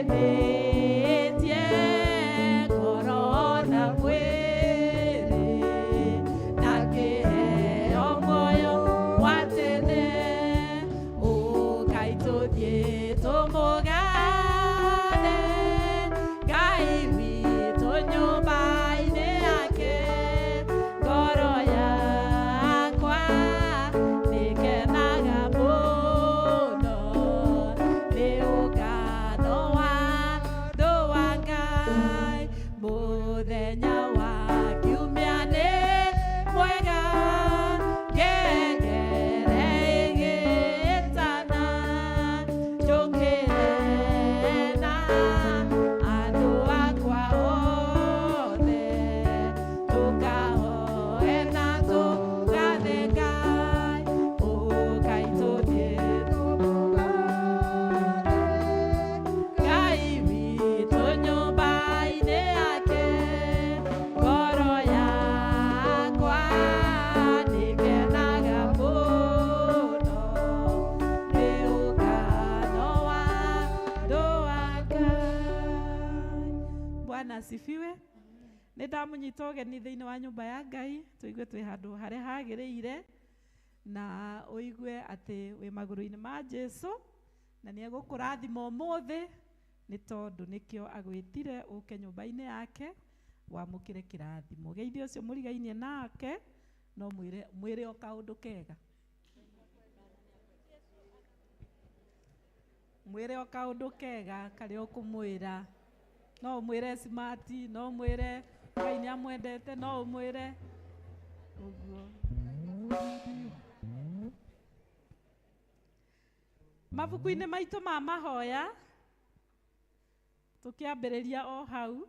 Nĩndeithĩtie ngoro na mwĩrĩ, na ngĩheo muoyo wa tene. Ũkai tũthiĩ tũmũgane Ngai witũ nyũmba-inĩ yake. Ngoro yakwa nĩkenaga mũno nĩ ũngano wa andũ a Ngai. Mũthenya wa kiumia nĩ mwega, ngengere ĩgĩtana, njũkĩre na andũ akwa othe, tũkahoe na tũgathe Ngai. Ũkai tũthiĩ tũmũgathe Ngai witũ nyũmba-inĩ yake. Ngoro yakwa nĩkenaga mũno nĩ ũngano wa andũ a Ngai. Bwana asifiwe. Nĩ ndamũnyita ũgeni thĩinĩ wa nyũmba ya Ngai, tũigue twĩ handũ harĩa hagĩrĩire, na ũigue atĩ wĩ magũrũ-inĩ ma Jesu, na nĩ egũkũrathima ũmũthĩ, nĩ tondũ nĩkĩo agwĩtire ũke nyũmba-inĩ yake wamũkĩre kĩrathimo. Geithio ũcio mũrigainie nake, no mwĩre mwĩre o kaũndũ kega. Mwĩre o kaũndũ kega karĩa ũkũmwĩra. No ũmwĩre smart, no ũmwĩre Ngai nĩ amwendete, no ũmwĩre ũguo. Mabuku-inĩ maitũ ma mahoya, tũkĩambĩrĩria o hau,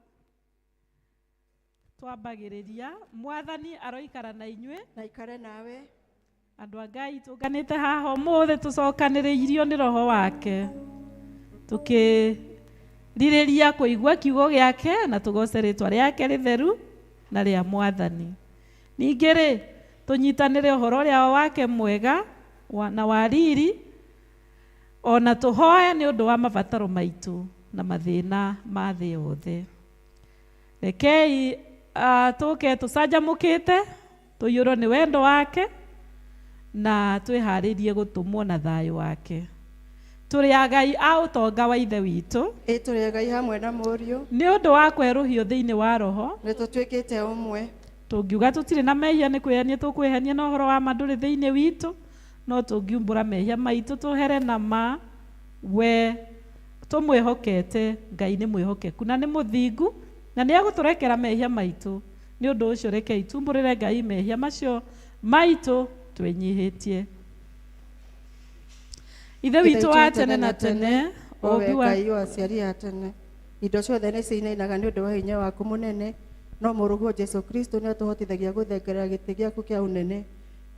twambagĩrĩria Mwathani aroikara na inyuĩ. Na ikare nawe. Andũ a Ngai tũnganĩte haha ũmũthĩ tũcokanĩrĩirio nĩ Roho wake, tũkĩrirĩria kũigua kiugo gĩake na tũgoce rĩtwa rĩake rĩtheru na rĩa Mwathani. Ningĩ rĩ, tũnyitanĩre ũhoro ũrĩa wake mwega na wa riri, ona tũhoe nĩ ũndũ wa mabataro maitũ na mathĩna ma thĩ yothe. Rekei tũke tũcanjamũkĩte, tũiyũrwo nĩ wendo wake, na twĩharĩrie gũtũmwo na thayũ wake. Tũrĩ agai a ũtonga wa Ithe witũ. Ĩ tũrĩ agai hamwe na Mũriũ. Nĩ ũndũ wa kwerũhio thĩinĩ wa Roho. Nĩ tũtuĩkĩte ũmwe. Tũngiuga tũtirĩ na mehia nĩ kwĩhenia tũkwĩhenia, na ũhoro wa ma ndũrĩ thĩinĩ witũ. No tũngiumbũra mehia maitũ tũhere na ma, we tũmwĩhokete, Ngai nĩ mwĩhokeku na nĩ mũthingu, na nĩ egũtũrekera mehia maitũ. Nĩ ũndũ ũcio rekei tumbũrĩre Ngai mehia macio maitũ twĩnyihĩtie. Ithe witũ wa tene na tene, o we ũũmbi wa Ngai wa aciari a tene, indo ciothe nĩ cinainaga nĩ ũndũ wa hinya waku mũnene, no mũrũguo Jesu Kristo nĩ atũhotithagia gũthengerera gĩtĩ gĩaku kĩa ũnene.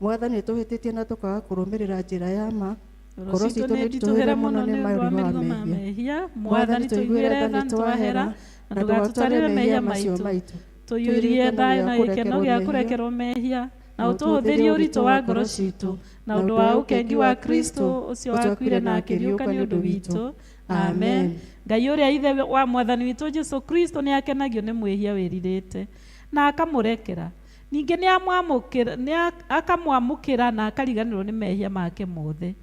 Mwathani, nĩtũhĩtĩtie na tũkaga kũrũmĩrĩra njĩra ya ma. Ngoro Ngoro citũ citũ nĩ nĩ nditũhĩre nditũhĩre mũno mũno nĩ nĩ ũndũ wa mĩrigo mĩrigo ya ma mehia. mehia. Mwathani, Mwathani, tũiguĩre tũiguĩre tha tha nĩ twahera, nĩtwahera, na na ndũgatũtarĩre ndũgatũtarĩre mehia mehia macio maitũ. maitũ. Tũiyũrie Tũiyũrie thayũ gĩkeno na gĩa gĩkeno kũrekerwo gĩa mehia, kũrekerwo mehia, na na ũtũhũthĩrie ũtũhũthĩrie ũritũ ũritũ wa wa ngoro ngoro citũ, citũ, na na ũndũ ũndũ wa wa ũkengi ũkengi wa wa Kristo Kristo ũcio ũcio wakuire wakuire na na akĩriũka akĩriũka nĩ nĩ ũndũ ũndũ witũ. witũ. Amen. Amen. Ngai ũrĩa Ithe wa Mwathani witũ Jesu Kristo nĩ akenagio nĩ mwĩhia wĩrirĩte na akamũrekera. Ningĩ nĩ akamwamũkĩra na akariganĩrwo nĩ mehia make mothe.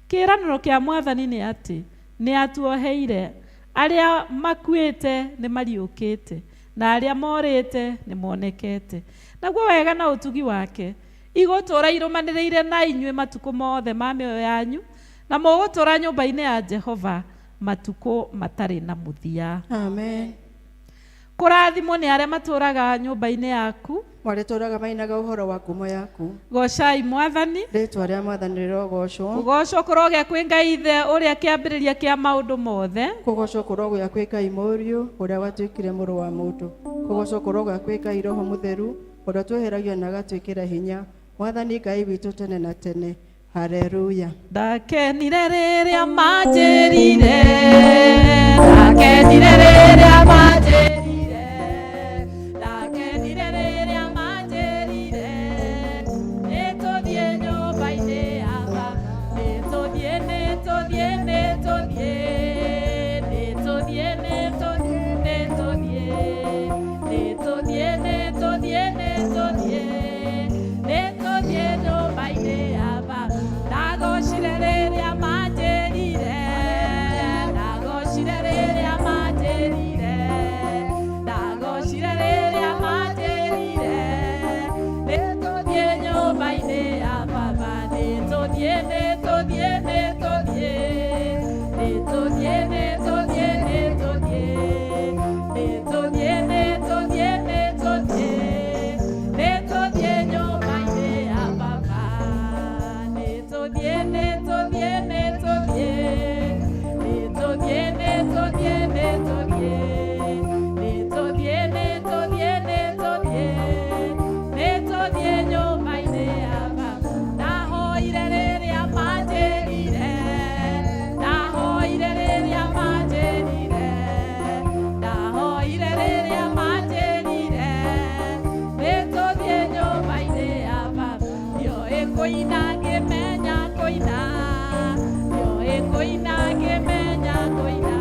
Kĩĩranĩro kĩa Mwathani nĩ atĩ nĩ atuoheire, arĩa makuĩte nĩ mariũkĩte, na arĩa morĩte nĩ monekete. Naguo wega na ũtugi wake igũtũũra irũmanĩrĩire na inyuĩ matukũ mothe ma mĩoyo yanyu, na mũgũtũũra nyũmba-inĩ ya Jehova matukũ matarĩ na mũthia. Amen. Kũrathimwo nĩ arĩa matũũraga nyũmba-inĩ yaku. Marĩtũũraga mainaga ũhoro wa ngumo yaku. Goocai Mwathani. Rĩĩtwa rĩa Mwathani rĩrogoocwo. Kũgoocwo kũrogĩa kwĩ Ngai Ithe ũrĩa kĩambĩrĩria kĩa maũndũ mothe. Kũgoocwo kũrogĩa kwĩ Ngai Mũriũ ũrĩa watuĩkire mũrũ wa mũndũ. Kũgoocwo kũrogĩa kwĩ Ngai Roho Mũtheru ũrĩa ũtweheragia na agatwĩkĩra hinya. Mwathani Ngai witũ tene na tene. Haleluya. Ndakenire rĩrĩa manjĩrire, ndakenire rĩrĩa manjĩrire, ndakenire rĩrĩa manjĩrire, nĩtũthiĩ nyũmba-inĩ ya Baba, nĩtũthiĩ, nĩtũthiĩ, nĩtũthiĩ, nĩtũthiĩ Nĩtũthiĩ, nĩtũthiĩ, nĩtũthiĩ. Nĩtũthiĩ, nĩtũthiĩ, nĩtũthiĩ. Nĩtũthiĩ nyũmba-inĩ ya baba. Nĩtũthiĩ, nĩtũthiĩ, nĩtũthiĩ. Nĩtũthiĩ, nĩtũthiĩ, nĩtũthiĩ. Nĩtũthiĩ, nĩtũthiĩ, nĩtũthiĩ. Nĩtũthiĩ nyũmba-inĩ ya baba. Ndahoire rĩrĩa manjĩrire. Ndahoire rĩrĩa manjĩrire. Ndahoire rĩrĩa manjĩrire. Nĩtũthiĩ nyũmba-inĩ ya baba. Ndioĩ kũina ngĩmenya kũina. Ndioĩ kũina ngĩmenya kũina.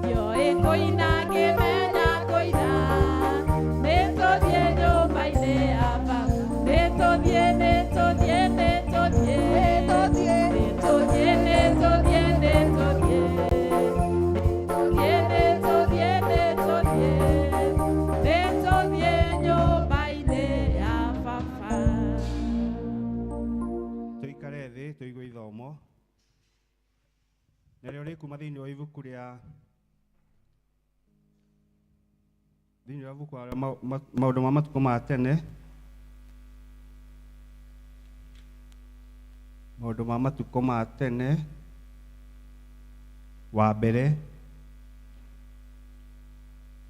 Ndioĩ kũina ngĩmenya kũina. Nĩtũthiĩ nyũmba-inĩ ya baba. Nĩtũthiĩ, nĩtũthiĩ, nĩtũthiĩ. Nĩtũthiĩ, nĩtũthiĩ, nĩtũthiĩ. Nĩtũthiĩ, nĩtũthiĩ, nĩtũthiĩ. Nĩtũthiĩ nyũmba-inĩ ya baba. Tũikare thĩ tũigue ithomo narĩo rĩkuma thĩinĩ wa ibuku rĩa thĩinĩ wa ibuku rĩa maũndũ ma matukũ ma tene, maũndũ ma matukũ ma tene wa mbere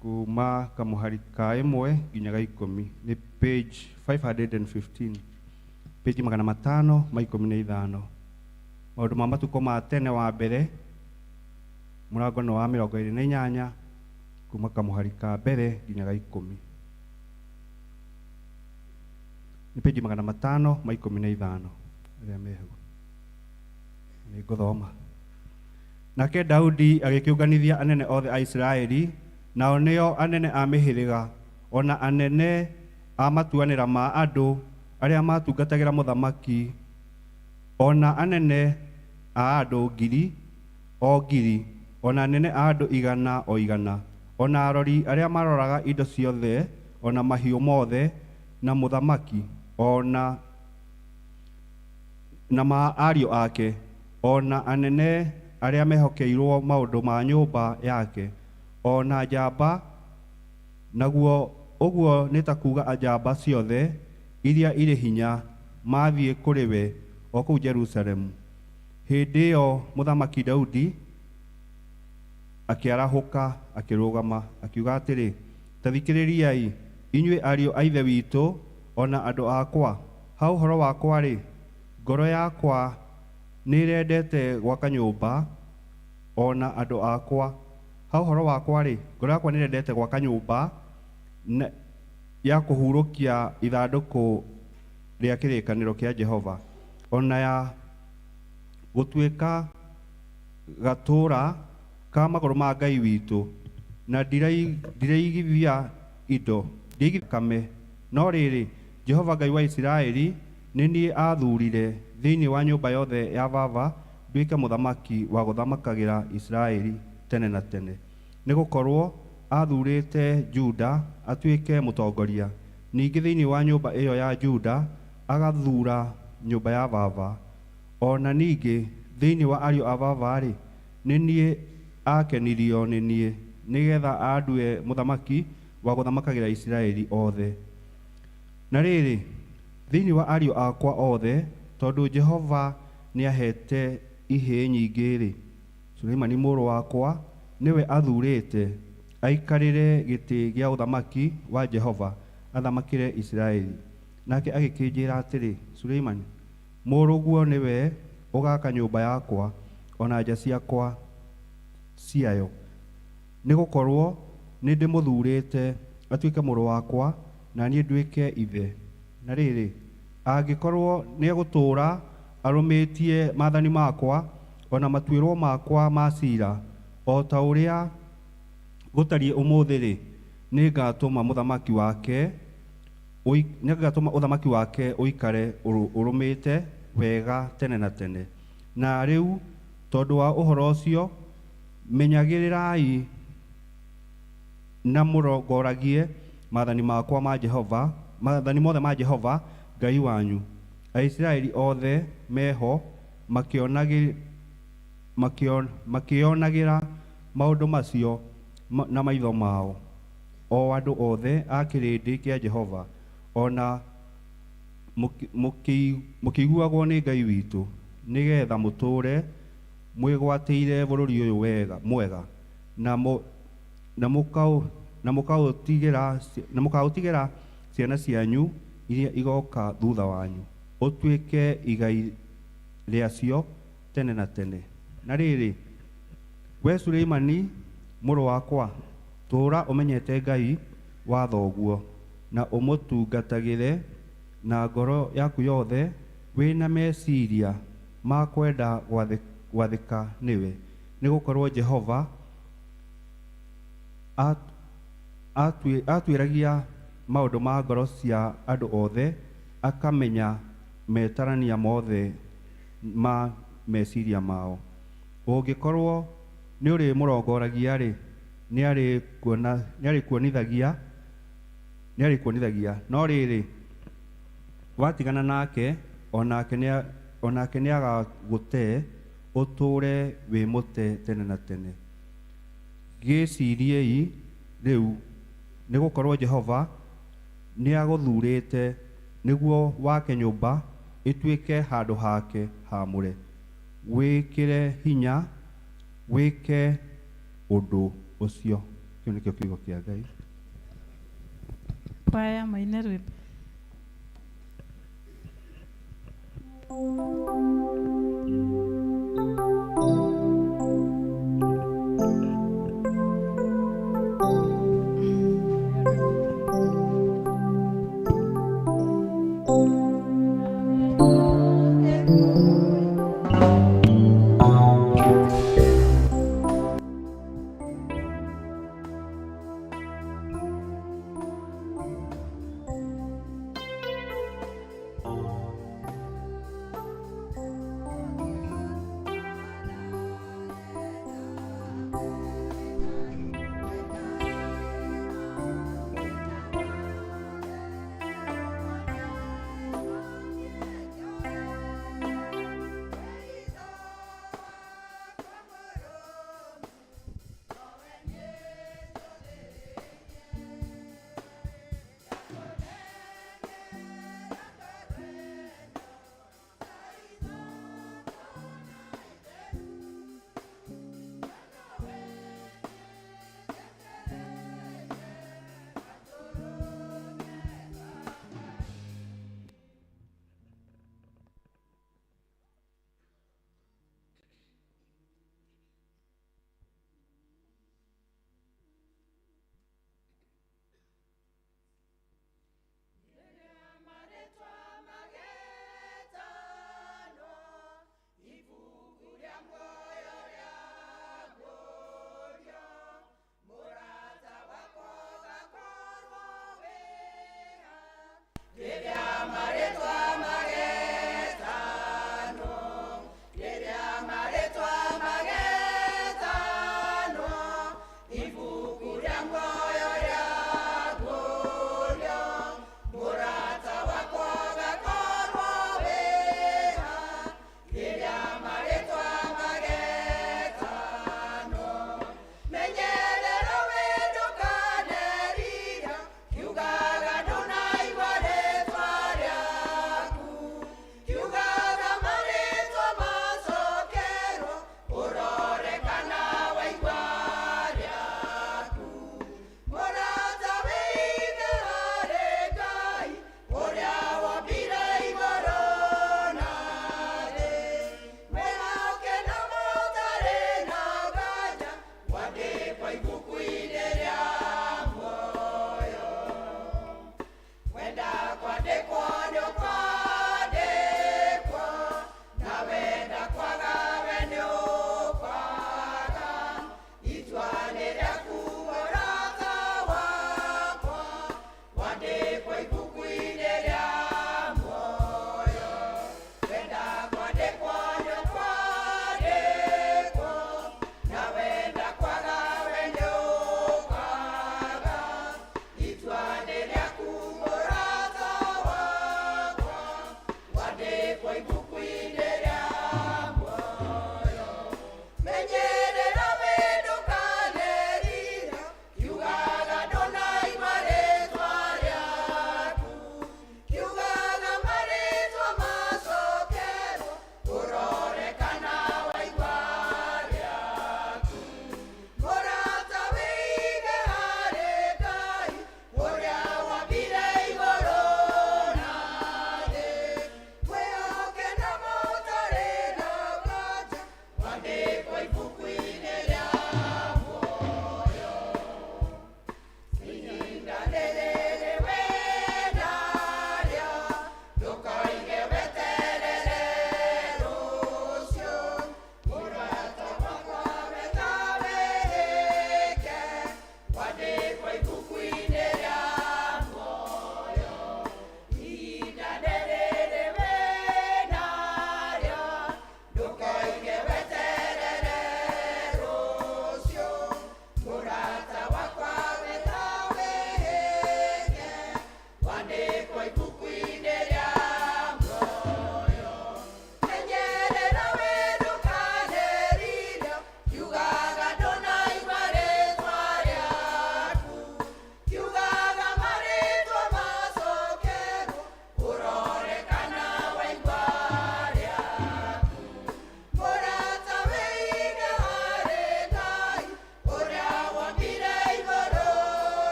kuma kamũhari ka 1 nginya ga 10, nĩ page 515, page 515. Maũndũ ma matukũ ma tene wa mbere mũrango nĩ wa 28 kuma kamũhari ka mbere nginya ga 10, nĩ page 515 arĩa me hau. Nĩ ngũthoma. Nake Daudi agĩkĩũnganithia anene othe a Isiraeli, nao nĩo anene a mĩhĩrĩga ona anene a matuanĩra ma andũ arĩa matungatagĩra mũthamaki, ona anene a andũ ngiri o ngiri, ona anene a andũ igana o igana, ona arori arĩa maroraga indo ciothe, ona mahiũ mothe, na mũthamaki, ona na ma ariũ ake, ona anene arĩa mehokeirwo maũndũ ma nyũmba yake, ona njamba, naguo ũguo nĩ ta kuga njamba ciothe iria irĩ hinya, mathiĩ kũrĩ we o kũu Jerusalemu. Hĩndĩ ĩyo mũthamaki Daudi akĩarahũka akĩrũgama akiuga atĩrĩ, ta thikĩrĩriai inyuĩ ariũ a ithe witũ ona andũ akwa. Ha ũhoro wakwa-rĩ, ngoro yakwa nĩĩrendete gwaka nyũmba ona andũ akwa. Ha ũhoro wakwa-rĩ, ngoro yakwa nĩĩrendete gwaka nyũmba ya kũhurũkia ithandũkũ rĩa kĩrĩkanĩro kĩa Jehova, ona ya gũtuĩka gatũũra ka magũrũ ma Ngai witũ, na ndiraigithia indo ndiraigithia kame. No rĩrĩ, Jehova Ngai wa Isiraeli nĩ niĩ aathurire thĩinĩ wa nyũmba yothe ya baba nduĩke mũthamaki wa gũthamakagĩra Isiraeli tene na tene, nĩgũkorwo aathurĩte Juda atuĩke mũtongoria, ningĩ thĩinĩ wa nyũmba ĩyo ya Juda agathura nyũmba ya baba. Ona ningĩ thĩinĩ wa ariũ a baba-rĩ, nĩ niĩ akenirio nĩ niĩ, nĩgeetha andue mũthamaki wa gũthamakagĩra Isiraeli othe. Na rĩrĩ, thĩinĩ wa ariũ akwa othe, tondũ Jehova nĩahete ihĩĩ nyingĩ-rĩ, Suleimani mũrũ wakwa nĩwe athurĩte aikarĩre gĩtĩ gĩa ũthamaki wa Jehova athamakĩre Isiraeli. Nake agĩkĩnjĩra atĩrĩ, Suleimani mũrũguo nĩwe ũgaaka nyũmba yakwa ona nja ciakwa ciayo, nĩgũkorwo nĩndĩmũthuurĩte atuĩke mũrũ wakwa na niĩ nduĩke ithe. Na rĩrĩ, angĩkorwo nĩegũtũũra arũmĩtie maathani makwa ona matuĩro makwa ma ciira, o ta ũrĩa gũtariĩ ũmũthĩ-rĩ, nĩngatũma mũthamaki wake nĩngatũma ũthamaki wake ũikare ũrũmĩte wega tene na tene. Na rĩu tondũ wa ũhoro ũcio, menyagĩrĩrai na mũrongoragie maathani makwa ma Jehova, maathani mothe ma Jehova Ngai wanyu. Aisiraeli othe meho makĩonagĩra maũndũ macio na maitho mao, o andũ othe a kĩrĩndĩ kĩa Jehova, o na mũkĩiguagwo nĩ Ngai witũ, nĩgeetha mũtũũre mwĩgwatĩire bũrũri ũyũ mwega, na mũkaũtigĩra ciana cianyu iria igooka thutha wanyu, ũtuĩke igai rĩacio tene na tene. Na rĩrĩ, we Suleimani mũrũ wakwa, tũũra ũmenyete Ngai wa thoguo, na ũmũtungatagĩre na ngoro yaku yothe wĩna meciria ma kwenda gwathĩka nĩwe, nĩgũkorwo Jehova atuĩragia maũndũ ma ngoro cia andũ othe, akamenya metarania mothe ma meciria mao. Ũngĩkorwo nĩũrĩmũrongoragia-rĩ, nĩarĩkuonithagia, no rĩrĩ, watigana nake, o nake nĩagagũte, ũtũũre wĩ mũte tene na tene. Gĩĩciriei rĩu, nĩgũkorwo Jehova nĩagũthuurĩte nĩguo wake nyũmba ĩtuĩke handũ hake haamũre. Wĩkĩre hinya wĩke ũndũ ũcio. Kĩu nĩkĩo kiugo kĩa Ngai. Kwaya maine rwĩmbo.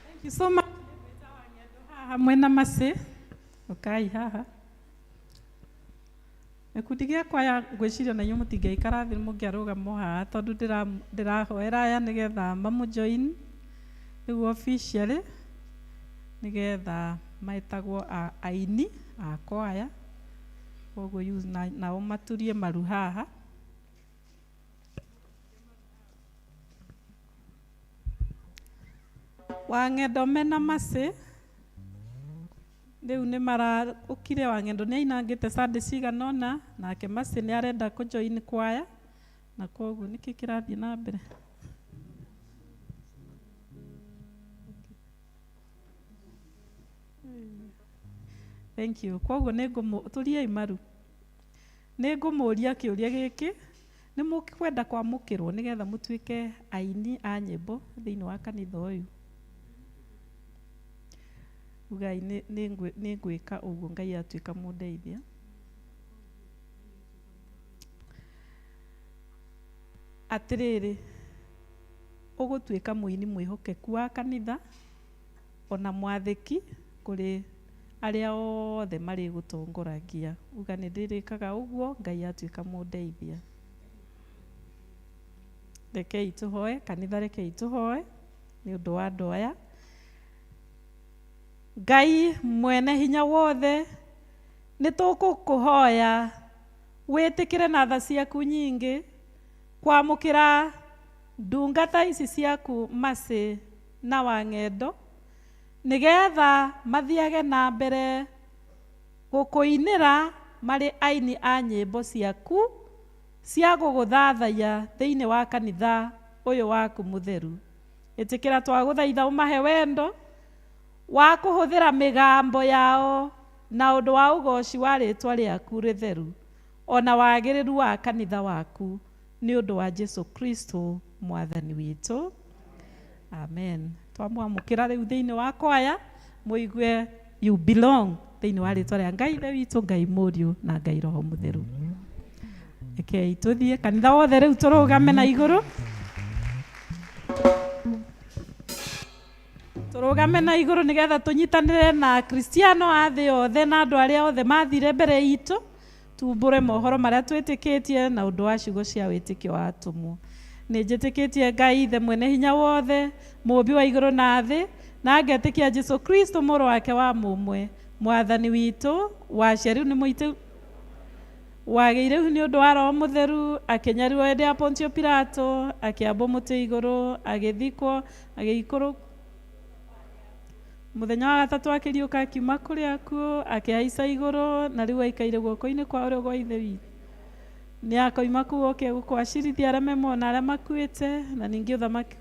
Thank you so much. Haha mwena Mercy ukai haha gĩkundi gĩa kwaya ngwĩciria na inyuĩ mũtingĩikara thĩ mũngĩarũgama haha tondũ ndĩrahoera aya nĩgetha mamũjoin rĩu officially nĩgetha metagwo aini a kwaya, koguo nao maturie maru haha. Wang'endo mena Mercy rĩu nĩ maraũkire. Wang'endo nĩ ainangĩte Sunday cigana ũna, nake Mercy nĩ arenda kũjoin kwaya, na koguo nĩkĩ kĩrathiĩ na mbere. Thank you. Koguo nĩ tũriei maru, nĩ ngũmũria kĩũria gĩkĩ: nĩ mũkwenda kwamũkĩrwo nĩgetha mũtuĩke aini a nyĩmbo thĩinĩ wa kanitha ũyũ? Ugai nĩ ngwĩka ũguo Ngai atuĩka mũndeithia. Atĩrĩrĩ, ũgũtuĩka mũini mwĩhokeku wa kanitha ona mwathĩki kũrĩ arĩa othe marĩgũtongoragia. Uga nĩ ndĩrĩkaga ũguo Ngai atuĩka mũndeithia. Rekei tũhoe kanitha, rekei tũhoe nĩ ũndũ wa andũ aya. Ngai mwene hinya wothe, nĩ tũkũkũhoya wĩtĩkĩre na tha ciaku nyingĩ kwamũkĩra ndungata ici ciaku Mercy na Wang'endo nĩgetha mathiage na mbere gũkũinĩra marĩ aini a nyĩmbo ciaku cia gũgũthathaiya thĩinĩ wa kanitha ũyũ waku mũtheru. Ĩtĩkĩra twagũthaitha ũmahe wendo wa kũhũthĩra mĩgambo yao na ũndũ wa ũgoci wa rĩtwa rĩaku rĩtheru ona wagĩrĩru wa kanitha waku, nĩ ũndũ wa Jesu Kristo mwathani witũ, amen. Twamwamũkĩra rĩu thĩinĩ wa kwaya, mũigue you belong thĩinĩ wa rĩtwa rĩa Ngai Ithe witũ, Ngai Mũriũ na Ngai Roho Mũtheru. Rekei tũthiĩ kanitha wothe rĩu tũrũgame na igũrũ, tũrũgame na igũrũ nĩgetha tũnyitanĩre na Kristiano a thĩ yothe na andũ arĩa othe mathire mbere itũ, tumbũre mohoro marĩa twĩtĩkĩtie na ũndũ wa ciugo cia wĩtĩkio wa atũmwo. Nĩ njĩtĩkĩtie Ngai Ithe mwene hinya wothe, mũũmbi wa igũrũ na thĩ, na ngetĩkia Jesu Kristo mũrũ wake wa mũmwe, mwathani witũ, waciarirwo nĩ mũitũ wagĩire ihu nĩ ũndũ wa Roho Mũtheru, akĩnyarirwo hĩndĩ ya Pontio Pilato, akĩambwo mũtĩ igũrũ, agĩthikwo, agĩikũrũka mũthenya wa gatatũ akĩriũka akiuma kũrĩ akuũ, akĩhaica igũrũ, na rĩu aikaire guoko-inĩ kwa ũrĩo gwa Ithe witũ. Nĩ akoima kũu oke gũkwacirithia arĩa me muoyo na arĩa makuĩte, na ningĩ ũthamaki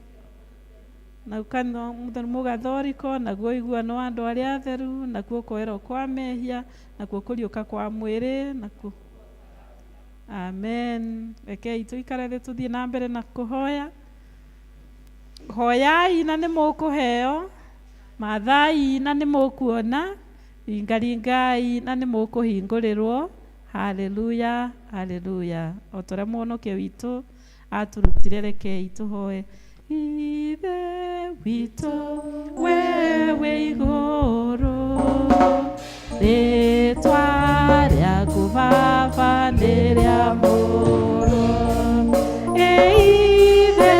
na kanitha mũtheru mũgathoriko, naguo ũiguano wa andũ arĩa atheru, nakuo kwoherwo kwa mehia, nakuo kũriũka kwa mwĩrĩ, nakuo amen. Rekei tũikare thĩ tũthiĩ na mbere na kũhoya. Hoyai na nĩ mũkũheo, mathai na nĩ mũkuona, ringaringai na nĩ mũkũhingũrĩrwo. Haleluya, haleluya. O ta ũrĩa mũhonokia witũ aturutire, rekei tũhoe. Ithe witũ we wĩ igũrũ, rĩtwa rĩaku Baba nĩ rĩamũrwo. Ĩ Ithe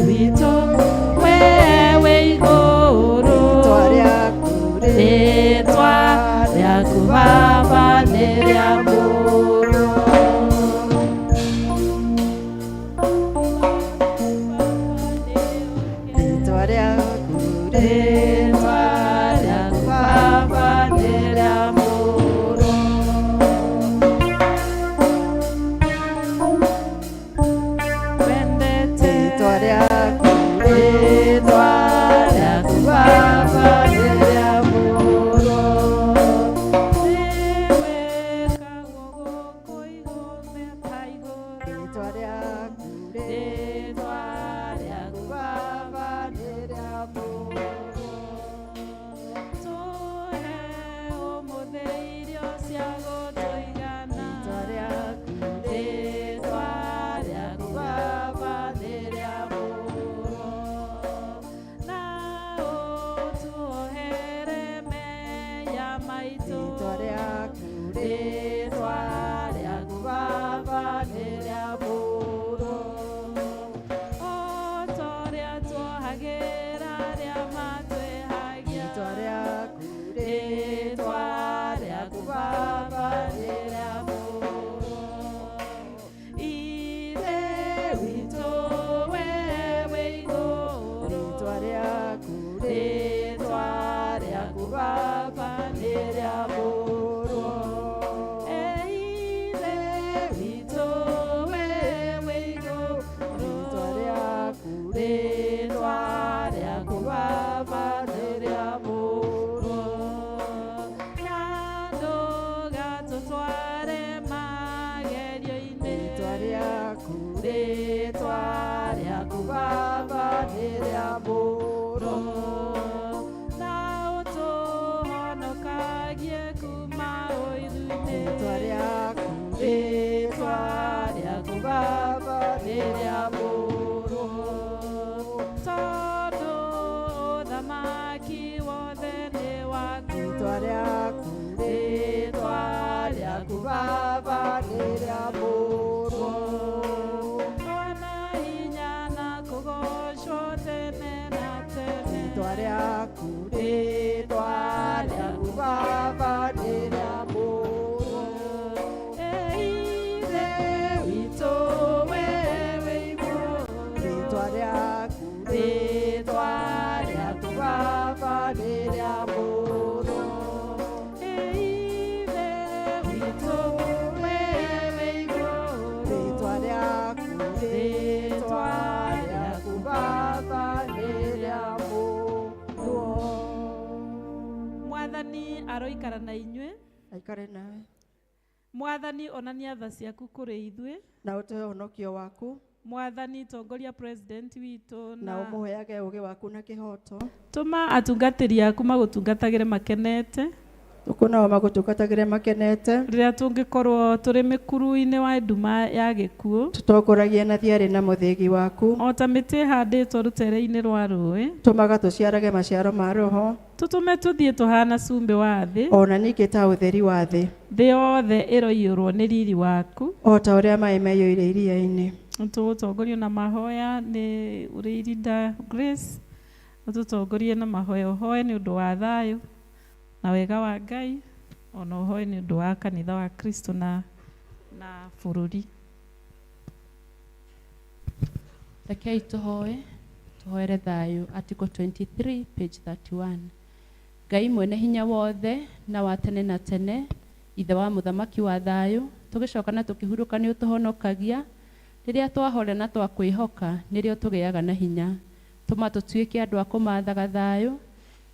witũ we wĩ igũrũ, rĩtwa rĩaku Baba nĩ rĩamũrwo. Rĩtwa rĩaku. Rĩtwa Tuohagĩra arĩa matwĩhagia. Rĩtwa rĩaku, Rĩtwa rĩaku Baba nĩ rĩamũrwo. Ithe witũ we wĩ igũrũ. Rĩtwa rĩaku, Rĩtwa rĩaku Baba nĩ rĩamũrwo. Ithe witũ we wĩ igũrũ. Rĩtwa rĩaku, Rĩtwa rĩaku Baba nĩ rĩamũrwo. Na ndũgatũtware magerio-inĩ. Rĩtwa rĩaku, Rĩtwa rĩaku Baba nĩ rĩamũrwo. Na ũtũhonokagie kuma ũiru-inĩ. Rĩtwa rĩaku, Rĩtwa rĩaku Baba nĩ rĩamũrwo. Tondũ ũthamaki wothe nĩ waku. Rĩtwa rĩaku, Rĩtwa rĩaku Baba nĩ rĩamũrwo. Ona hinya na kũgoocwo tene na tene. Rĩtwa rĩaku, rĩtwa rĩaku Baba nĩ rĩamũrwo. Ithe witũ we wĩ igũrũ. Rĩtwa rĩaku, Rĩtwa rĩaku Baba nĩ rĩamũrwo. Ithe witũ we wĩ igũrũ. Rĩtwa rĩaku, Rĩtwa rĩaku Baba nĩ rĩamũrwo. Mwathani aroikara na inyuĩ. Aikare nawe. Mwathani onania tha ciaku kũrĩ ithuĩ. Na ũtũhe ũhonokio waku, Mwathani tongoria president witũ na ũmũheage ũũgĩ waku na kĩhooto. Tũma atungatĩri aku magũtungatagĩre makenete. Ũkũ nao magũtungatagĩre makenete. Rĩrĩa tũngĩkorwo tũrĩ mĩkuru-inĩ wa nduma ya gĩkuũ. Tũtongoragie na thiarĩ na mũthĩgi waku. O ta mĩtĩ ĩhandĩtwo rũtere-inĩ rwa rũĩ. Tũmaga tũciarage maciaro ma Roho. Tũtũme tũthiĩ tũhana cumbĩ wa thĩ. Ona ningĩ ta ũtheri wa thĩ. Thĩ yothe ĩroiyũrwo nĩ riri waku. O ta ũrĩa maĩ maiyũire iria-inĩ. Tũgũtongorio na mahoya nĩ Ũrĩirinda Grace. Ũtũtongorie na mahoya, ũhoe nĩ ũndũ wa thayũ na wega wa Ngai, ona ũhoe nĩ ũndũ wa kanitha wa Kristo na bũrũri. Rekei tũhoe, tũhoere thayũ. Article 23 page 31. Ngai mwene hinya wothe na wa tene na tene, Ithe wa mũthamaki wa thayũ, tũgĩcoka na tũkĩhurũka nĩ ũtũhonokagia. Rĩrĩa twahorera na twakwĩhoka, nĩrĩo tũgĩaga na hinya. Tũma tũtuĩke andũ a kũmathaga thayũ,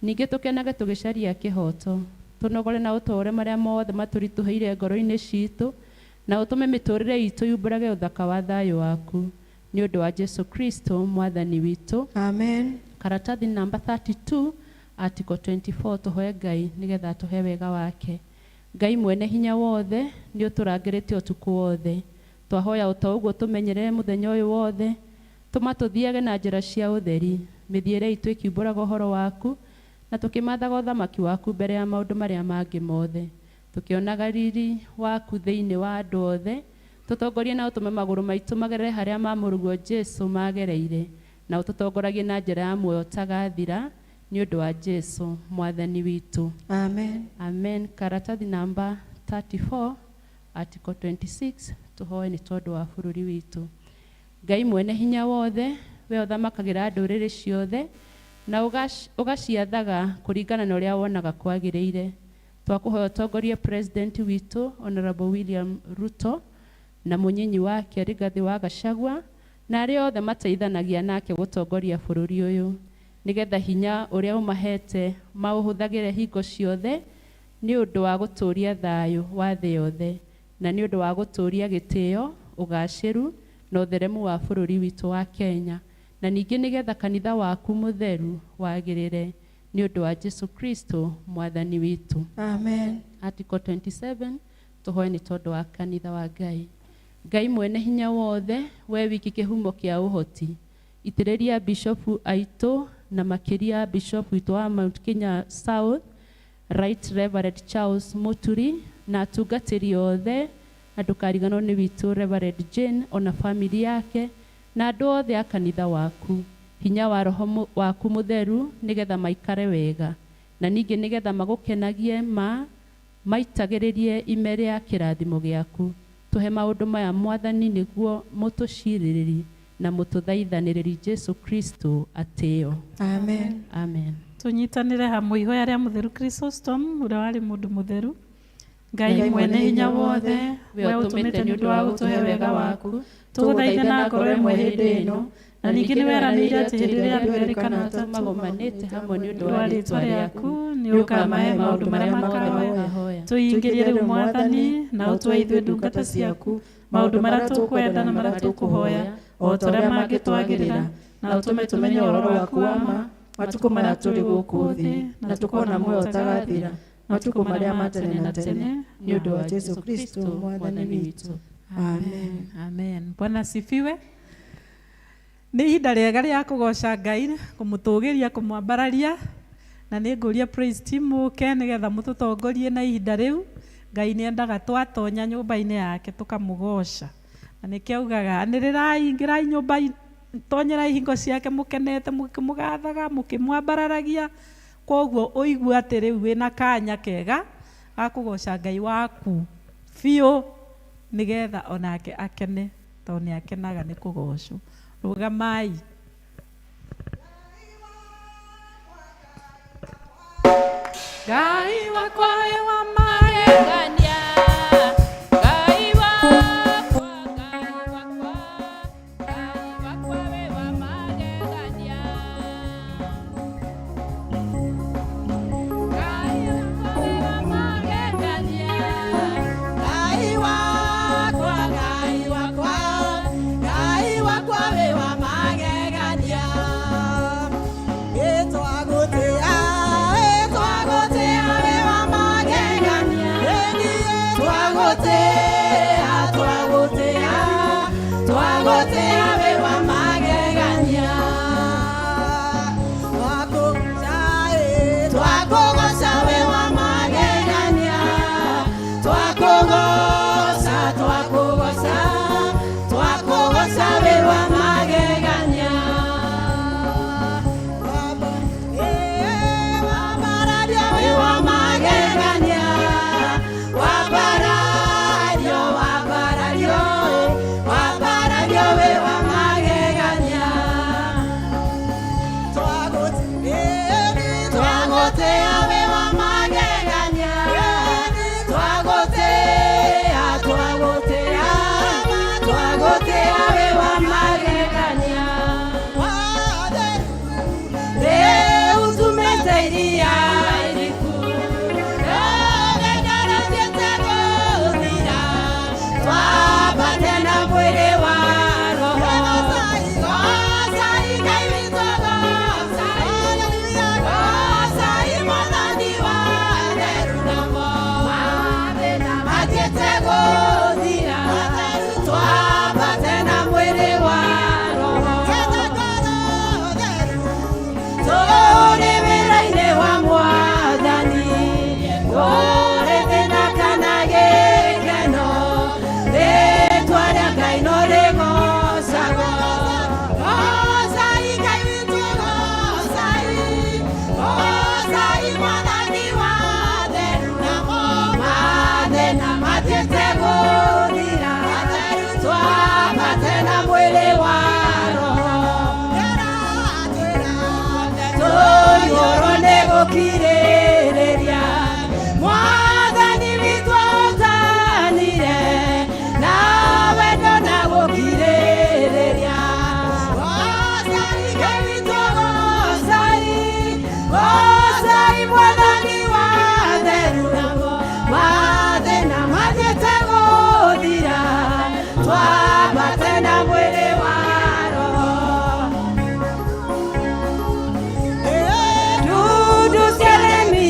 ningĩ tũkenage tũgĩcaria kĩhooto. Tũnogore na ũtũũre marĩa mothe matũritũhĩire ngoro-inĩ citũ, na ũtũme mĩtũũrĩre itũ yumbũrage ũthaka wa thayũ waku. Nĩ ũndũ wa Jesu Kristo mwathani witũ. Amen. Karatathi namba 32 article 24 tũhoe Ngai nĩgetha atũhe wega wake. Ngai mwene hinya wothe nĩ ũtũrangĩrĩte ũtukũ wothe. Twahoya o ũguo tũmenyerere mũthenya ũyũ wothe, tũma tũthiage na njĩra cia ũtheri, mĩthiĩre itũ ĩkiumbũraga ũhoro waku, na tũkĩmathaga ũthamaki waku mbere ya maũndũ marĩa mangĩ mothe. Tũkĩonaga riri waku thĩinĩ wa andũ othe, tũtongorie na ũtũme magũrũ maitũ magerere harĩa ma mũrũguo Jesu magereire, na ũtũtongoragie na njĩra ya muoyo ũtagathira, nĩ ũndũ wa Jesu mwathani witũ. Amen. Amen. Karatathi namba 34 article 26 tũhoe nĩ tondũ wa bũrũri witũ. Ngai mwene hinya wothe, we ũthamakagĩra ndũrĩrĩ ciothe na ũgaciathaga kũringana na ũrĩa wonaga kwagĩrĩire. Twakũhoya ũtongorie president witũ Honorable William Ruto na mũnyinyi wake Rigathi wa Gachagua na arĩa othe mateithanagia nake gũtongoria bũrũri ũyũ, nĩgetha hinya ũrĩa ũmahete maũhũthagĩre hingo ciothe nĩ ũndũ wa gũtũũria thayũ wa thĩ yothe, na nĩ ũndũ wa gũtũũria gĩtĩo, ũgacĩru na ũtheremu wa bũrũri witũ wa Kenya, na ningĩ nĩgetha kanitha waku mũtheru wagĩrĩre, nĩ ũndũ wa Jesu Kristo mwathani witũ. Amen. Article 27 tũhoe nĩ tondũ wa kanitha wa Ngai. Ngai mwene hinya wothe, we wiki kĩhumo kĩa ũhoti, itĩrĩria bishopu aitũ na makĩria bishopu witũ wa Mount Kenya South Right Reverend Charles Muturi na atungatĩri othe, na ndũkariganĩrwo nĩ witũ Reverend Jane ona family yake na andũ othe a kanitha waku. Hinya wa Roho waku Mũtheru nĩgetha maikare wega, na ningĩ nĩgetha magũkenagie ma maitagĩrĩrie ime rĩa kĩrathimo gĩaku. Tũhe maũndũ maya Mwathani, nĩguo mũtũcirĩrĩri na mũtũthaithanĩrĩri Jesu Kristo atĩo. Amen. Amen. Tunyitanĩre hamwe ihoya rĩa Mũtheru Chrysostom ũrĩa warĩ mũndũ mũtheru. Ngai mwene hinya wothe, we ũtũmĩte nĩ ũndũ wa gũtũhe wega waku, tũgũthaithe na ngoro ĩmwe hĩndĩ ĩno, na ningĩ nĩ weranĩire atĩ hĩndĩ ĩrĩa andũ erĩ kana atatũ magomanĩte hamwe nĩ ũndũ wa rĩĩtwa rĩaku, nĩ ũkamahe maũndũ marĩa makahoya. Tũingĩrie rĩu Mwathani, na ũtũhe ithuĩ ndungata ciaku maũndũ marĩa tũkwenda na marĩa tũkũhoya, o ta ũrĩa mangĩtwagĩrĩra, na ũtũme tũmenye ũhoro waku wa ma matukũ marĩa tũrĩ gũkũ thĩ, na tũkona muoyo ũtagathira matukũ marĩa ma tene na tene, nĩ ũndũ wa Jesu Kristo Mwathani witũ. Amen. Amen. Bwana asifiwe. Nĩ ihinda rĩega rĩa kũgoca Ngai, kũmũtũgĩria, kũmwambararia, na nĩ ngũria praise team mũke nĩgetha mũtũtongorie na ihinda rĩu. Ngai nĩ endaga twatonya nyũmba-inĩ yake tũkamũgoca, na nĩkĩo augaga anĩrĩrai, ingĩrai nyũmba, tonyerai hingo ciake mũkenete, mũkĩmũgathaga, mũkĩmwambararagia. Koguo ũigue atĩ rĩu wĩna kanya kega ga kũgoca Ngai waku biũ, nĩgetha onake akene, tondũ nĩ akenaga nĩ kũgocwo. Rũgamai. Ngai wakwa wĩ wa magegania, Ngai wakwa, Ngai wakwa, Ngai wakwa wĩ wa magegania. Ngai wakwa wĩ wa magegania. Ngai wakwa, Ngai wakwa, Ngai wakwa wĩ wa magegania. Ĩtwagũtĩa, ĩtwagũtĩa wĩ wa magegania. Twagũtĩa, twagũtĩa, twagũtĩa wĩ wa magegania. Twakũgoca, twakũgoca wĩ wa magegania. Twakũgoca, twakũgoca, twakũgoca wĩ wa magegania. Wambarario wĩ wa magegania. Wambarario, wambarario, wambarario wĩ wa magegania. Twagũtĩa wĩ wa magegania. Twagũtĩa, twagũtĩa, twagũtĩa wĩ wa magegania. Rĩu tumĩte iria iriku, rũgendo gũthira, twambate na mwĩrĩ wa roho. Gocai Ngai witũ, gocai, gocai Mwathani wa theru, namo mathĩna mathiĩte gũthira, twambate na mwĩrĩ wa roho. Tũrĩ wĩra-inĩ wa Mwathani, kũrĩ thĩna kana gĩkeno, rĩĩtwa rĩa Ngai no rĩgocagwo. Gocai Ngai witũ, gocai, gocai Mwathani wa theru, namo mathĩna mathiĩte gũthira, twambate na mwĩrĩ wa roho. Tũiyũrwo nĩ gũkirĩrĩria, Mwathani witũ aũtanire na wendo na gũkirĩrĩria. Gocai Ngai witũ, gocai, gocai Mwathani wa theru, namo mathĩna mathiĩte gũthira, twambate na mwĩrĩ wa roho. Ndundu cia arĩmi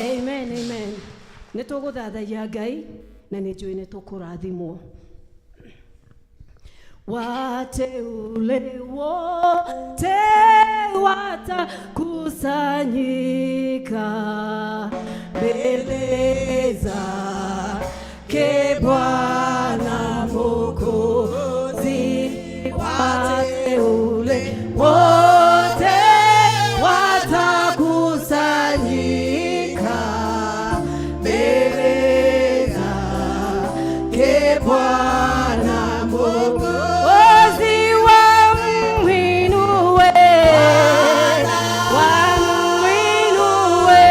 Amen, amen. Nĩ tũgũthathaiya Ngai na nĩ njũĩ nĩ tũkũrathimwo. Wateule wote watakusanyika mbele zake Bwana Mwokozi. Wateule wote watakusanyika mbele zake Bwana Mwokozi. Wamwinue, wamwinue,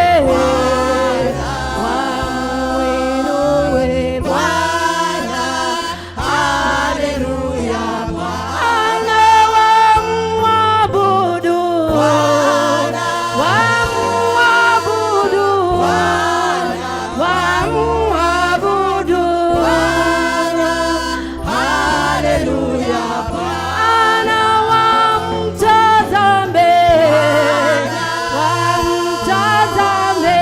wamwinue Bwana, haleluya. Bwana wamwabudu, wamwabudu, wamwabudu, haleluya. Bwana wamtazame, wamtazame,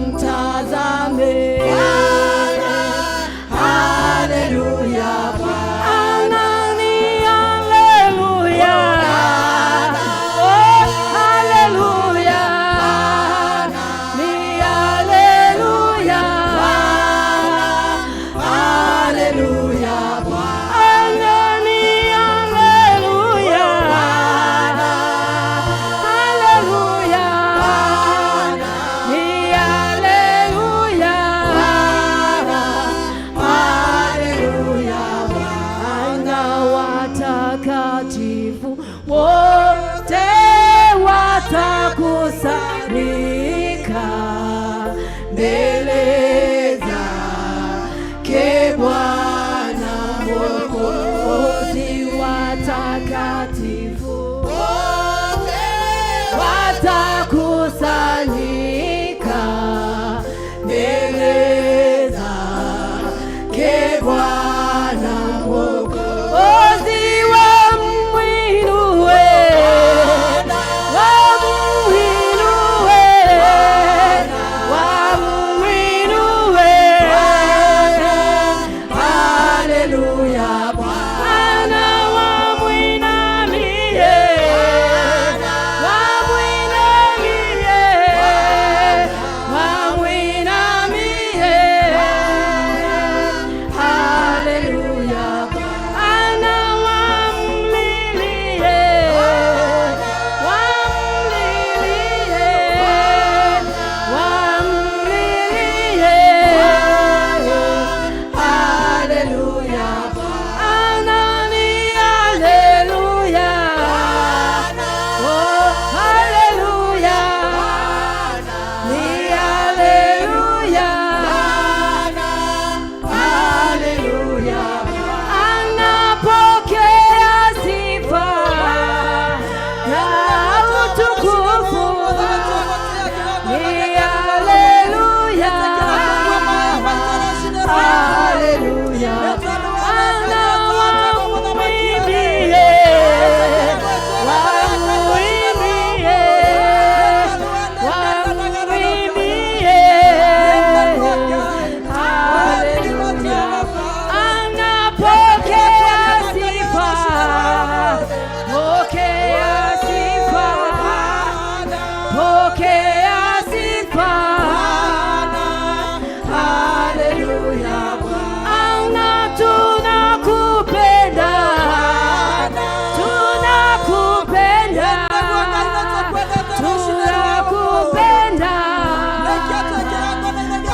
wamtazame, haleluya. Bwana ni haleluya, oh haleluya, ni haleluya, haleluya. Bwana ni haleluya, haleluya, ni haleluya, haleluya. Bwana watakatifu wote watakusanyika mbele zake Bwana Mwokozi. Watakatifu wote watakusanyika mbele zake Bwana Mwokozi. Wamwinue, wamwinue, wamwinue, haleluya. Bwana wamwinamie, wamwinamie, wamwinamie, haleluya. Bwana wamlilie, wamlilie, wamlilie, haleluya. Bwana ni haleluya, oh haleluya, ni haleluya, haleluya. Anapokea sifa na utukufu, ni haleluya, haleluya. Bwana wamwimbie, wamwimbie, wamwimbie, haleluya. Anapokea sifa, pokea sifa, pokea sifa, haleluya. Ana tunakupenda, tunakupenda, tunakupenda,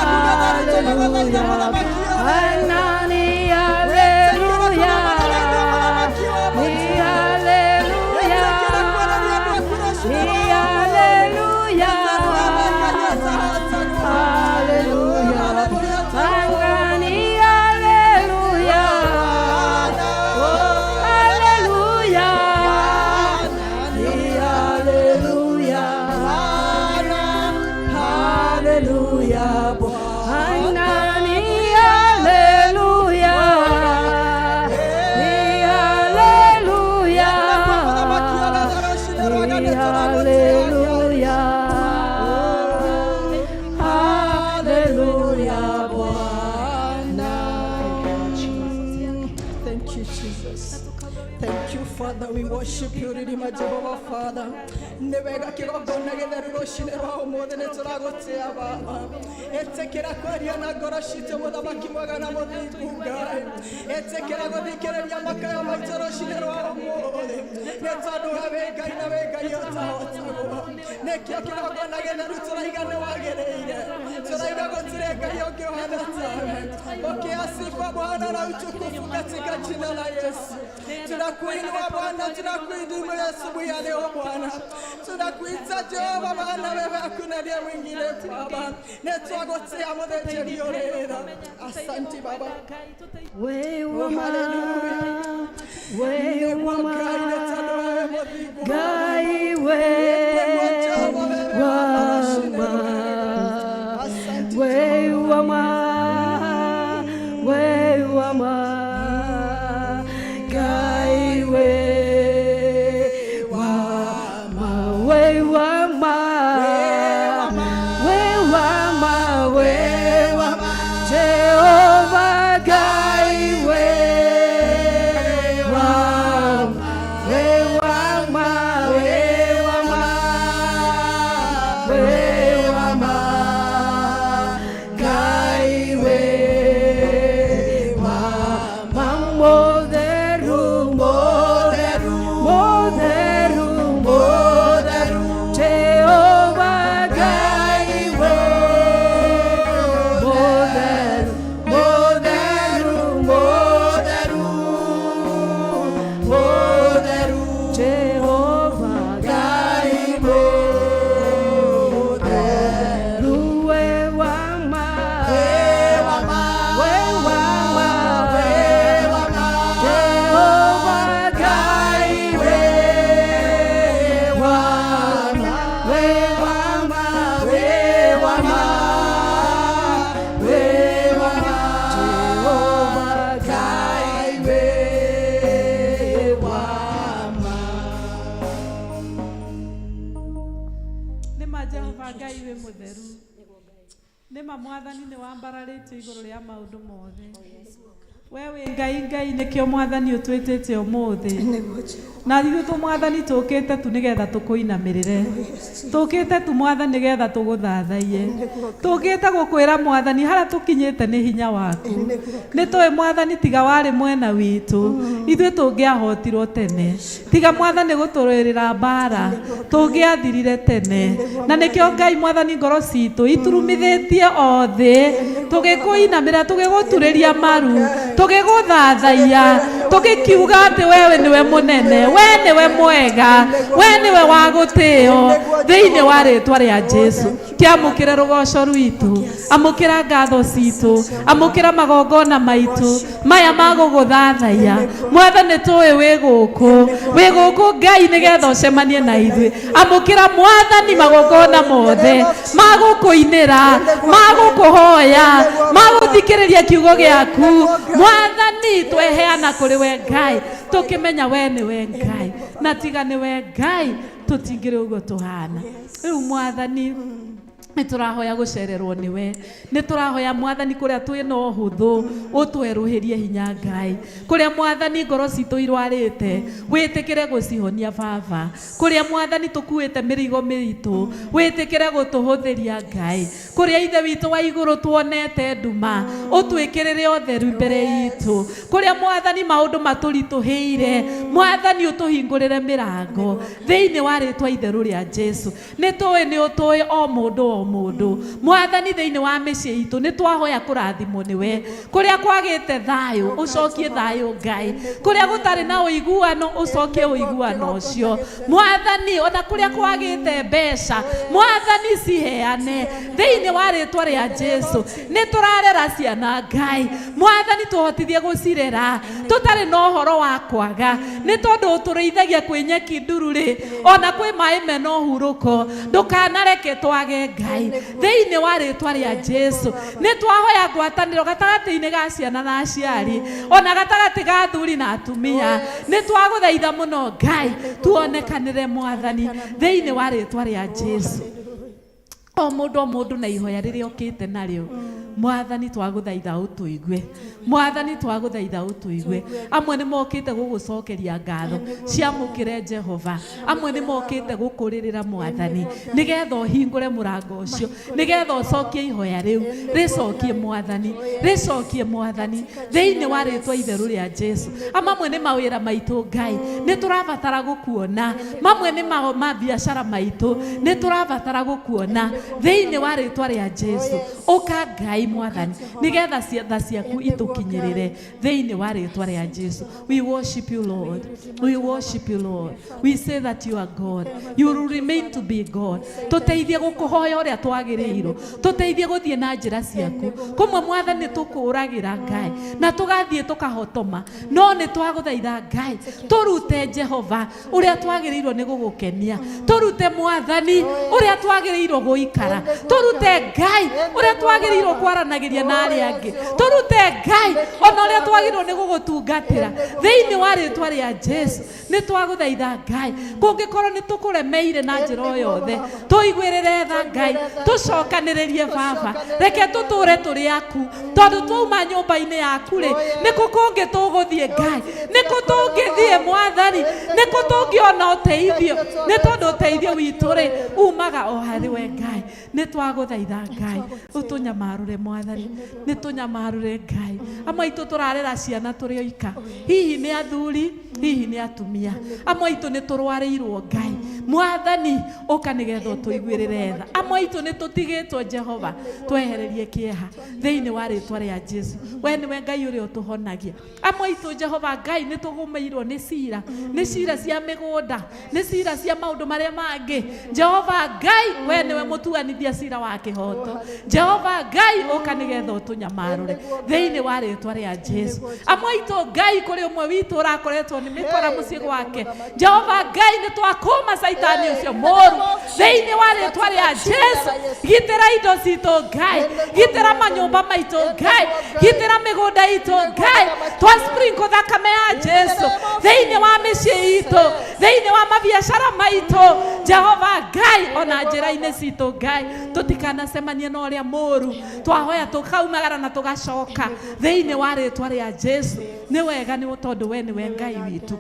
haleluya. Ana ni haleluya, ni haleluya, ni haleluya, haleluya. Bwana ni haleluya, oh haleluya, ni haleluya, haleluya. Bwana ni haleluya. Father. We worship you, Redeemer Jehovah, Father. Nĩ wega kĩgongona gĩtheru rũcinĩ rwa ũmũthĩ nĩ tũragũtĩa Baba. Ĩtĩkĩra kwaria na ngoro citũ mũthamaki mwega na mũthingu Ngai. Ĩtĩkĩra gũthikĩrĩria makayo maitũ rũcinĩ rwa ũmũthĩ. Nĩ tondũ we wĩ Ngai na wĩ Ngai ũtahotagwo. Nĩkĩo kĩgongona gĩtheru tũraiga nĩ wagĩrĩire. Tũraiga gũtirĩ Ngai ũngĩ ũhana tawe. Pokea sifa Bwana na utukufu katika jina la Yesu. Tunakuinua Bwana, tunakuidimu asubuhi ya leo Bwana. Tunakuita Jehova, maana wewe hakuna aliye mwingine Baba. Nĩtwagũtĩa mũthĩnjĩri ũrĩra. Asante Baba. We Oh, wama, hallelujah. we Nĩguo wama, Ngai nĩ tondũ wewe mũthingu. Ngai we Nĩguo Jehova wewe wama, Asante we wama, we wama, Ngai we wama, we wama, we wama, we wama, Jehovah Ngai we wama, we wama, we wama, we wama, Ngai we wama, Mũtheru, Mũtheru, Mũtheru, Mũtheru, Jehovah Ngai we Mũtheru, Mũtheru, Mũtheru, Mũtheru, Jehovah Ngai Mũtheru, we wama, we wama, we wama, we wama, Jehovah Ngai we wama, we wama, we wama, we wama, Jehovah Ngai we wama. Nĩ ma Jehova Ngai wĩ mũtheru. Nĩ ma Mwathani nĩ wambararĩtio igũrũ rĩa maũndũ mothe. We wĩ Ngai Ngai nĩkĩo Mwathani ũtwĩtĩte ũmũthĩ. Na ithuĩ tũ Mwathani tũkĩte tu nĩgetha tũkũinamĩrĩre. Tũkĩte tu Mwathani nĩgetha tũgũthathaiye. Tũkĩte gũkwĩra Mwathani harĩa tũkinyĩte nĩ hinya waku. Nĩ tũĩ Mwathani tiga warĩ mwena witũ ithuĩ tũngĩahotirwo tene. Tiga Mwathani gũtũrũĩrĩra mbara tũngĩathirire tene. Na nĩkĩo Ngai Mwathani ngoro citũ iturumithĩtie o thĩ tũgĩkũinamĩra tũgĩgũturĩria maru tũgĩgũthathaiya tũgĩkiuga atĩ wewe nĩwe mũnene, we nĩwe mwega, we nĩwe wa gũtĩo thĩinĩ wa rĩtwa rĩa Jesu. Kĩamũkĩre rũgoco rwitũ, amũkĩra ngatho citũ, amũkĩra magongona maitũ maya ma gũgũthathaiya. Mwathani tũĩ wĩ gũkũ, wĩ gũkũ Ngai nĩgetha ũcemanie na ithuĩ. Amũkĩra Mwathani magongona mothe ma gũkũinĩra, ma gũkũhoya, ma gũthikĩrĩria kiugo gĩaku. Mwathani tweheana kũrĩ we Ngai, tũkĩmenya we nĩwe Ngai, na tiga nĩwe Ngai tũtingĩrĩ ũguo tũhana. Rĩu Mwathani nĩ tũrahoya gũcererwo nĩwe, nĩ tũrahoya Mwathani kũrĩa twĩna ũhũthũ ũtwerũhĩrie hinya Ngai, kũrĩa Mwathani ngoro citũ irwarĩte wĩtĩkĩre gũcihonia Baba, kũrĩa Mwathani tũkuĩte mĩrigo mĩritũ wĩtĩkĩre gũtũhũthĩria Ngai, kũrĩa Ithe witũ wa igũrũ tuonete nduma ũtwĩkĩrĩre ũtheru mbere itũ, kũrĩa Mwathani maũndũ matũritũhĩire Mwathani ũtũhingũrĩre mĩrango thĩinĩ wa rĩtwa itheru rĩa Jesu. Nĩ tũĩ nĩ ũtũĩ o mũndũ o mũndũ Mwathani thĩinĩ wa mĩciĩ itũ nĩ twahoya kũrathimwo nĩwe, kũrĩa kwagĩte thayũ ũcokie thayũ Ngai, kũrĩa gũtarĩ na ũiguano ũcokie ũiguano ũcio Mwathani, ona kũrĩa kwagĩte mbeca Mwathani ciheane thĩinĩ wa rĩtwa rĩa Jesu. Nĩ tũrarera ciana Ngai, Mwathani tũhotithie gũcirera tũtarĩ na ũhoro wa kwaga, nĩ tondũ ũtũrĩithagia kwĩ nyeki nduru rĩ, ona kwĩ maĩ mena ũhurũko, ndũkanareke twage Ngai thĩinĩ wa rĩtwa rĩa Jesu. Nĩ twahoya ngwatanĩro gatagatĩ-inĩ ga ciana na aciari, ona gatagatĩ ga athuri na atumia, nĩ twagũthaitha mũno Ngai tuonekanĩre Mwathani thĩinĩ wa rĩtwa rĩa Jesu. O mũndũ o mũndũ na ihoya rĩrĩa okĩte narĩo. Mwathani twagũthaitha ũtũigue, Mwathani twagũthaitha ũtũigue. Amwe nĩ mokĩte gũgũcokeria ngatho, ciamũkĩre Jehova. Amwe nĩ mokĩte gũkũrĩrĩra Mwathani nĩgetha ũhingũre mũrango ũcio, nĩgetha ũcokie ihoya rĩu, rĩcokie Mwathani, rĩcokie Mwathani thĩinĩ wa rĩtwa itheru rĩa Jesu. Amamwe nĩ mawĩra maitũ Ngai, nĩ tũrabatara gũkuona. Mamwe nĩ mabiacara maitũ, nĩ tũrabatara gũkuona thĩinĩ wa rĩtwa rĩa Jesu. Ũka Ngai Mwathani nĩgetha tha ciaku itũkinyĩrĩre thĩinĩ wa rĩtwa rĩa Jesu. We worship you Lord, we worship you Lord. We say that you are God, you will remain to be God. Tũteithie gũkũhoya ũrĩa twagĩrĩirwo, tũteithie gũthiĩ na njĩra ciaku. Kũmwe Mwathani tũkũragĩra Ngai na tũgathiĩ tũkahotoma, no nĩ twagũthaitha Ngai tũrute Jehova ũrĩa twagĩrĩirwo nĩ gũgũkenia, tũrute Mwathani ũrĩa twagĩrĩirwo gũikara, tũrute Ngai ũrĩa twagĩrĩirwo kwaranagĩria na arĩa angĩ, tũrute Ngai ona ũrĩa twagĩrĩirwo nĩ gũgũtungatĩra thĩinĩ wa rĩtwa rĩa Jesu. Nĩ twagũthaitha Ngai, kũngĩkorwo nĩ tũkũremeire na njĩra o yothe, tũiguĩrĩre tha Ngai, tũcokanĩrĩrie Baba, reke tũtũre tũrĩ aku, tondũ twauma nyũmba-inĩ yaku rĩ, nĩ kũ kũngĩ tũgũthiĩ Ngai, nĩ kũ tũngĩthiĩ Mwathani, nĩ kũ tũngĩona ũteithio, nĩ tondũ ũteithio witũ rĩ umaga o harĩ we Ngai. Nĩ twagũthaitha Ngai ũtũnyamarũre Mwathani, nĩ tũnyamarũre Ngai. Amwe aitũ tũrarera ciana tũrĩ oika, hihi nĩ athuri, hihi nĩ atumia. Amwe aitũ nĩ tũrwarĩirwo Ngai, Mwathani ũka nĩgetha ũtũiguĩrĩre tha. Amwe aitũ nĩ tũtigĩtwo Jehova, twehererie kĩeha thĩinĩ wa rĩtwa rĩa Jesu. We nĩwe Ngai ũrĩa ũtũhonagia. Amwe aitũ Jehova Ngai nĩ tũgũmĩirwo nĩ cira, nĩ cira cia mĩgũnda, nĩ cira cia maũndũ marĩa mangĩ. Jehova Ngai we nĩwe mũtuanithia cira wa kĩhoto. Jehova Ngai ũka nĩgetha ũtũnyamarũre thĩinĩ wa rĩtwa rĩa Jesu. Amwe aitũ Ngai kũrĩ ũmwe witũ ũrakoretwo nĩ mĩkora mũciĩ gwake, Jehova Ngai nĩ twakũma caitani ũcio mũru thĩinĩ wa rĩtwa rĩa Jesu. Gitĩra indo citũ Ngai, gitĩra manyũmba maitũ Ngai, gitĩra mĩgũnda itũ Ngai, twa sprinkle thakame ya Jesu thĩinĩ wa mĩciĩ itũ, thĩinĩ wa mabiacara maitũ Jehova Ngai, ona njĩra-inĩ citũ Ngai, tũtikanacemanie na ũrĩa mũru. Twahoya tũkaumagara na tũgacoka thĩinĩ wa rĩtwa rĩa Jesu. Nĩ wega nĩ tondũ we nĩwe Ngai witũ.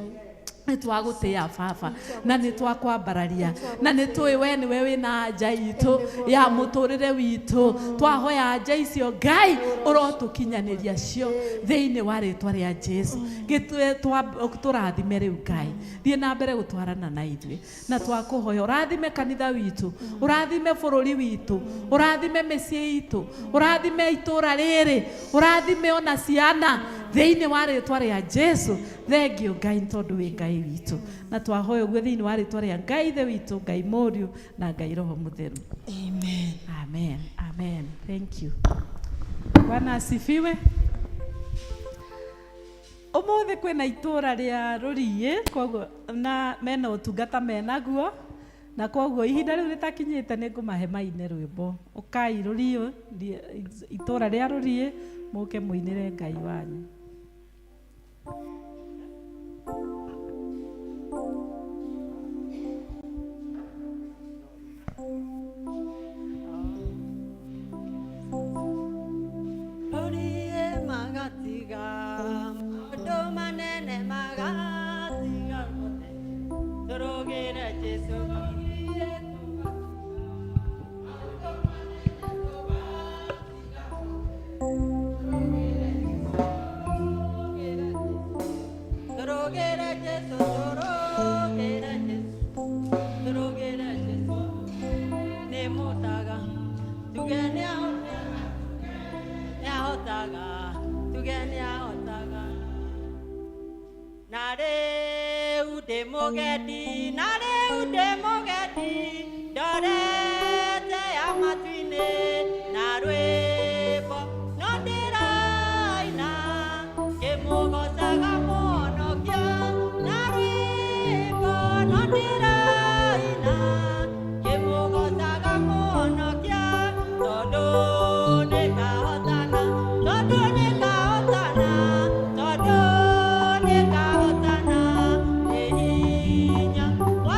Nĩ twagũtĩĩa Baba na nĩ twakwambararia na nĩ tũĩ we nĩwe wĩna anja itũ ya mũtũrĩre witũ. Twahoya anja icio Ngai ũrotũkinyanĩria cio thĩinĩ wa rĩtwa rĩa Jesu. Tũrathime rĩu Ngai, thiĩ na mbere gũtwarana na ithuĩ, na twakũhoya ũrathime kanitha witũ, ũrathime bũrũri witũ, ũrathime mĩciĩ itũ, ũrathime itũra rĩrĩ, ũrathime ona ciana thĩinĩ wa rĩtwa rĩa Jesu. Thengio Ngai tondũ wĩ Ngai witũ, na twahoya ũguo thĩinĩ wa rĩtwa rĩa Ngai Ithe witũ, Ngai Mũriũ na Ngai Roho Mũtheru. Amen. Amen. Amen. Thank you. Bwana asifiwe. Ũmũthĩ kwĩna itũra rĩa Rũriĩ, koguo na mena ũtungata menaguo, na koguo ihinda rĩu rĩtakinyĩte nĩ ngũmahe maine rwĩmbo. Ũkai Rũriĩ, itũra rĩa Rũriĩ, mũke mũinĩre Ngai wanyu. Rũriĩ magatiga maũndũ manene magatiga mothe, tũrũgĩre Jesũ. Rũriĩ tũrũgĩre Jesũ, tũrũgĩre Jesũ, tũrũgĩre Jesũ. Nĩ mũtaga tuge nĩ ahotaga, tuge nĩ ahotaga. Na rĩu ndĩ mũgendi, na rĩu ndĩ mũgendi, ndorete ya matu-inĩ na rwĩmbo no ndĩraina ngĩmũgoocaga Mũhonokia. Na rwĩmbo no ndĩraina ngĩmũgoocaga Mũhonokia, tondũ nĩngahotana, tondũ nĩngahotana, tondũ nĩngahotana nĩ hinya wa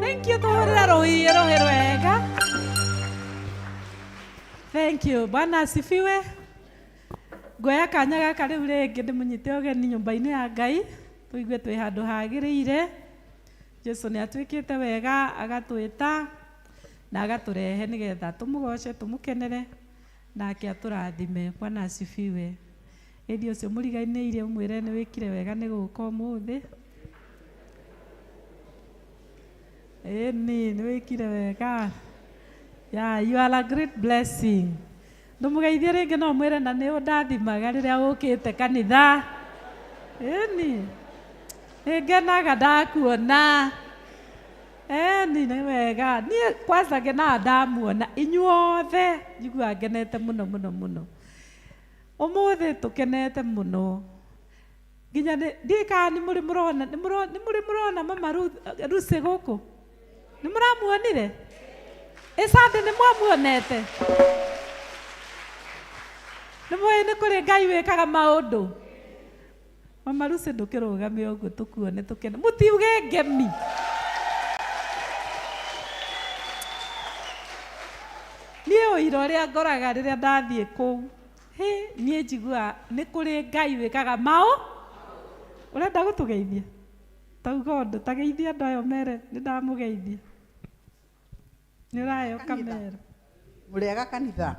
Thank you tuhurira ruhiĩ rũhĩ rwega. Thank you. Bwana asifiwe. Ngoya kanya gaka rĩu rĩngĩ ndĩmũnyite ũgeni nyũmba-inĩ ya Ngai tũigue twĩ handũ hagĩrĩire. Jesu nĩ atwĩkĩte wega agatwĩta na agatũrehe nĩgetha tũmũgoce tũmũkenere nake atũrathime. Bwana asifiwe. Ĩndi ũcio mũriganĩire ũmwĩre nĩ wĩkire wega nĩ gũka ũmũthĩ. Ĩni nĩ wĩkire wega. Yeah, you are a great blessing. Ndũmũgeithie rĩngĩ no mwĩre na nĩ ũndathimaga rĩrĩa ũkĩte kanitha. Ĩni nĩngenaga ndakuona. Ĩni nĩ wega. Niĩ kwanza ngenaga ndamuona inyuothe njiguaga ngenete mũno mũno mũno. Ũmũthĩ tũkenete mũno. Nginya ndiũĩ kana nĩ mũrĩ mũrona nĩ mũrĩ mũrona mama Lucy gũkũ? Nĩ mũramuonire? Ĩ Sunday nĩ mwamuonete? Nĩ mũĩ nĩ kũrĩ Ngai wĩkaga maũndũ? Mama Lucy ndũkĩrũgame ũguo tũkuone tũkene. Mũtiuge ngemi. Niĩ ũira ũrĩa ngoraga rĩrĩa ndathiĩ kũu, hĩ niĩ njiguaga nĩ kũrĩ Ngai wĩkaga maũ. Ũrenda gũtũgeithia? Tauga ũndũ, ta geithia andũ aya ũmere nĩ ndamũgeithia. Nĩ ũraheo kamera. Mũrĩega kanitha?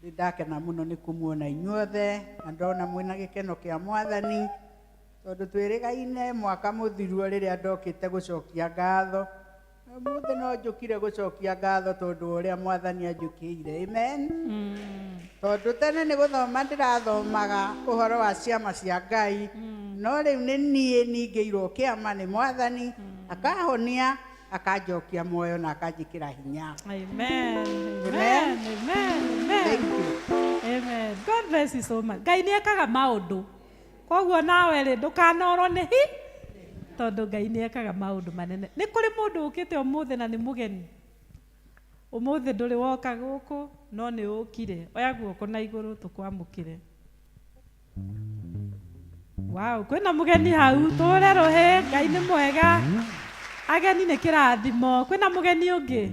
Nĩ ndakena mũno nĩ kũmuona inyuothe na ndona mwĩna gĩkeno kĩa mwathani tondũ twĩrĩgaine mwaka mũthiru o rĩrĩa ndokĩte gũcokia ngatho. Ũmũthĩ no njũkire gũcokia ngatho tondũ wa ũrĩa mwathani anjũkĩire. Amen. Tondũ tene nĩ gũthoma ndĩrathomaga ũhoro wa ciama cia Ngai, no rĩu nĩ niĩ ningĩirwo kĩama nĩ mwathani, akahonia, akanjokia muoyo na akanjĩkĩra hinya. Amen. Amen. Amen. Amen. Amen. Thank you. Amen. God bless you so much. Ngai nĩ ekaga maũndũ. Koguo nawe rĩ ndũkanorwo nĩ hi tondũ Ngai nĩ ekaga maũndũ manene. Nĩ kũrĩ mũndũ ũkĩte ũmũthĩ na nĩ mũgeni. Ũmũthĩ ndũrĩ woka gũkũ no nĩ ũkire. Oya guoko na igũrũ tũkwamũkĩre. Wow, kwĩna mũgeni hau tũre rũhĩ, Ngai nĩ mwega. Ageni nĩ kĩrathimo. Kwĩna mũgeni ũngĩ?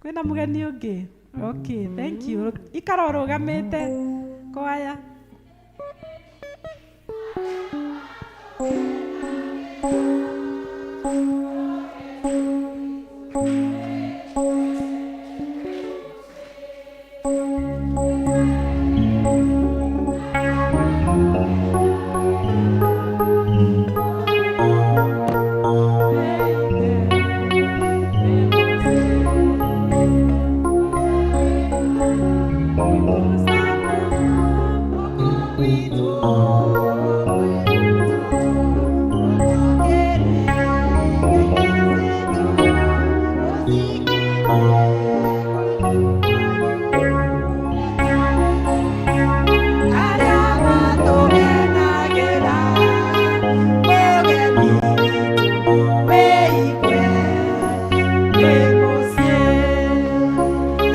Kwĩna mũgeni ũngĩ? Okay, thank you. Ikara ũrũgamĩte kwaya.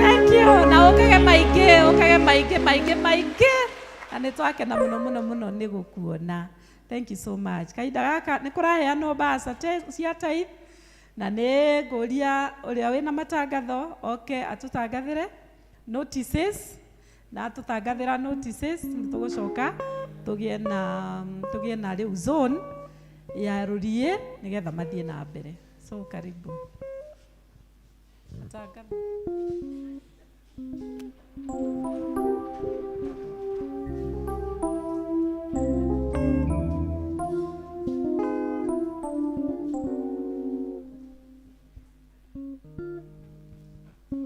Thank you. Na ũkage maingĩ, ũkage maingĩ, maingĩ, maingĩ. Na nĩ twakena mũno mũno mũno nĩ gũkuona. Thank you so much. Kahinda gaka nĩ kũraheanwo mbaca cia tithe na nĩ ngũria ũrĩa wĩna matangatho oke atũtangathĩre notices na atũtangathĩra notices nĩ tũgũcoka tũgĩe na rĩu zone ya rũriĩ nĩgetha mathiĩ na mbere. So karibu. Matangatho.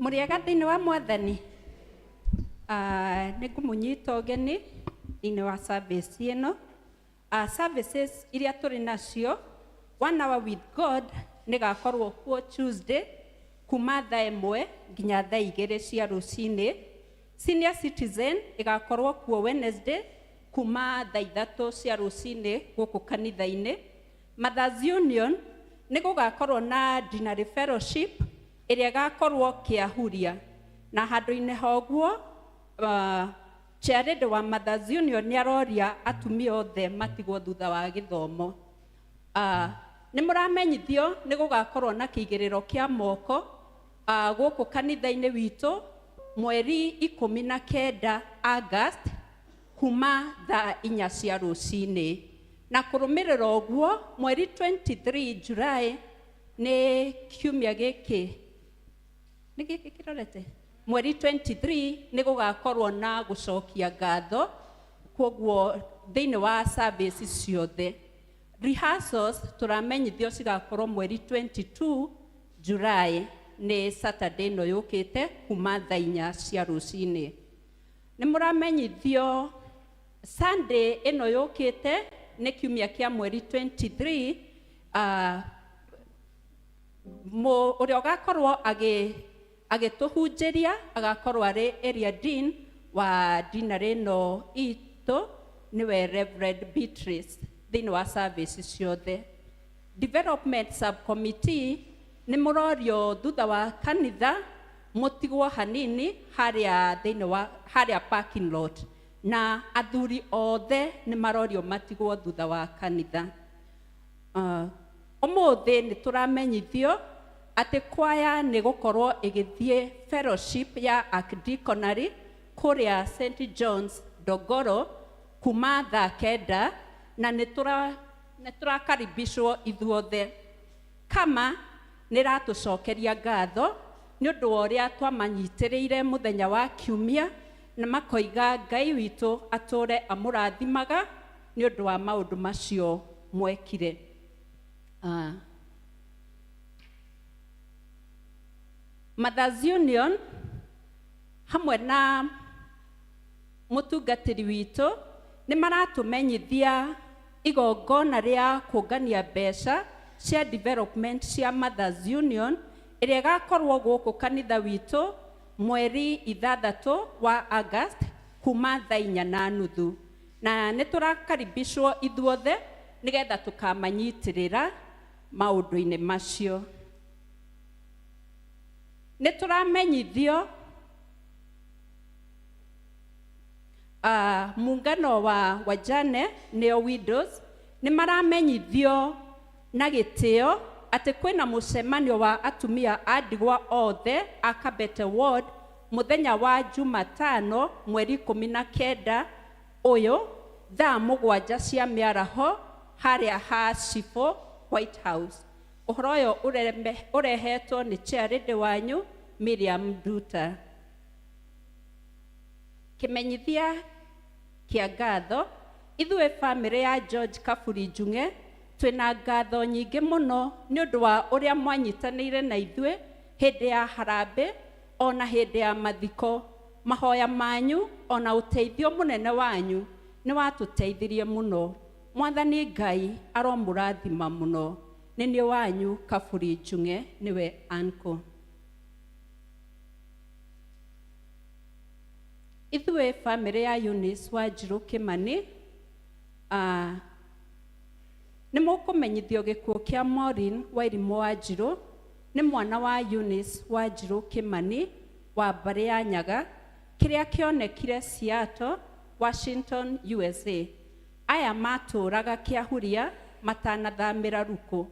Mũrĩega thĩinĩ wa mwathani. Nĩ ngũmũnyita ũgeni thĩinĩ wa service ĩno. Services iria tũrĩ nacio, One Hour with God nĩ gakorwo kuo Tuesday kuma thaa 1 nginya thaa 2 cia rũcinĩ. Senior Citizen ĩgakorwo kuo Wednesday kuma thaa 3 cia rũcinĩ gũkũ kanitha-inĩ. Mothers Union nĩ gũgakorwo na Dinner Fellowship ĩrĩa ĩgakorwo Kĩahuria, na handũ-inĩ ha ũguo chairlady wa Mothers Union nĩ aroria atumia othe matigwo thutha wa gĩthomo. Nĩ mũramenyithio nĩ gũgakorwo na kĩigĩrĩro kĩa moko gũkũ kanitha-inĩ witũ mweri 19 August kuma thaa 4 cia rũcinĩ, na kũrũmĩrĩra ũguo mweri 23 July nĩ kiumia gĩkĩ nĩ gĩkĩ kĩrorete mweri 23 nĩ gũgakorwo na gũcokia ngatho, koguo thĩinĩ wa service ciothe. Rehearsals tũramenyithio cigakorwo mweri 22 July nĩ Saturday ĩno yũkĩte kuma thaa 4 cia rũcinĩ. Nĩ mũramenyithio Sunday ĩno yũkĩte nĩ kiumia kĩa mweri 23 ũrĩa ũgakorwo agĩtũhunjĩria agakorwo arĩ area dean wa dinarĩ ĩno itũ, nĩwe Reverend Beatrice thĩinĩ wa service ciothe. Development subcommittee nĩ mũrorio thutha wa kanitha mũtigwo hanini harĩa thĩinĩ wa harĩa parking lot, na athuri othe nĩ marorio matigwo thutha wa kanitha. Ũmũthĩ nĩ tũramenyithio atĩ kwaya nĩ gũkorwo ĩgĩthiĩ fellowship ya Archdeaconry kũrĩa St John's Ndongoro kuma thaa 9, na nĩ tũrakaribishwo ithuothe. Kama nĩ ratũcokeria ngatho nĩ ũndũ wa ũrĩa twamanyitĩrĩire mũthenya wa kiumia, na makoiga Ngai witũ atũre amũrathimaga nĩ ũndũ wa maũndũ macio mwekire. Mothers Union hamwe na mũtungatĩri witũ nĩ maratũmenyithia igongona rĩa kũngania mbeca cia development cia Mothers Union ĩrĩa ĩgakorwo gũkũ kanitha witũ mweri 6 wa August kuma thaa 4:30, na nĩ tũrakaribishwo ithuothe nĩgetha tũkamanyitĩrĩra maũndũ-inĩ macio. Nĩ tũramenyithio muungano wa wajane nĩo widows nĩ maramenyithio na gĩtĩo atĩ kwĩna mũcemanio wa atumia a ndigwa othe a Kabete Ward mũthenya wa Jumatano mweri 19 ũyũ thaa 7 cia mĩaraho harĩa ha Cibũ White House. Ũhoro ũyũ ũrehetwo nĩ chairlady wanyu Miriam Nduta. Kĩmenyithia kĩa ngatho, ithuĩ bamĩrĩ ya George Kaburi Njung'e twĩna ngatho nyingĩ mũno nĩ ũndũ wa ũrĩa mwanyitanĩire na ithuĩ hĩndĩ ya harambĩ ona hĩndĩ ya mathiko. Mahoya manyu ona ũteithio mũnene wanyu nĩ watũteithirie mũno. Mwathani Ngai aromũrathima mũno. Nĩ niĩ wanyu Kaburi Njung'e, nĩwe uncle. Ithuĩ bamĩrĩ ya Eunice Wanjirũ Kĩmani nĩ mũkũmenyithio gĩkuũ kĩa Maureen Wairimũ Wanjirũ, nĩ mwana wa Eunice Wanjirũ Kĩmani wa mbarĩ ya Nyaga, kĩrĩa kĩonekire Seattle, Washington, USA. Aya matũraga Kĩahuria matanathamĩra Ruku.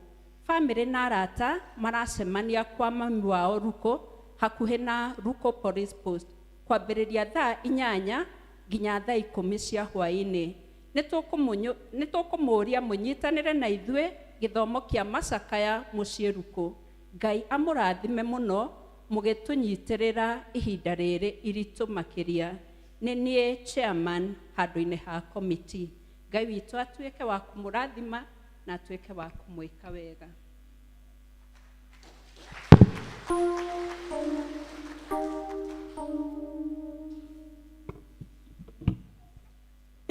Bamĩrĩ na arata maracemania kwa mami wao Ruku hakuhĩ na Ruku Police Post kwambĩrĩria thaa 8 nginya thaa 10 cia hwaĩ-inĩ. Nĩ tũkũmũũria mũnyitanĩre na ithuĩ gĩthomo kĩa macakaya mũciĩ Ruku. Ngai amũrathime mũno mũgĩtũnyitĩrĩra ihinda rĩrĩ iritũ makĩria. Nĩ niĩ chairman handũ-inĩ ha committee. Ngai witũ atuĩke wa kũmũrathima na atuĩke wa kũmwĩka wega.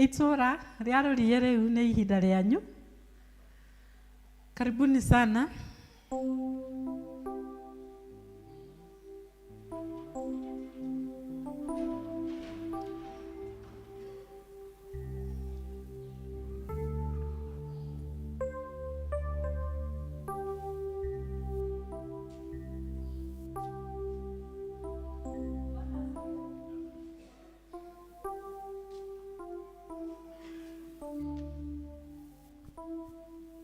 Itũra rĩa rũriĩ rĩu nĩ ihinda rĩanyu. Karibuni sana.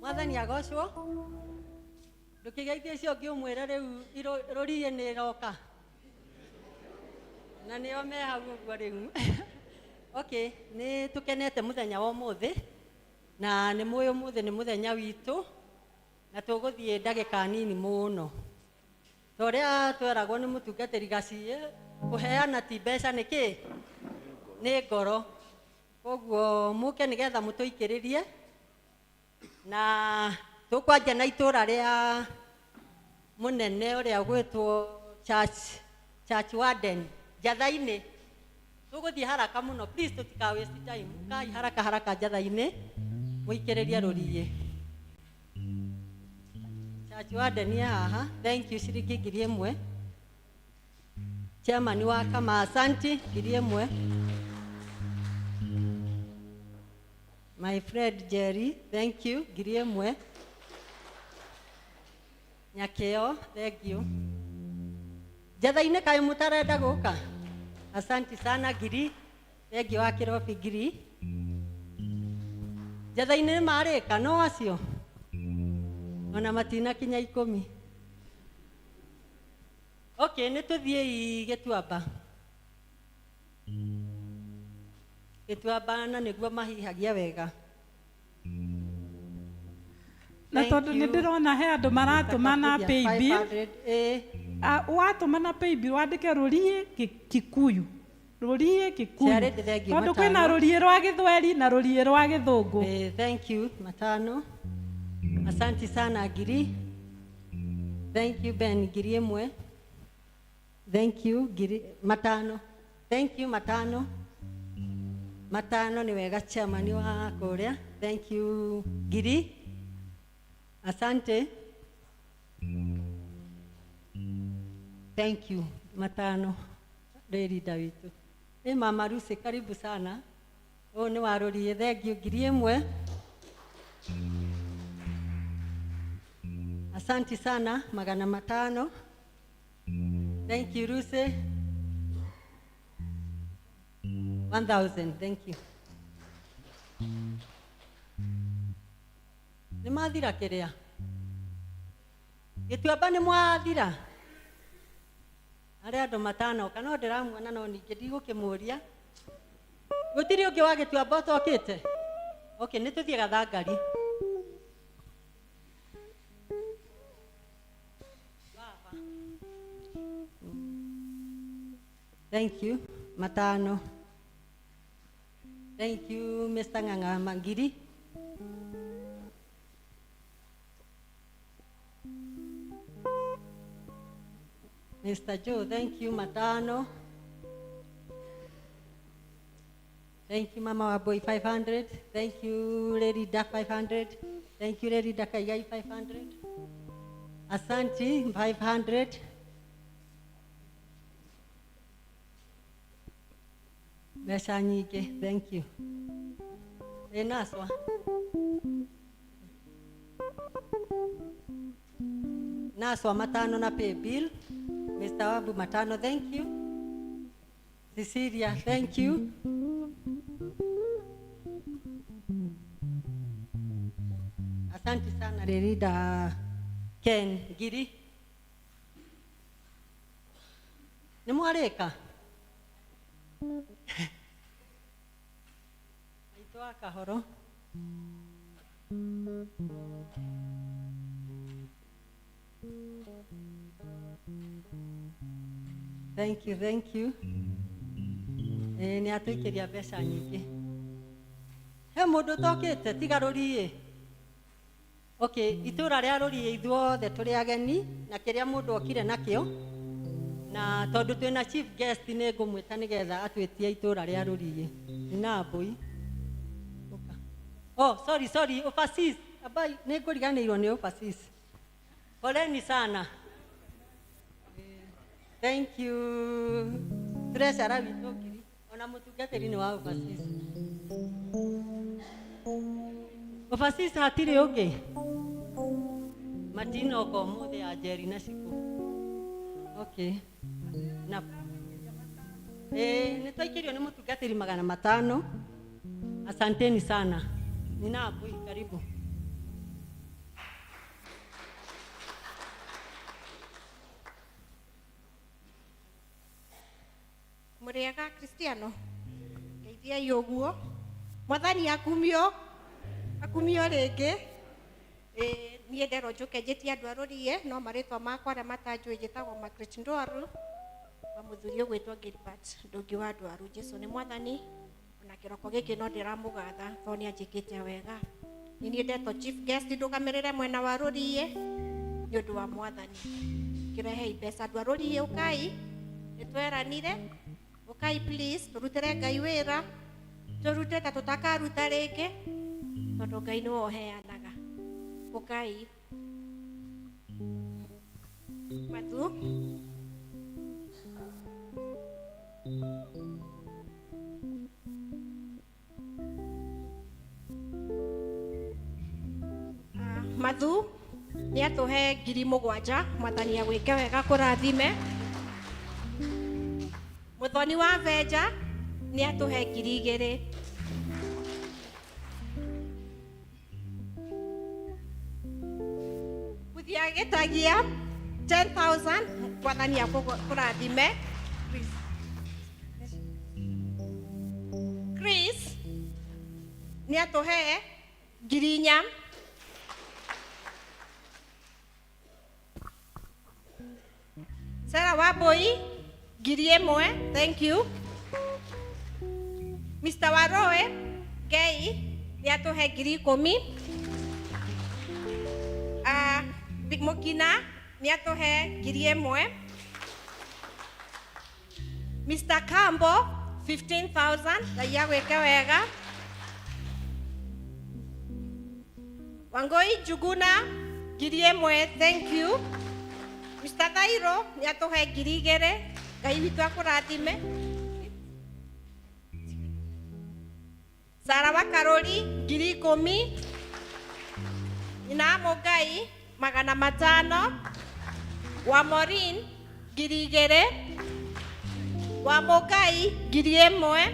Mwathani agocwo. Ndũkĩgeithie ũcio ũngĩ ũmwĩre rĩu rũriĩ nĩ ĩroka. Na nĩo me hau ũguo rĩu. Okay, nĩ tũkenete mũthenya wa ũmũthĩ na nĩ mũĩ ũmũthĩ nĩ mũthenya witũ na tũgũthiĩ ndagĩka nini mũno. Ta ũrĩa tweragwo nĩ mũtungatĩri Gaciĩ, kũheana ti mbeca nĩ kĩ? Nĩ ngoro. Koguo mũke nĩgetha mũtũikĩrĩrie na tũkwanjia na itũra rĩa mũnene ũrĩa ũgwĩtwo church warden Njatha-inĩ. Tũgũthiĩ haraka mũno, please tũtika waste time. Kai haraka haraka Njatha-inĩ mũikĩrĩrie rũriĩ. Church warden e haha, thank you, ciringi 1000. Chairman wa kama, asanti, 1000. My friend Jerry, thank you, 1000. Nyakeo, thank you. Njatha-inĩ kaĩ mũtarenda gũka? Asanti sana, ngiri. Thank you wa kĩrobi ngiri. Njatha-inĩ nĩ marĩka no acio ona matinakinya 10. Okay, nĩ tũthiĩi Gĩtuamba. Gĩtuamba na nĩguo mahihagia wega. Na tondũ nĩ ndĩrona he andũ maratũma na paybill. Watũma na paybill wandĩke rũriĩ Kikuyu. Rũriĩ Kikuyu. Tondũ kwĩna rũriĩ rwa Gĩthweri na rũriĩ rwa Gĩthũngũ. Thank you, matano. Asanti sana, ngiri. Thank you, Ben, 1000. Thank you, ngiri matano. Thank you, matano. Matano nĩ wega chairman wa kũrĩa. Thank you, ngiri. Asante. Thank you, matano. Rĩrinda witũ. Ĩ Mama Lucy, karibu sana. Ũyũ nĩ wa rũriĩ, thank you, 1000. Asanti sana, 500. Thank you, Lucy. 1000, thank you. Nĩ mathira kĩrĩa? Gĩtuamba nĩ mwathira? Arĩa andũ matanoka no ndĩramuona no ningĩ ndigũkĩmũria. Gũtirĩ ũngĩ wa Gĩtuamba ũtokĩte? Okay, nĩ tũthiĩ Gathangari. Baba. Thank you, matano. Thank you, Mr. Ng'ang'a Mangiri. Mr. Joe, thank you, matano. Thank you, Mama Waboi, 500. Thank you, Lady Da, 500. Thank you, Lady Dakayai, 500. Asante, 500. Mbeca nyingĩ, thank you. Ĩ Naswa. Naswa matano na pay bill. Mr. Wabu matano, thank you. Cecilia, thank you. Asante sana Lerida Ken Ngiri. Nĩ mwarĩka? Maitũ wa Kahoro. Thank you, thank you. Ĩĩ nĩ atũikĩria mbeca nyingĩ. He mũndũ ũtokĩte tiga rũriĩ? Okay, itũra rĩa rũriĩ ithuothe tũrĩ ageni na kĩrĩa mũndũ okire nakĩo, na tondũ twĩna chief guest nĩ ngũmwĩta nĩgetha atwĩtie itũra rĩa rũriĩ. Na mbũi. Oh, sorry, sorry, overseas. Abai, nĩ ngũriganĩirwo nĩ overseas. Poleni sana. Thank you. Treasurer witũ ngiri. Ona mũtungatĩri nĩ wa overseas. Overseas hatirĩ ũngĩ? Matinoka ũmũthĩ ya Njeri na Cikũ. Okay. Na nĩ twaikĩrio nĩ mũtungatĩri 500. Asanteni sana. Nina Abui, karibu. Mũrĩega Kristiano, ngeithiai ũguo. Mwathani akumio, akumio rĩngĩ. Niĩ nderwo njũke njĩtie andũ a rũriĩ, no marĩtwa makwa arĩa matanjũĩ njĩtagwo Margaret Ndwaru, wa mũthuri ũgwĩtwo Gilbert Ndũngĩ wa Ndwaru. Jesu nĩ mwathani, ona kĩroko gĩkĩ no ndĩramũgatha tondũ nĩ anjĩkĩte wega. Nĩ niĩ ndetwo chief guest ndũgamĩrĩre mwena wa rũriĩ nĩ ũndũ wa mwathani. Kĩrehei mbeca andũ a rũriĩ, ũkai, nĩ tweranire, ũkai please, tũrutĩre Ngai wĩra, tũrute ta tũtakaruta rĩngĩ, tondũ Ngai nĩwe ũheanaga. Ũkai. Mathu. Mathu nĩ atũhe 7,000, mwathani agwĩke wega kũrathime. Mũthoni wa Benja nĩ atũhe 2,000. Muthia gĩtagia 10,000, mwathani akũrathime. Chris nĩ atũhe 4,000. Sarah Wambui 1,000, thank you. Mr. Waroe Ngei nĩ atũhe 10,000. Mũkina nĩ atũhe 1,000. Mr. Kambo 15,000, Ngai agwĩke wega. Wangoi Njuguna 1,000, thank you. Mr. Thairo nĩ atũhe 2,000, Ngai witũ akũrathime. Sara wa Karori 10,000. Nyina wa Mũngai 500. Wa Maureen 2,000. Wa Mũngai 1,000.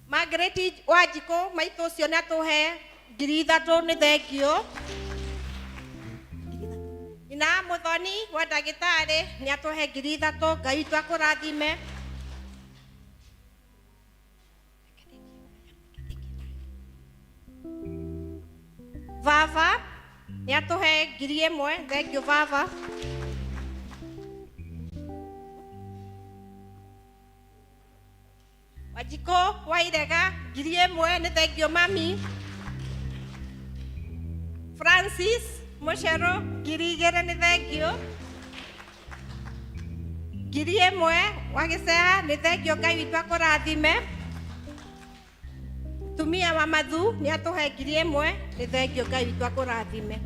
Margaret Wanjikũ maitũ ũcio nĩ atũhe 3,000, nĩ thengio. Nyina wa Mũthoni wa ndagĩtarĩ nĩ atũhe 3,000, Ngai witũ akũrathime. Baba nĩ atũhe 1,000, thengio baba. Wanjikũ wa Irega 1,000, nĩ thengio mami. Francis Mũcero 2,000, nĩ thengio. 1,000 wa Gĩceha, nĩ thengio, Ngai witũ akũrathime. Tumia wa Mathu nĩ atũhe 1,000, nĩ thengio, Ngai witũ akũrathime.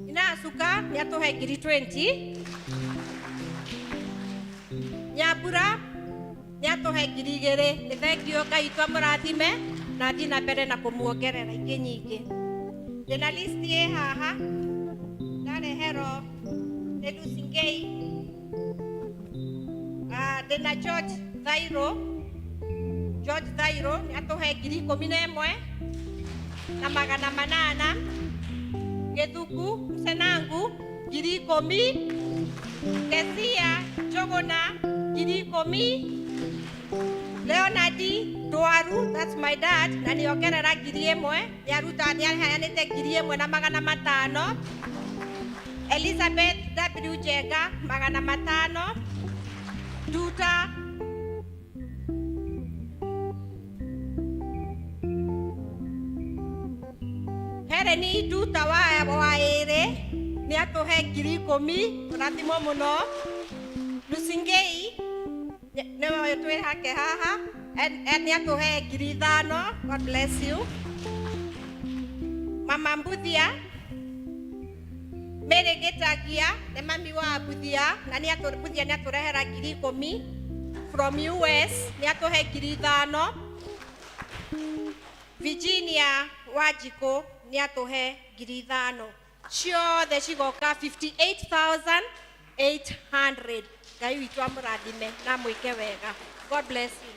Ina Asuka nĩ atũhe 20,000. Nyambura nĩ atũhe 2,000, nĩ thengio, Ngai witũ amũrathime na athiĩ na mbere na kũmuongerera ingĩ nyingĩ. Ndĩna list ĩ haha ndareherwo nĩ Lucy Ngei. Ndĩna George Thairo. George Thairo nĩ atũhe 11,800. Gĩthuku Mcenangu 10,000. Kesia Njũgũna 10,000. Leonard Ndwaru, that's my dad, na nĩongerera 1,000, nĩaruta nĩaheanĩte 1,500. Elizabeth W Njenga 500. Nduta Helen Nduta wa ĩrĩ nĩ atũhe 10,000, ũrathimwo mũno. Lucingei nĩwe twĩ hake haha, nĩ atũhe 5,000, God bless you. Mama Mbuthia Mary Gĩtagia nĩ mami wa Mbuthia, na nĩ Mbuthia nĩ atũrehera 10,000 from US, nĩ atũhe 5,000. Virginia Wanjikũ nĩ atũhe 5,000. Ciothe cigoka 58,800. Ngai witũ amũrathime na amwĩke wega. God bless you.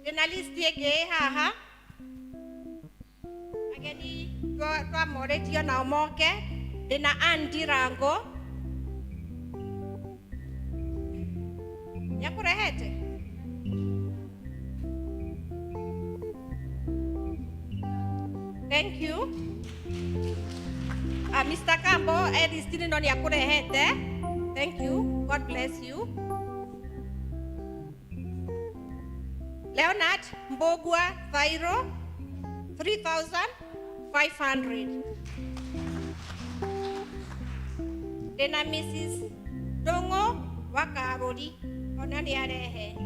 Ndĩna list ĩngĩ ĩ haha, ageni twamorĩtio nao moke. Ndĩna Andy Rango, nĩ akũrehete. Thank you. Mr. Kambo, list ĩno nĩ akũrehete. Thank you. God bless you. Leonard Mbogua Thairo, 3,500. Ndĩna Mrs. Ndung'u wa Karũri, ona nĩ arehe,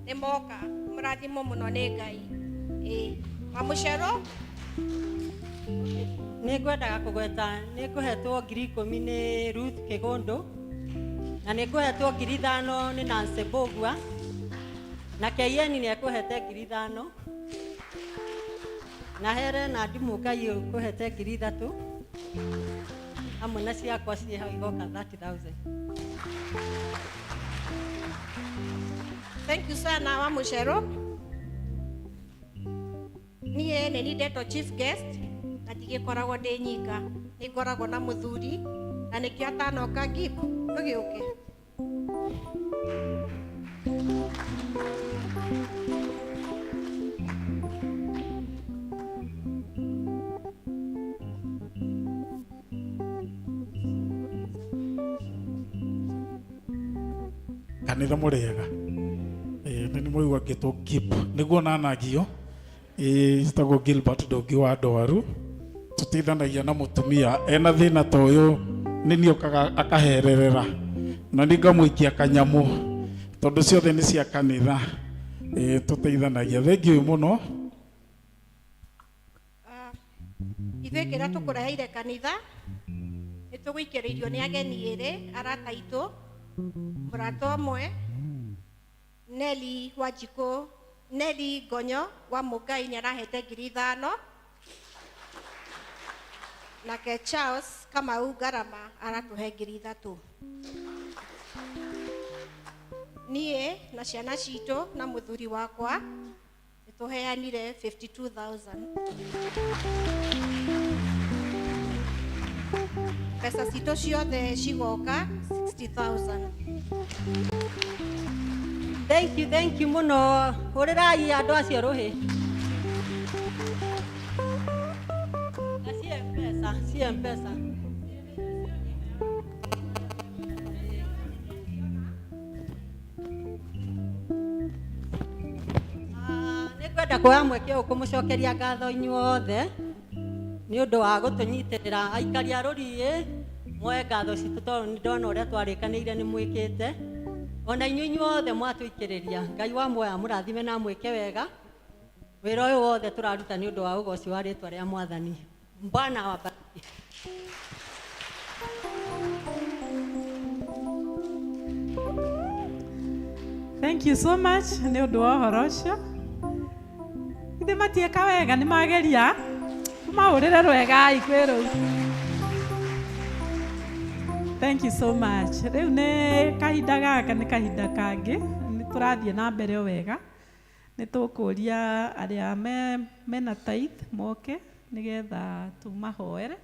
nĩ moka, mũrathimwo mũno nĩ Ngai. Ĩĩ, wa mũcero. Nĩ ngwendaga kũgweta nĩ ngũhetwo 10,000 nĩ Ruth Kĩgũndũ, na nĩ ngũhetwo 5,000 nĩ Nancy Mbũgua, na KN nĩ ekũhete 5,000, na here na Ndimu Ngai ũkũhete 3,000, hamwe na ciakwa ciĩ hau igoka 30,000. Thank you sana wa mũcero. Niĩ nĩ ndetwo chief guest na ndigĩkoragwo ndĩ nyika, nĩ ngoragwo na mũthuri, na nĩkĩo atanoka. Gip, ndũgĩũke. Kanitha mũrĩega? Nĩ nĩ mũigua ngĩtwo Gip nĩguo nanagio njĩtagwo Gilbert Ndũngi wa Ndwaru. Tũteithanagia na mũtumia ena thĩna ta ũyũ, nĩ niĩ okaga akahererera na nĩ ngamũikia kanyamũ, tondũ ciothe nĩ cia kanitha. Tũteithanagia. Thengiũ mũno. Ithuĩ kĩrĩa tũkũreheire kanitha, nĩ tũgũikĩrĩirio nĩ ageni ĩrĩ arata aitũ, mũrata ũmwe Nelly Wanjikũ, Nelly Ngonyo wa Mũngai, nĩ arahete 5,000, nake Charles Kamau Ngarama aratũhe 3,000. Niĩ na ciana citũ na mũthuri wakwa nĩ tũheanire 52,000. Mbeca citũ ciothe cigoka 60,000. Thank you, thank you mũno. Hũrĩrai andũ acio rũhĩ. Na ci M-Pesa, ci M-Pesa. Nĩ ngwenda kuoya mweke ũyũ kũmũcokeria ngatho inyuothe nĩ ũndũ wa gũtũnyitĩrĩra. Aikari a Rũriĩ, moe ngatho citũ, tondũ nĩ ndona ũrĩa twarĩkanĩire nĩ mwĩkĩte. Ona inyuĩ inyuothe mwatũikĩrĩria, Ngai wa muoyo amũrathime na amwĩke wega. Wĩra ũyũ wothe tũraruta nĩ ũndũ wa ũgoci wa rĩtwa rĩa Mwathani. Bwana awabariki. Thank you so much nĩ ũndũ wa ũhoro ũcio. Ithe matiĩka wega, nĩ mageria. Tũmahũrĩre rwegai kwĩ rũu. Thank you so much. Rĩu nĩ kahinda gaka nĩ kahinda kangĩ, nĩ tũrathiĩ na mbere o wega. Nĩ tũkũria arĩa mena tithe moke nĩgetha tũmahoere,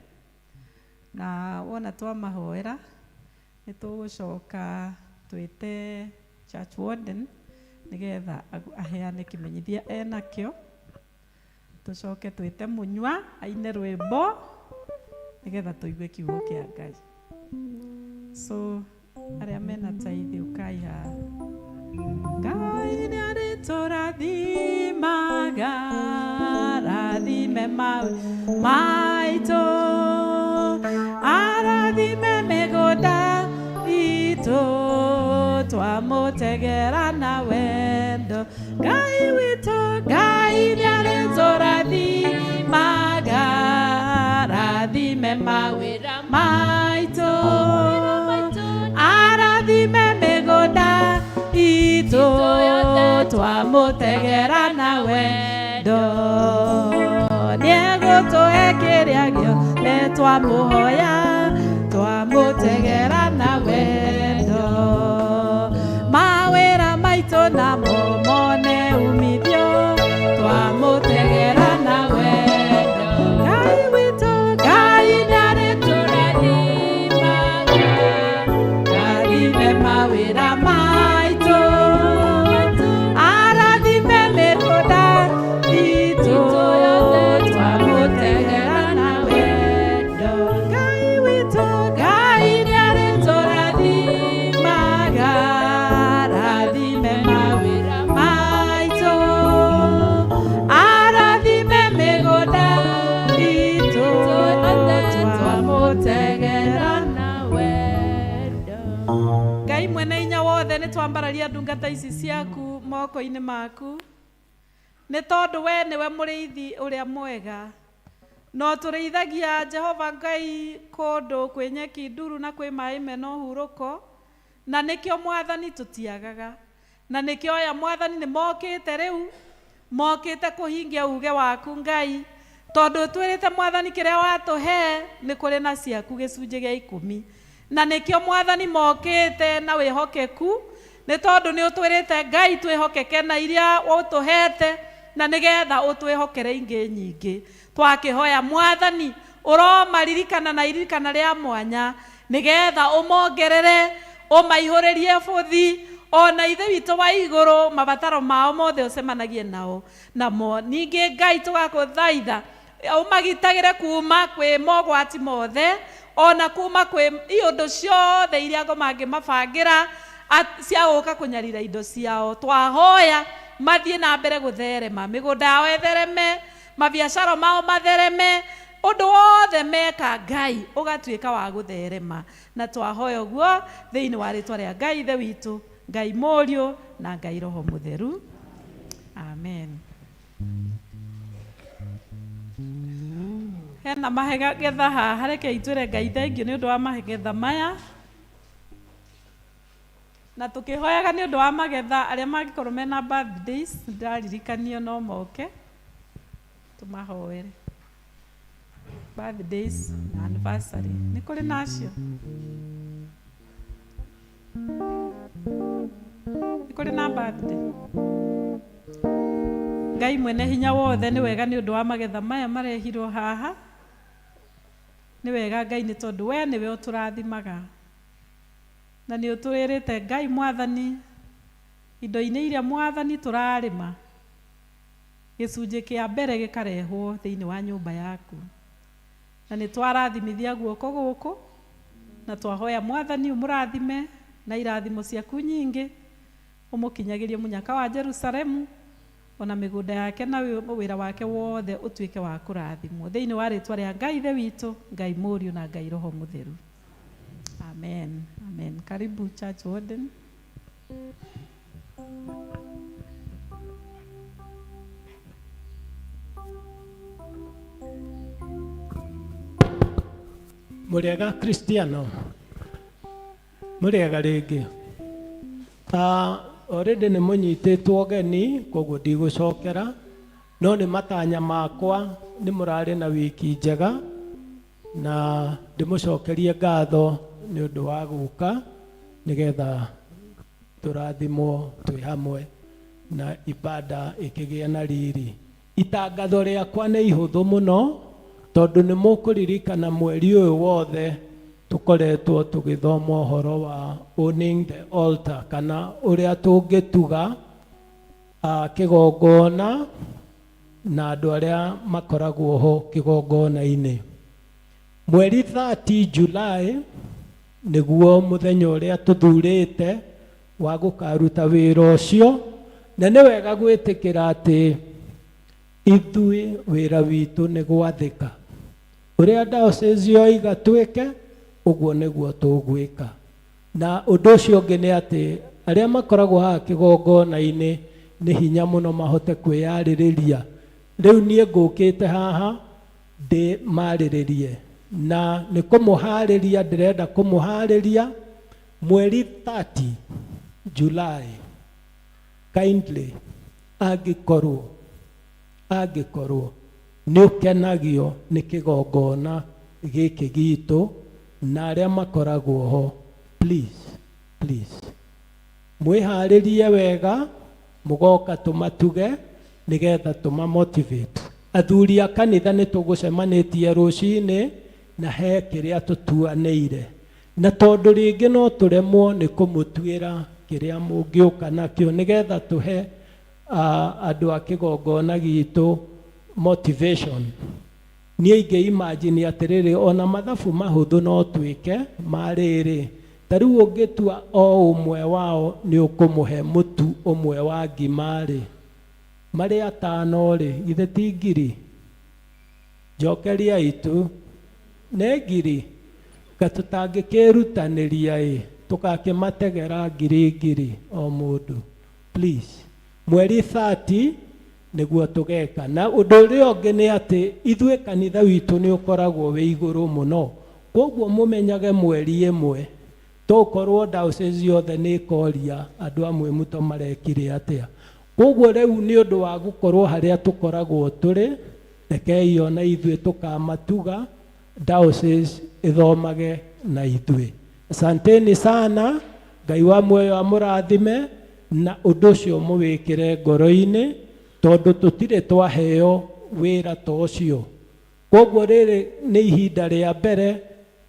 na wona twamahoera nĩ tũgũcoka twĩte church warden nĩgetha aheane kĩmenyithia enakĩo, tũcoke twĩte Mũnyua aine rwĩmbo nĩgetha tũigue kiugo kĩa Ngai. So arĩa mena tithe, ũkai haha. Ngai nĩ arĩtũrathimaga. Arathime mawe maitũ, arathime mĩgũnda itũ, twamũtegera na wendo. Ngai witũ, Ngai nĩarĩtũrathimaga, arathime mawĩra maitũ, arathime mĩgũnda itũ, twamũtegera na wendo. Nĩegũtũhe kĩrĩa gĩothe twamũhoya, twamũtegera na wendo. Mawĩra maitũ namo mone umithio, twamũtegera na wendo. Ngai witũ, Ngai nĩarĩtũrathimaga, arathime mawĩra maitũ, arathime mĩgũnda itũ, twamũtegera na wendo. Ngai witũ, Ngai nĩarĩtũrathimaga, arathime mawĩra maitũ, arathime mĩgũnda itũ, twamũtegera na wendo. Ngai mwene hinya wothe, nĩ twambararia ndungata ici ciaku moko-inĩ maku, nĩ tondũ we nĩwe mũrĩithi ũrĩa mwega, no tũrĩithagia Jehova Ngai kũndũ kwĩ nyeki nduru na kwĩ maĩ mena ũhurũko, na nĩkĩo Mwathani tũtiagaga, na nĩkĩo aya Mwathani nĩ mokĩte rĩu, mokĩte kũhingia uge waku Ngai, tondũ twĩrĩte Mwathani kĩrĩa watũhe nĩ kũrĩ na ciaku gĩcunjĩ gĩa 10, na nĩkĩo Mwathani mokĩte na wĩhokeku, nĩ tondũ nĩ ũtwĩrĩte Ngai twĩhokeke na iria ũtũhete, na nĩgetha ũtwĩhokere ingĩ nyingĩ. Twakĩhoya Mwathani ũromaririkana na iririkana rĩa mwanya, nĩgetha ũmongerere, ũmaihũrĩrie bũthi, ona Ithe witũ wa igũrũ mabataro mao mothe ũcemanagie nao namo. Ningĩ Ngai tũgakũthaitha ũmagitagĩre kuma kwĩ mogwati mothe, ona kuma kwĩ iũndũ ciothe iria ngo mangĩmabangĩra cia gũka kũnyarira indo ciao. Twahoya mathiĩ na mbere gũtherema, mĩgũnda yao ĩthereme, mabiacara mao mathereme, ũndũ wothe meka Ngai ũgatuĩka wa gũtherema. Na twahoya ũguo thĩinĩ wa rĩtwa rĩa Ngai Ithe witũ, Ngai Mũriũ na Ngai Roho Mũtheru. Amen. Hena magetha haha, reke itwĩre Ngai thengiũ nĩ ũndũ wa magetha maya, na tũkĩhoyaga nĩ ũndũ wa magetha arĩa mangĩkorwo mena birthdays, ndĩraririkanio no moke tũmahoere birthdays na anniversary. Nĩ kũrĩ nacio? Nĩ kũrĩ na birthday? Ngai mwene hinya wothe, nĩ wega nĩ ũndũ wa magetha maya marehirwo haha. Nĩ wega Ngai, nĩ tondũ we nĩwe ũtũrathimaga, na nĩ ũtwĩrĩte Ngai Mwathani, indo-inĩ iria Mwathani tũrarĩma, gĩcunjĩ kĩa mbere gĩkarehwo thĩinĩ wa nyũmba yaku. Na nĩ twarathimithia guoko gũkũ, na twahoya Mwathani ũmũrathime na irathimo ciaku nyingĩ, ũmũkinyagĩrie mũnyaka wa Jerusalemu, ona mĩgũnda yake na wĩra wake wothe ũtuĩke wa kũrathimwo, thĩinĩ wa rĩtwa rĩa Ngai Ithe witũ, Ngai Mũriũ na Ngai Roho Mũtheru. Amen. Amen. Karibu church warden. Mũrĩega Kristiano, mũrĩega rĩngĩ. Already nĩ mũnyitĩtwo ũgeni, koguo ndigũcokera, no nĩ matanya makwa nĩ mũrarĩ na wiki njega, na ndĩmũcokerie ngatho nĩ ũndũ wa gũka nĩgetha tũrathimwo twĩ hamwe na ibada ĩkĩgĩa na riri. Itangatho rĩakwa nĩ ihũthũ mũno, tondũ nĩ mũkũririkana mweri ũyũ wothe tũkoretwo tũgĩthoma ũhoro wa owning the altar, kana ũrĩa tũngĩtuga kĩgongona na andũ arĩa makoragwo ho kĩgongona-inĩ. Mweri 30 July nĩguo mũthenya ũrĩa tũthurĩte wa gũkaruta wĩra ũcio, na nĩ wega gwĩtĩkĩra atĩ Ithuĩ wĩra witũ nĩ gwathĩka. Ũrĩa diocese yoiga twĩke, ũguo nĩguo tũgwĩka. Na ũndũ ũcio ũngĩ nĩ atĩ arĩa makoragwo haha kĩgongona-inĩ nĩ hinya mũno mahote kwĩyarĩrĩria. Rĩu niĩ ngũkĩte haha ndĩmarĩrĩrie na nĩ kũmũharĩria ndĩrenda kũmũharĩria mweri 30 July. Kindly angĩkorwo angĩkorwo nĩ ũkenagio nĩ kĩgongona gĩkĩ gitũ na arĩa makoragwo ho, please, please mwĩharĩrie wega mũgoka tũmatuge nĩgetha tũma motivate. Athuri a kanitha nĩ tũgũcemanĩtie rũcinĩ na he kĩrĩa tũtuanĩire, na tondũ rĩngĩ no tũremwo nĩ kũmũtuĩra kĩrĩa mũngĩũka nakĩo nĩgetha tũhe andũ a kĩgongona gitũ motivation. Niĩ ingĩ imagine atĩrĩrĩ, ona mathabu mahũthũ no twĩke ma rĩrĩ, ta rĩu ũngĩtua o ũmwe wao nĩ ũkũmũhe mũtu ũmwe wa ngima rĩ, marĩ atano rĩ, githĩ ti ngiri? Njokeriai tu, nĩ ngiri? Nga tũtangĩkĩrutanĩria ĩ, tũgakĩmategera ngiri ngiri o mũndũ. Please, mweri 30 nĩguo tũgeka. Na ũndũ ũrĩa ũngĩ nĩ atĩ ithuĩ kanitha witũ nĩ ũkoragwo wĩ igũrũ mũno, koguo mũmenyage mweri ĩmwe tũkorwo diocese yothe nĩ ĩkoria andũ a Mwĩmuto marekire atĩa. Koguo rĩu nĩ ũndũ wa gũkorwo harĩa tũkoragwo tũrĩ, rekei ona ithuĩ tũkamatuga diocese ĩthomage na ithuĩ. Asanteni sana, Ngai wa muoyo amũrathime, na ũndũ ũcio mũwĩkĩre ngoro-inĩ, tondũ tũtirĩ twaheo wĩra ta ũcio. Koguo rĩrĩ nĩ ihinda rĩa mbere,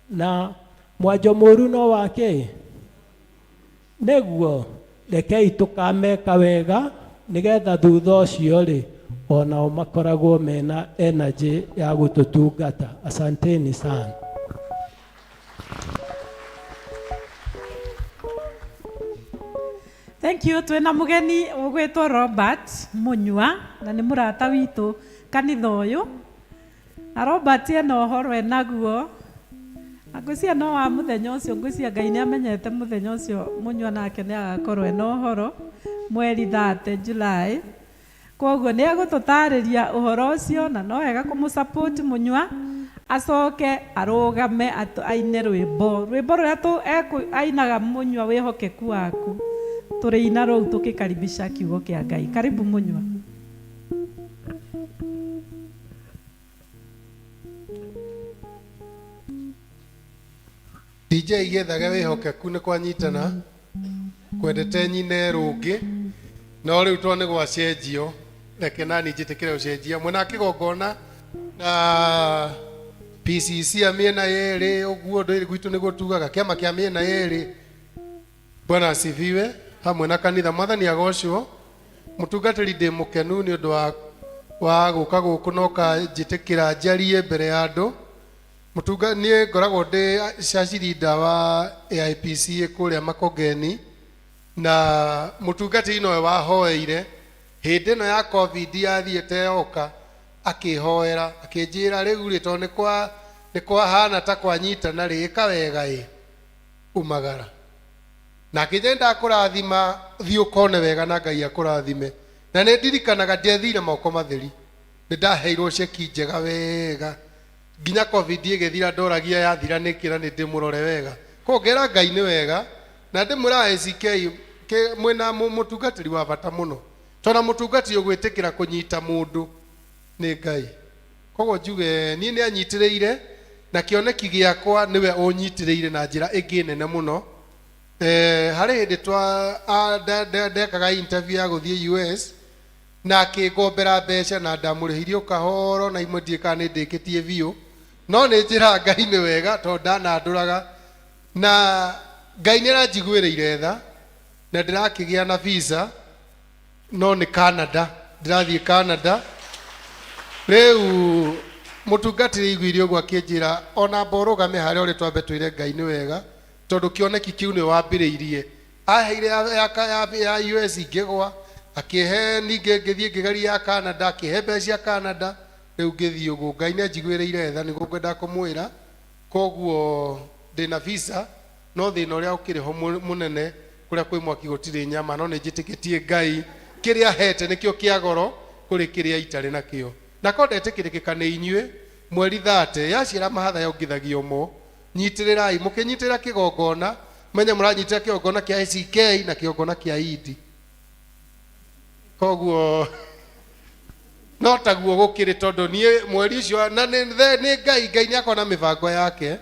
na mwanjo mũru no wa kĩ? Nĩguo, rekei tũkameka wega, nĩgetha thutha ũcio rĩ, onao makoragwo mena energy ya gũtũtungata. Asanteni sana. Thank you. Twina mugeni ugwitwo Robert Munyua na ni murata witu kanitha uyu. Na Robert ena uhoro enaguo. Na ngwĩciria no wa muthenya ucio, ngwĩciria Ngai nĩ amenyete muthenya ucio Munyua nake nĩ agakorwo ena uhoro mweri 30 July. Koguo nĩ egũtũtarĩria ũhoro ũcio na no wega kũmũ support Munyua acoke arũgame aine rwĩmbo rwĩmbo rũrĩa ainaga Munyua wĩhokeku waku tũrĩina rũu tũkĩkaribisha kiugo kĩa Ngai. Karibu Munyua. DJ gĩethage wĩhokeku nĩ kwanyitana kwendete nyine rũngĩ no rĩu to nĩ gwacenjio reke nani njĩtĩkĩre ũcenjia mwena wa kĩgongona na PCC ya mĩena yerĩ ũguo ndũire gwitũ nĩguo tugaga kĩama kĩa mĩena yerĩ. Bwana asifiwe hamwe na kanitha mwathani agocwo mũtungatĩri ndĩ mũkenu nĩ ũndũ wa wa gũka gũkũ na ũkanjĩtĩkĩra njarie mbere ya andũ mũtunga niĩ ngoragwo ndĩ church leader wa AIPCA kũrĩa Makongeni na mũtungatĩri nowe wahoeire hĩndĩ ĩno ya covid yathiĩte yoka akĩhoera akĩnjĩra rĩu rĩ tondũ nĩ kwa nĩ kwahana ta kwanyitana rĩ ĩka wega ĩ umagara na akĩnjĩra ndakũrathima thiĩ ũkone wega na Ngai akũrathime na nĩ ndirikanaga ndiathire moko matheri nĩ ndaheirwo ceki njega wega nginya covid ĩgĩthira ndoragia yathira nĩkĩ na nĩ ndĩmũrore wega koguo ngera Ngai nĩ wega na ndĩmwĩra ACK mwĩna mũtungatĩri wa bata mũno tondũ mũtungatĩri ũgwĩtĩkĩra kũnyita mũndũ nĩ Ngai koguo njuge niĩ nĩ anyitĩrĩire na kĩoneki gĩakwa nĩwe ũnyitĩrĩire na njĩra ĩngĩ nene mũno. Eh, harĩ hĩndĩ twa ndekaga interview ya gũthiĩ US na akĩngombera mbeca na ndamũrĩhirie o kahoro na imwe ndiũĩ kana nĩ ndĩkĩtie biũ no nĩ njĩraga Ngai nĩ wega tondũ ndanandũraga na Ngai nĩ aranjiguĩrĩire tha na ndĩrakĩgĩa na visa no nĩ Canada ndĩrathiĩ Canada rĩu mũtungatĩri aiguire ũguo akĩnjĩra ona amba ũrũgame harĩa ũrĩ twambe twĩre Ngai nĩ wega tondũ kĩoneki kĩu nĩ wambĩrĩirie aheire ya, ya, ya, ya US ngĩgwa Akĩhe ningĩ ngĩthiĩ ngĩgeria ya Canada, akĩhe mbeca cia Canada. Rĩu ngĩthiĩ ũguo, Ngai nĩ anjiguĩrĩire tha, nĩguo ngwenda kũmwĩra. Koguo ndĩna visa, no thĩna ũrĩa ũkĩrĩ ho mũnene, kũrĩa kwĩ mwaki gũtirĩ nyama, no nĩ njĩtĩkĩtie Ngai kĩrĩa ahete nĩkĩo kĩa goro kũrĩ kĩrĩa itarĩ nakĩo. Na korwo ndetĩkĩrĩkĩka nĩ inyuĩ, mweri 30 yaciara mahatha yongithagio mo. Nyitĩrĩrai, mũkĩnyitĩrĩra kĩgongona, menye mũranyitĩrĩra kĩgongona kĩa ACK na kĩgongona kĩa Idi. Koguo no taguo gũkĩrĩ, tondũ niĩ mweri ũcio na nĩ nĩ Ngai, Ngai nĩ akoragwo na mĩbango yake,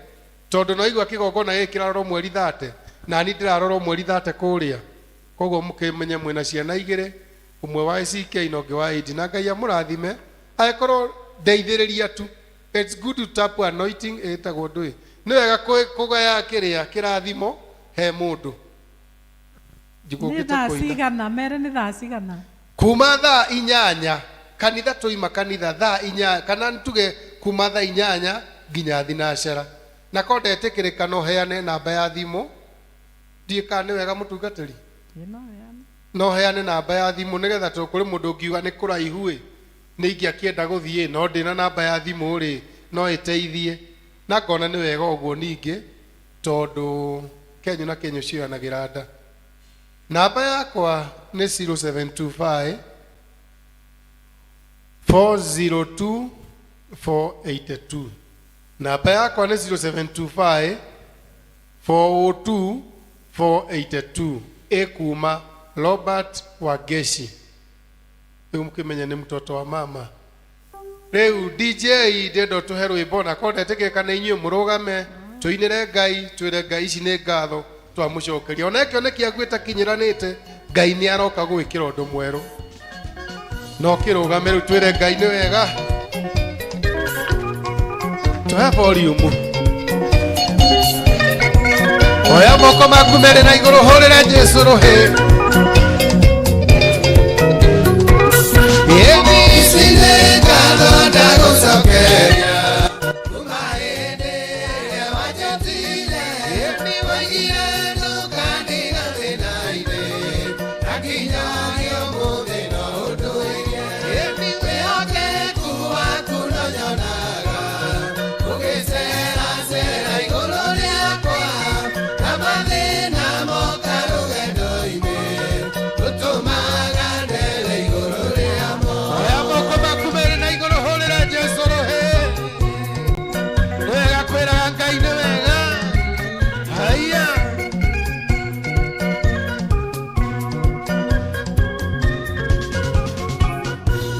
tondũ no igua kĩgongona gĩkĩ kĩrarorwo mweri 30, na niĩ ndĩrarorwo mweri 30 kũrĩa. Koguo mũkĩmenye mwĩna ciana igĩrĩ, ũmwe wa ACK na ũngĩ wa Idi, na Ngai amũrathime. Angĩkorwo ndeithĩrĩria tu, it's good to tap anointing ĩtagwo ndũĩ, nĩ wega kũgaya kĩrĩa kĩrathimo he mũndũ. Nĩ Njugũkĩte thaa kũina. cigana? Mere nĩ thaa cigana? Kuma thaa 8 kanitha, tũima kanitha thaa 8, kana tuge kuma thaa 8 nginya thinacara. Na korwo ndetĩkĩrĩka, no heane namba ya thimũ. Ndiĩ kana nĩ wega, mũtungatĩri, no heane namba ya thimũ nĩgetha tondũ kũrĩ mũndũ ũngiuga nĩ kũraihu ĩ, nĩ ingĩakĩenda gũthiĩ no ndĩna namba ya thimũ rĩ, no ĩteithie. Na ngona nĩ wega ũguo ningĩ, tondũ kenyũ na kenyũ cioyanagĩra nda. Namba yakwa nĩ 0725 402 482. Namba yakwa nĩ 0725 402 482, ĩkuma Robert Wangeshi. Rĩu mũkĩmenye nĩ mtoto wa mama. Rĩu DJ, ndĩrenda ũtũhe rwĩmbo, na korwo ndetĩkĩrĩka nĩ inyuĩ, mũrũgame tũinĩre Ngai, twĩre Ngai ici nĩ ngatho twamũcokeria. Ona ĩkĩo nĩ kĩagu ĩtakinyĩranĩte, Ngai nĩ aroka gwĩkĩra ũndũ mwerũ. No kĩrũgame rĩu twĩre Ngai nĩ wega. Tũhe volume. Oya moko maku merĩ na igũrũ, hũrĩre Jesu rũhĩ. Ici nĩ ngatho ndagũcokeria kuma hĩndĩ ĩrĩa wanjĩtire, woigire ndũkandiga thĩna-inĩ, na nginyagia ũmũthĩ no ũndũire. Wĩhokeku waku no nyonaga ũgĩceracera igũrũ rĩakwa, na mathĩna moka rũgendo-inĩ rũtũmaga ndere igũrũ rĩamo. Oya moko maku merĩ na igũrũ, hũrĩra Jesu rũhĩ. Nĩ wega kwĩraga Ngai nĩ wega. Haiya.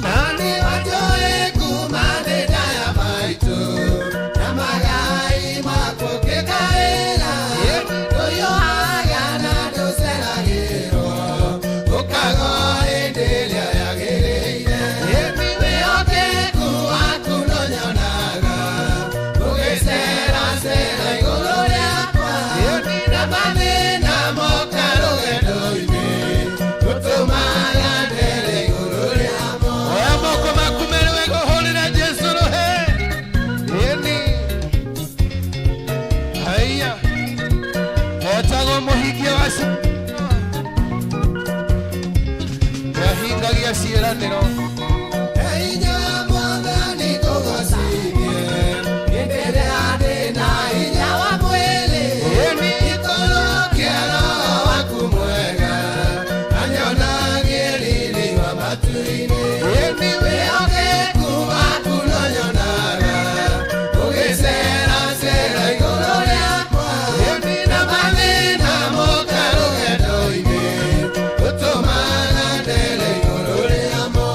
Na nĩ wanjũĩ kuma ndĩ nda ya maitũ, na magai maku ngĩkaĩra, ndũhiũhaga na ndũceragĩrwo, ũkago hĩndĩ ĩrĩa yagĩrĩire. Wĩhokeku waku no nyonaga ũgĩceracera igũrũ rĩakwa, na mathĩna moka rũgendo-inĩ rũtũmaga ndere igũrũ rĩamo. Oya moko maku merĩ wega, ũhũrĩre Jesu rũhĩ. Ĩni. Haiya. Etagwo mũhingia wa nĩahingagia ciĩranĩro. Hinya Mwathani kũgocithie hĩndĩ ĩrĩa ndĩna hinya wa mwĩrĩ, ikorwo kĩa Roho waku mwega anyonagie riri wa matu-inĩ. Wĩhokeku waku no nyonaga ũgĩceracera igũrũ rĩakwa, na mathĩna moka rũgendo-inĩ rũtũmaga ndere igũrũ rĩamo.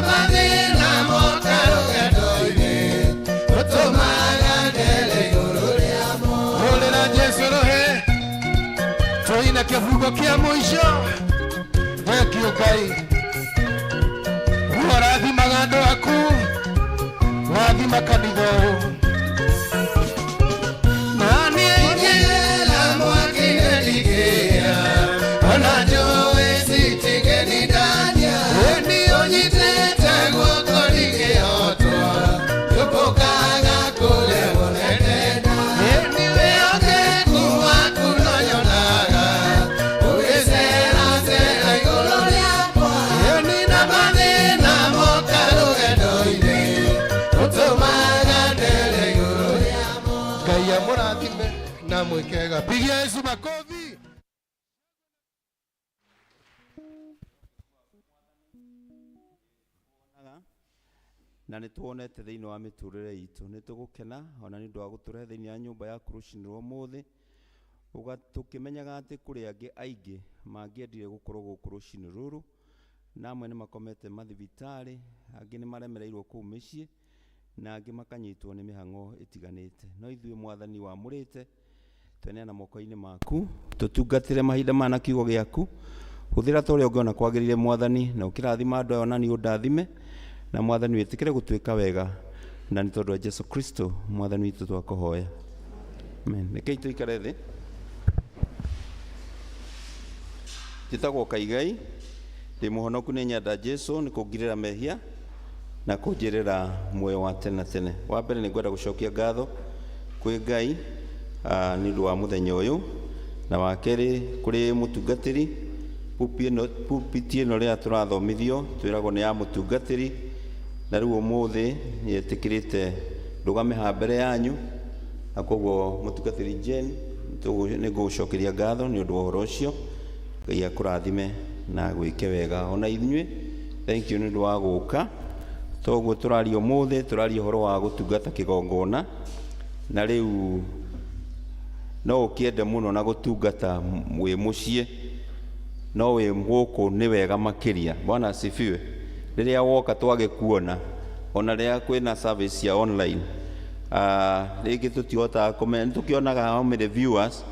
mathĩna moka rũgendo-inĩ ũtũmaga ndere igũrũ rĩamo. Hũrĩra Jesũ rũhĩ tũine kĩbungo kĩa mũico. Thengio Ngai, ũrathimaga andũ aku, rathima kanitha ũyũ. Na niĩ ingĩgera mwaki-inĩ ndingĩhĩa, ona njũĩ citingĩnindania. Ĩni ũnyitĩte guoko ndingĩhotwo, njũmbũkaga kũrĩa guothe ndenda. Ĩni wĩhokeku waku no nyonaga, ũgĩceracera igũrũ rĩakwa. Ĩni na mathĩna moka rũgendo-inĩ, ũtũmaga ndere igũrũ rĩamo. Ngai amũrathime na mwĩkega. Pigia Yesu makofi. Na nä tuonete thä inä wa mä tå rä re itå nä tå gå kena ona nä å ndå wa gå tå rehe thä inä wa nyå mba yaku rå cinä rwa må thä tå kä menyaga atä kå rä angä aingä mangĩendire gũkorwo gũkũ rũcinĩ rũrũ, na amwe nĩ makomete mathibitarĩ, angĩ nĩ maremereirwo kũu mĩciĩ, na angĩ makanyitwo nĩ mĩhang'o ĩtiganĩte. No ithuĩ Mwathani wamũrĩte tweneana moko-inĩ maku, tũtungatĩre mahinda maya na kiugo gĩaku. Hũthĩra ta ũrĩa ũngĩona kwagĩrĩire Mwathani, na ũkĩrathima andũ aya ona niĩ ũndathime, na Mwathani wĩtĩkĩre gũtuĩka wega, na nĩ tondũ wa Jesu Kristo Mwathani witũ twakũhoya. Amen. Rekei tũikare thĩ. Njĩtagwo Kaigai, ndĩ mũhonoku nĩ nyenda Jesu nĩ kũngirĩra mehia na kũnjĩrĩra muoyo wa tene na tene. Wa mbere nĩ ngwenda gũcokia ngatho kwĩ Ngai nĩ ũndũ wa mũthenya ũyũ, na wa kerĩ kũrĩ mũtungatĩri. Pulpit ĩno rĩrĩa tũrathomithio twĩragwo nĩ ya mũtungatĩri, na rĩu ũmũthĩ nĩetĩkĩrĩte ndũgame haha mbere yanyu, na koguo mũtungatĩri Jane nĩ ngũgũcokeria ngatho nĩ ũndũ wa ũhoro ũcio. Ngai akũrathime na gwĩke wega. Ona inyuĩ thank you nĩ ũndũ wa gũka. Toguo tũraria ũmũthĩ, tũraria ũhoro wa gũtungata kĩgongona, na rĩu no ũkĩende mũno na gũtungata wĩ mũciĩ, no wĩ gũkũ nĩ wega makĩria. Bwana asifiwe. Rĩrĩa woka twagĩkuona, ona rĩrĩa kwĩna service cia online, rĩngĩ tũtihotaga kũmenya, nĩ tũkĩonaga how many viewers,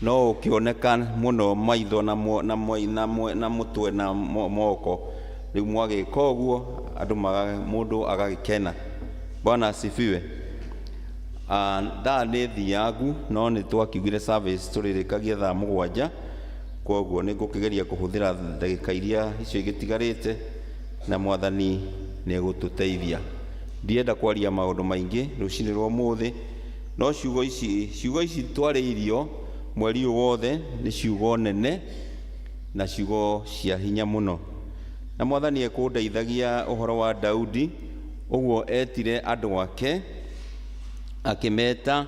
no ũkĩoneka mũno maitho na na na na mũtwe na moko. Rĩu mwagĩka ũguo andũ mũndũ agagĩkena. Bwana asifiwe. Thaa nĩ thiangu, no nĩ twakiugire service tũrĩrĩkagia thaa 7, koguo nĩ ngũkĩgeria kũhũthĩra ndagĩka iria icio igĩtigarĩte, na Mwathani nĩ egũtũteithia. Ndienda kwaria maũndũ maingĩ rũcinĩ rwa ũmũthĩ, no ciugo ici twarĩirio mweri ũyũ wothe nĩ ciugo nene na ciugo cia hinya mũno. Na Mwathani ekũndeithagia ũhoro wa Daudi, ũguo etire andũ ake, akĩmeta,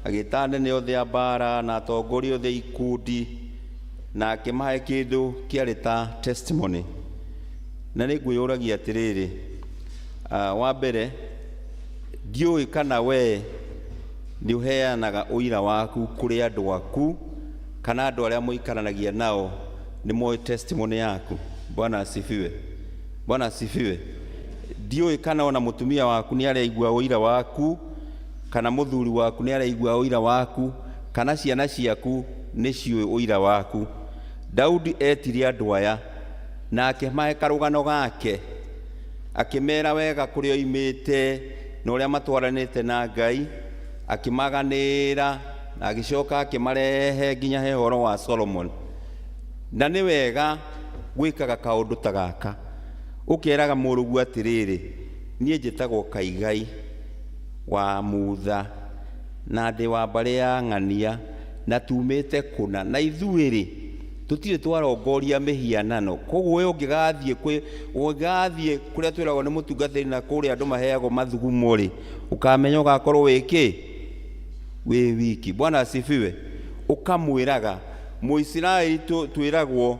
agĩta anene othe a mbara na atongoria othe a ikundi, na akĩmahe kĩndũ kĩarĩ ta testimony. Na nĩ ngwĩyũragia atĩrĩrĩ, wa mbere ndiũĩ kana we nĩ ũheanaga ũira waku kũrĩ andũ aku, kana andũ arĩa mũikaranagia nao nĩ moĩ testimony yaku. Bwana asifiwe. Bwana asifiwe. Ndiũĩ kana ona mũtumia waku nĩ araigua ũira waku, kana mũthuri waku nĩ araigua ũira waku, kana ciana ciaku nĩ ciũĩ ũira waku. Daudi etire andũ aya na akĩmahe karũgano gake, akĩmera wega kũrĩa oimĩte na ũrĩa matwaranĩte na Ngai, akĩmaganĩra na agĩcoka akĩmarehe nginya he ũhoro wa Solomon. Na nĩ wega gwĩkaga kaũndũ ta gaka, ũkeraga mũrũguo atĩrĩrĩ, niĩ njĩtagwo Kaigai wa Mutha na ndĩ wa mbarĩ ya Ng'ania na tumĩte kũna, na ithuĩ rĩ tũtirĩ twarongoria mĩhianano. Koguo we ũngĩgathiĩ kũrĩa twĩragwo nĩ mũtungatĩri na kũrĩa andũ maheagwo mathugumo rĩ, ũkamenya ũgakorwo wĩ kĩ? Wĩ wiki. Bwana asifiwe. Ũkamwĩraga Mũisiraeli twĩragwo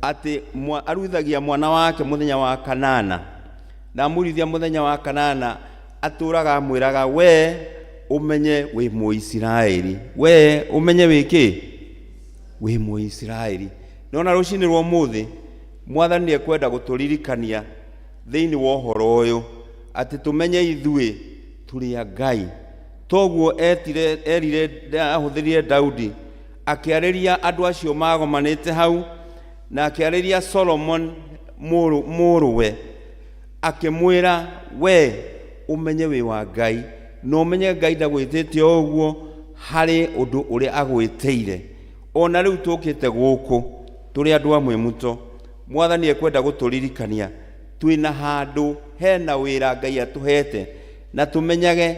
atĩ aruithagia mwana wake mũthenya wa kanana, na amũruithia mũthenya wa kanana atũraga amwĩraga we ũmenye wĩ Mũisiraeli, we ũmenye wĩ kĩ? Wĩ Mũisiraeli. No na rũcinĩ rwa ũmũthĩ Mwathani nĩ ekwenda gũtũririkania Thĩinĩ wa ũhoro ũyũ atĩ tũmenye ithuĩ tũrĩ a Ngai. Toguo etire erire ahũthĩrire Daudi akĩarĩria andũ acio magomanĩte hau na akĩarĩria Solomon mũrũ mũrũwe akĩmwĩra we ũmenye wĩ wa Ngai na ũmenye Ngai ndagwĩtĩte o ũguo harĩ ũndũ ũrĩa agwĩtĩire. Ona rĩu tũkĩte gũkũ tũrĩ andũ a mwĩmuto Mwathani ekwenda gũtũririkania twĩna handũ hena wĩra Ngai atũhete na tũmenyage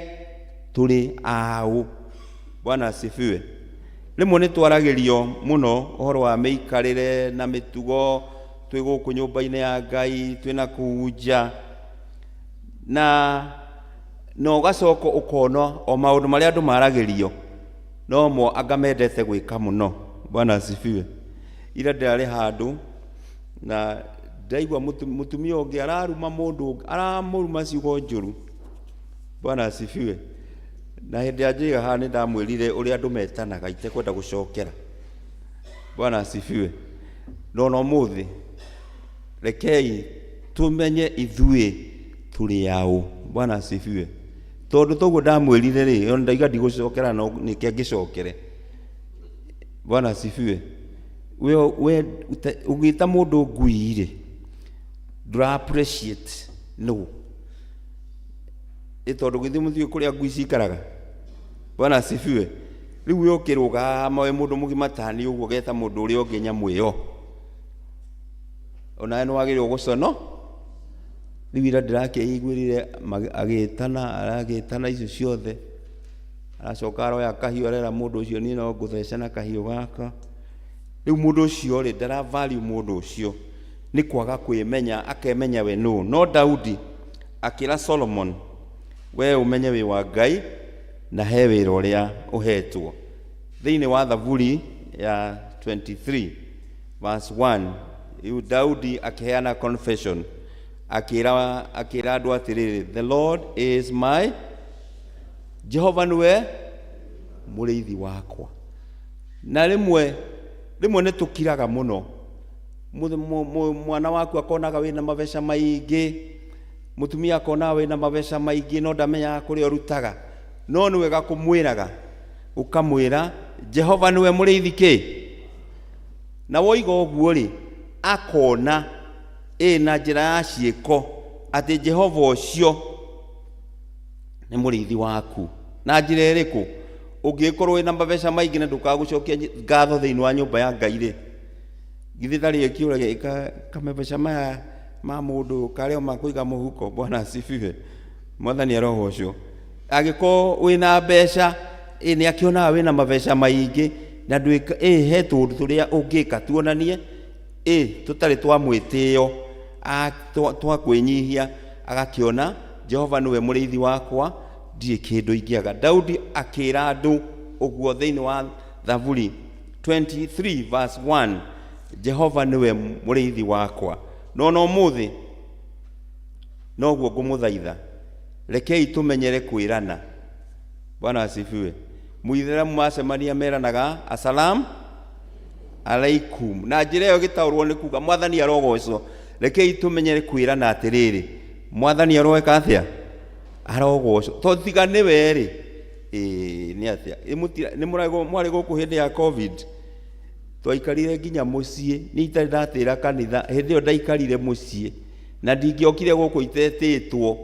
tũrĩ aũ. Bwana asifiwe. Rĩmwe nĩ twaragĩrio mũno ũhoro wa mĩikarĩre na mĩtugo twĩ gũkũ nyũmba-inĩ ya Ngai twĩna kũu nja na na ũgacoka ũkona o maũndũ marĩa andũ maragĩrio nomo anga mendete gwĩka mũno. Bwana asifiwe. Ira ndĩrarĩ handũ na ndaigua mũtumia ũngĩ araruma mũndũ ũngĩ, aramũruma ciugo njũru. Bwana asifiwe. Na hĩndĩ ya njĩga haha nĩ ndamwĩrire ũrĩa andũ metanaga itekwenda gũcokera. Bwana asifiwe. No ona ũmũthĩ rekei tũmenye ithuĩ tũrĩ aũ. Bwana asifiwe. Tondũ toguo ndamwĩrire rĩ, ona ndaiga ndigũcokera no nĩke ngĩcokere. Bwana asifiwe. We, we ũgĩta mũndũ ngui rĩ, ndũra appreciate no. Ĩ tondũ githĩ mũthiĩ kũrĩa ngui cikaraga. Bwana asifiwe. Rĩu we ũkĩrũgama wĩ mũndũ mũgima tani ũguo ũgeta mũndũ ũrĩa ũngĩ nyamũ ĩyo. Onawe nĩ wagĩrĩirwo gũcono. Rĩu ira ndĩrakĩiguĩrire agĩtana aragĩtana icio ciothe. Aracoka aroya kahiũ arera mũndũ ũcio niĩ no ngũthece na kahiũ gaka. Rĩu mũndũ ũcio rĩ ndara value mũndũ ũcio nĩ kwaga kwĩmenya akemenya we nũ. No Daudi akĩra Solomon we ũmenye wĩ wa Ngai na he wĩra ũrĩa ũhetwo. Thĩinĩ wa Thaburi ya 23 verse 1 rĩu Daudi akĩheana confession akĩra akĩra andũ atĩrĩrĩ, the Lord is my Jehova nĩwe mũrĩithi wakwa. Na rĩmwe rĩmwe nĩ tũkiraga mũno. Mwana waku akonaga wĩna mabeca maingĩ, mũtumia akonaga wĩna mabeca maingĩ no ndamenyaga kũrĩa ũrutaga. No nĩ wega kũmwĩraga, ũkamwĩra Jehova nĩwe mũrĩithi kĩ? Na woiga ũguo rĩ, akona ĩ na njĩra ya ciĩko atĩ Jehova ũcio nĩ mũrĩithi waku. Na njĩra ĩrĩkũ? Ũngĩgĩkorwo wĩna mabeca maingĩ na ndũkaga gũcokia ngatho thĩinĩ wa nyũmba ya Ngai rĩ, githĩ ndarĩ ĩkĩũragia kamabeca maya ma mũndũ karĩ o makũiga mũhuko? Bwana asifiwe. Mwathani arogocwo. Angĩkorwo wĩna mbeca, ĩ nĩ akĩonaga wĩna mabeca maingĩ na ndwĩka, ĩ he tũũndũ tũrĩa ũngĩka tuonanie ĩ tũtarĩ twa mwĩtĩo, twa kwĩnyihia, agakĩona Jehova nĩwe mũrĩithi wakwa, ndirĩ kĩndũ ingĩaga. Daudi akĩra andũ ũguo thĩinĩ wa Thaburi 23 verse 1, Jehova nĩwe mũrĩithi wakwa. No na ũmũthĩ noguo ngũmũthaitha, rekei tũmenyere kwĩrana. Bwana asifiwe. Mũithĩramu macemania meranaga asalam alaikum, na njĩra ĩyo ĩgĩtaũrwo nĩ kuga mwathani arogocwo. Rekei tũmenyere kwĩrana atĩrĩrĩ, mwathani aroeka atĩa? Arogocwo. Tondũ tiga nĩwe rĩ, ĩĩ nĩ atĩa? Ĩ nĩ mwarĩ gũkũ hĩndĩ ya COVID, twaikarire nginya mũciĩ, niĩ itarĩ ndatĩra kanitha, hĩndĩ ĩyo ndaikarire mũciĩ na ndingĩokire gũkũ itetĩtwo,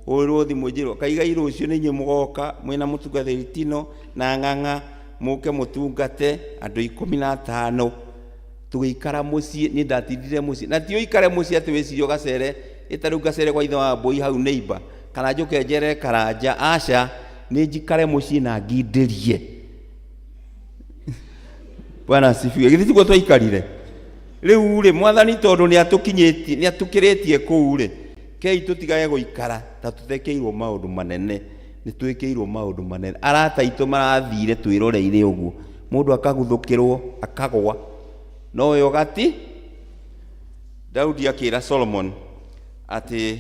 hũrĩrwo thimũ njĩrwo kaigai rũciũ nĩ inyuĩ mũgoka mwĩna mũtungatĩri Tino na Ng'ang'a mũke mũtungate andũ 15. Tũgĩikara mũciĩ, niĩ ndatindire mũciĩ, na ti ũikare mũciĩ atĩ wĩcirie ũgacere, ĩ ta rĩu ngacere gwa ithe wa mbũi hau neighbor, kana njũke njere Karanja, aca, nĩ njikare mũciĩ na ngindĩrie. Bwana asifiwe. Githĩ tiguo twaikarire? Rĩu rĩ, mwathani tondũ nĩ atũkinyĩtie, nĩ atũkĩrĩtie kũu rĩ, kei tũtigage gũikara ta tũtekĩirwo maũndũ manene. Nĩ twĩkĩirwo maũndũ manene. Arata aitũ marathire twĩroreire ũguo, mũndũ akaguthũkĩrwo akagwa, no we ũgati. Daudi akĩra Solomon atĩ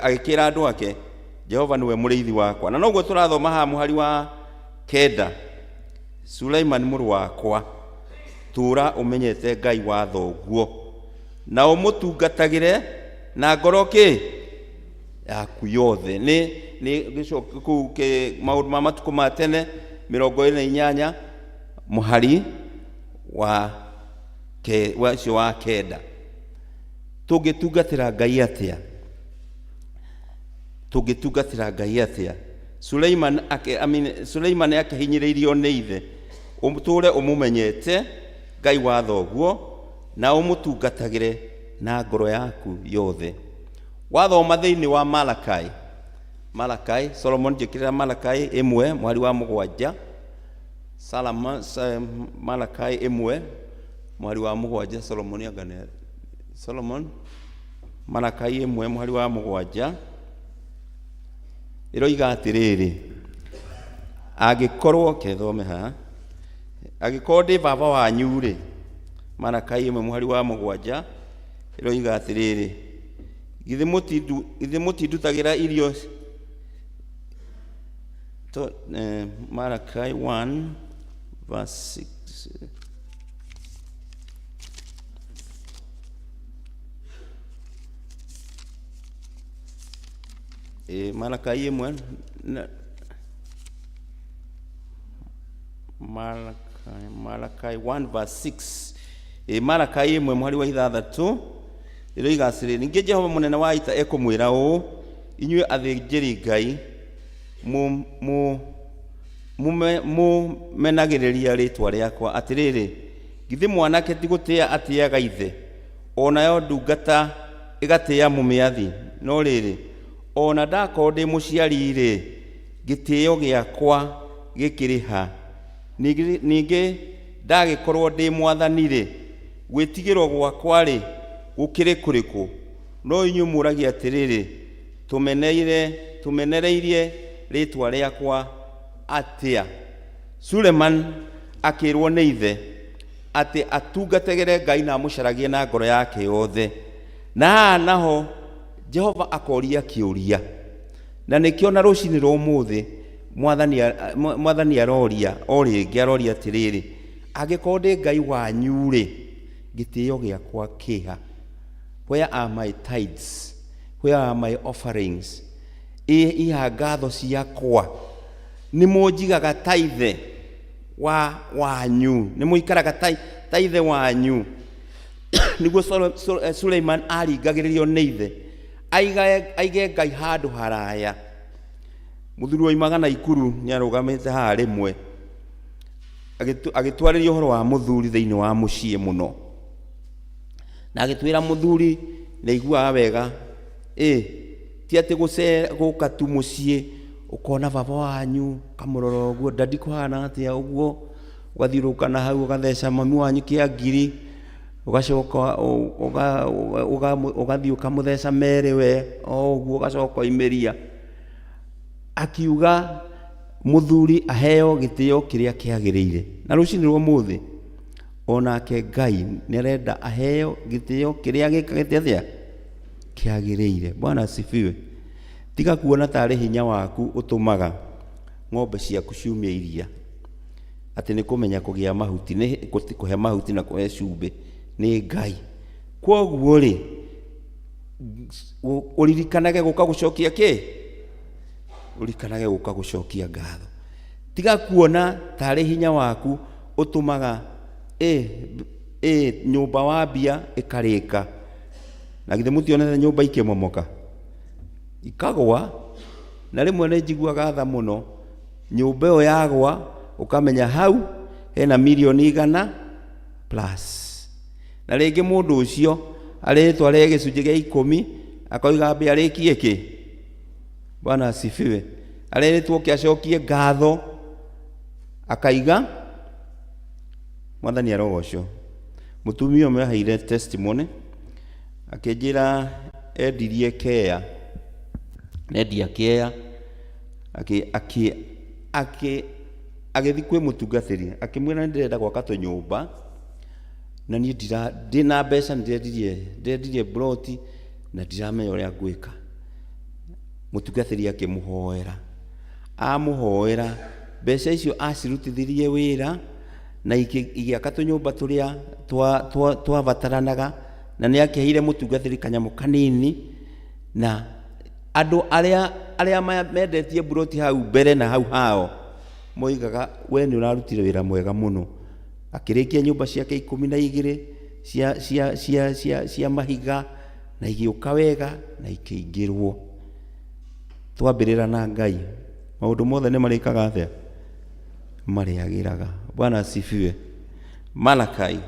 agĩkĩra andũ ake, Jehova nĩwe mũrĩithi wakwa. Na noguo tũrathoma haha mũhari wa 9, Suleiman mũrũ wakwa, tũra ũmenyete Ngai wa thoguo na ũmũtungatagĩre Na ngoro kĩ yaku yothe. Nĩ nĩ gĩcoki kũu kĩ maũndũ ma matukũ ma tene 28 mũhari wa ke wacio wa kenda. Tũngĩtungatĩra Ngai atĩa? Tũngĩtungatĩra Ngai atĩa? Suleiman ake, I mean, Suleiman akĩhinyĩrĩirio nĩ ithe, ũtũũre ũmũmenyete Ngai wa thoguo na ũmũtungatagĩre na ngoro yaku yothe. Wathoma thĩinĩ wa Malakai, Malakai, Solomon njĩkĩrĩra Malakai 1 mweri wa 7, Salama, Malakai 1 mweri wa 7, Solomon angane Solomon Malakai 1 mweri wa 7 ĩroiga atĩrĩrĩ, angĩkorwo kethome haha, angĩkorwo ndĩ baba wanyu rĩ, Malakai 1 mweri wa 7 ĩroiga atĩrĩrĩ, githĩ mũtindutagĩra irio to, Malakai 1 verse 6. Malakai 1 na, Malakai 1 verse 6. Malakai 1 mweri wa 6 ĩroiga atĩrĩrĩ, ningĩ Jehova mũnene wa ita ekũmwĩra ũũ, inyuĩ athĩnjĩri Ngai mũmenagĩrĩria rĩtwa rĩakwa atĩrĩrĩ, githĩ mwanake ti gũtĩa atĩaga ithe, onayo ndungata ĩgatĩa mũmĩathi? No rĩrĩ, ona ndakorwo ndĩ mũciari-rĩ, gĩtĩo gĩakwa gĩkĩrĩ ha? Ningĩ ndagĩkorwo ndĩ mwathani-rĩ, gwĩtigĩrwo gwakwa-rĩ gũkĩrĩ kũrĩkũ? No inyuĩ mũragia atĩrĩrĩ, tũmenereirie rĩtwa rĩakwa atĩa? Suleiman akĩrwo nĩ ithe atĩ atungatagĩre Ngai na amũcaragie na ngoro yake yothe. Na haha naho Jehova akoria kĩũria, na nĩkĩo na rũcinĩ rwa ũmũthĩ mwathani aroria o rĩngĩ, aroria atĩrĩrĩ, angĩkorwo ndĩ Ngai wanyu rĩ, gĩtĩo gĩakwa kĩha? Where are my tithes? Where are my offerings? Iha ngatho ciakwa? Nĩ mũnjigaga ta ithe wa wanyu, nĩ mũikaraga ta ithe wanyu. Nĩguo Suleiman aringagĩrĩrio nĩ ithe aige Ngai handũ haraya. Mũthuri woimaga Naikuru nĩ arũgamĩte haha rĩmwe agĩtwarĩria ũhoro wa mũthuri thĩinĩ wa mũciĩ mũno, na agĩtwĩra mũthuri nĩ aiguaga wega, ti atĩ gũka tu mũciĩ ũkona baba wanyu kamũrora ũguo, dadi kũhana atĩa ũguo, ũgathiũrũrũka na hau ũgatheca mami wanyu kĩa ngiri, ũgacoka ũgathiĩ ũkamũtheca merĩ we o ũguo, ũgacoka ũimĩria. Akiuga mũthuri aheo gĩtĩo kĩrĩa kĩagĩrĩire. Na rũcinĩ rwa ũmũthĩ onake Ngai nĩ arenda aheo gĩtĩo kĩrĩa gĩkagĩte atĩa kĩagĩrĩire. Bwana asifiwe. Tiga kuona tarĩ hinya waku ũtũmaga ng'ombe ciaku ciumie iria, atĩ nĩ kũmenya kũgĩa mahuti, nĩ kũhe mahuti na kũhe cumbĩ nĩ Ngai. Kwoguo rĩ, ũririkanage gũka gũcokia kĩ? Ũririkanage gũka gũcokia ngatho. Tiga kuona tarĩ hinya waku ũtũmaga nyũmba wambia ĩkarĩka. Na githĩ mũtionete nyũmba ikĩmomoka ikagwa? Na rĩmwe nĩ njiguaga tha mũno, nyũmba ĩyo yagwa ũkamenya hau hena mirioni 100 plus. Na rĩngĩ mũndũ ũcio arĩtwo arĩhe gĩcunjĩ gĩa 10 akoiga ambe arĩkie kĩ? Bwana asifiwe. Arĩtwo oke acokie ngatho, akaiga mwathani arogocwo. Mũtumia ũmwe aheire testimony akĩnjĩra endirie kea, endia kea agĩthiĩ kwĩ mũtungatĩri akĩmwĩra nĩ ndĩrenda gwaka tũnyũmba na niĩ ndĩna mbeca, ndĩrendirie ploti na ndiramenya ũrĩa ngwĩka. Mũtungatĩri akĩmũhoera, amũhoera mbeca icio acirutithirie wĩra na igĩaka tũnyũmba tũrĩa twabataranaga Na nĩ akĩheire mũtungatĩri kanyamũ kanini, na andũ arĩa arĩa mendetie mburoti hau mbere na hau hao moigaga we nĩ ũrarutire wĩra mwega mũno. Akĩrĩkia nyũmba ciake 12 cia, cia, cia, cia, cia mahiga, na igĩũka wega na ikĩingĩrwo. Twambĩrĩra na Ngai, maũndũ mothe nĩ marĩkaga atĩa? Marĩagĩraga. Bwana asifiwe. Malakai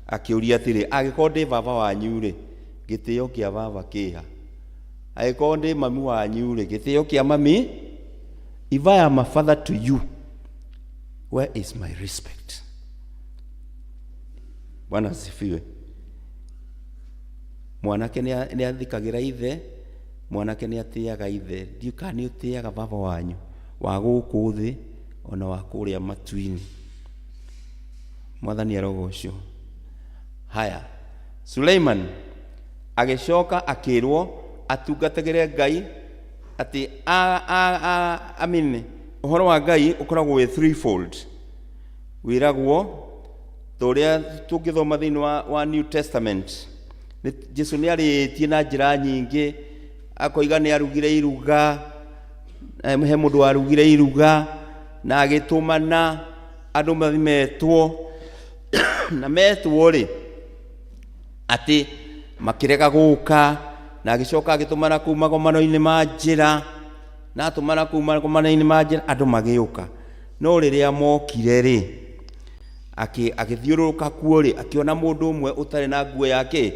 akĩũria atĩrĩ, angĩkorwo ndĩ baba wanyu-rĩ, gĩtĩo kĩa baba kĩha? Angĩkorwo ndĩ mami wanyu-rĩ, gĩtĩo kĩa mami? If I am a father to you, where is my respect? Bwana asifiwe. Mwanake nĩ athikagĩra ithe, mwanake nĩ atĩaga ithe. Ndiũĩ kana nĩ ũtĩaga baba wanyu wa gũkũ thĩ ona wa kũrĩa matu-inĩ. Mwathani arogocwo. Haya, Suleiman agĩcoka akĩrwo atungatagĩre Ngai atĩ I mean, ũhoro wa Ngai ũkoragwo wĩ threefold. Wĩragwo ta ũrĩa tũngĩthoma thĩinĩ wa New Testament. Jesu nĩ arĩtie na njĩra nyingĩ, akoiga nĩ arugire iruga, he mũndũ warugire iruga na agĩtũmana andũ mathiĩ metwo, na metwo rĩ atĩ makĩrega gũka, na agĩcoka agĩtũmana kũu magomano-inĩ ma njĩra, na atũmana kũu magomano-inĩ ma njĩra andũ magĩũka. No rĩrĩa mokire rĩ, agĩthiũrũrũka kuo rĩ, akĩona mũndũ ũmwe ũtarĩ na nguo yake.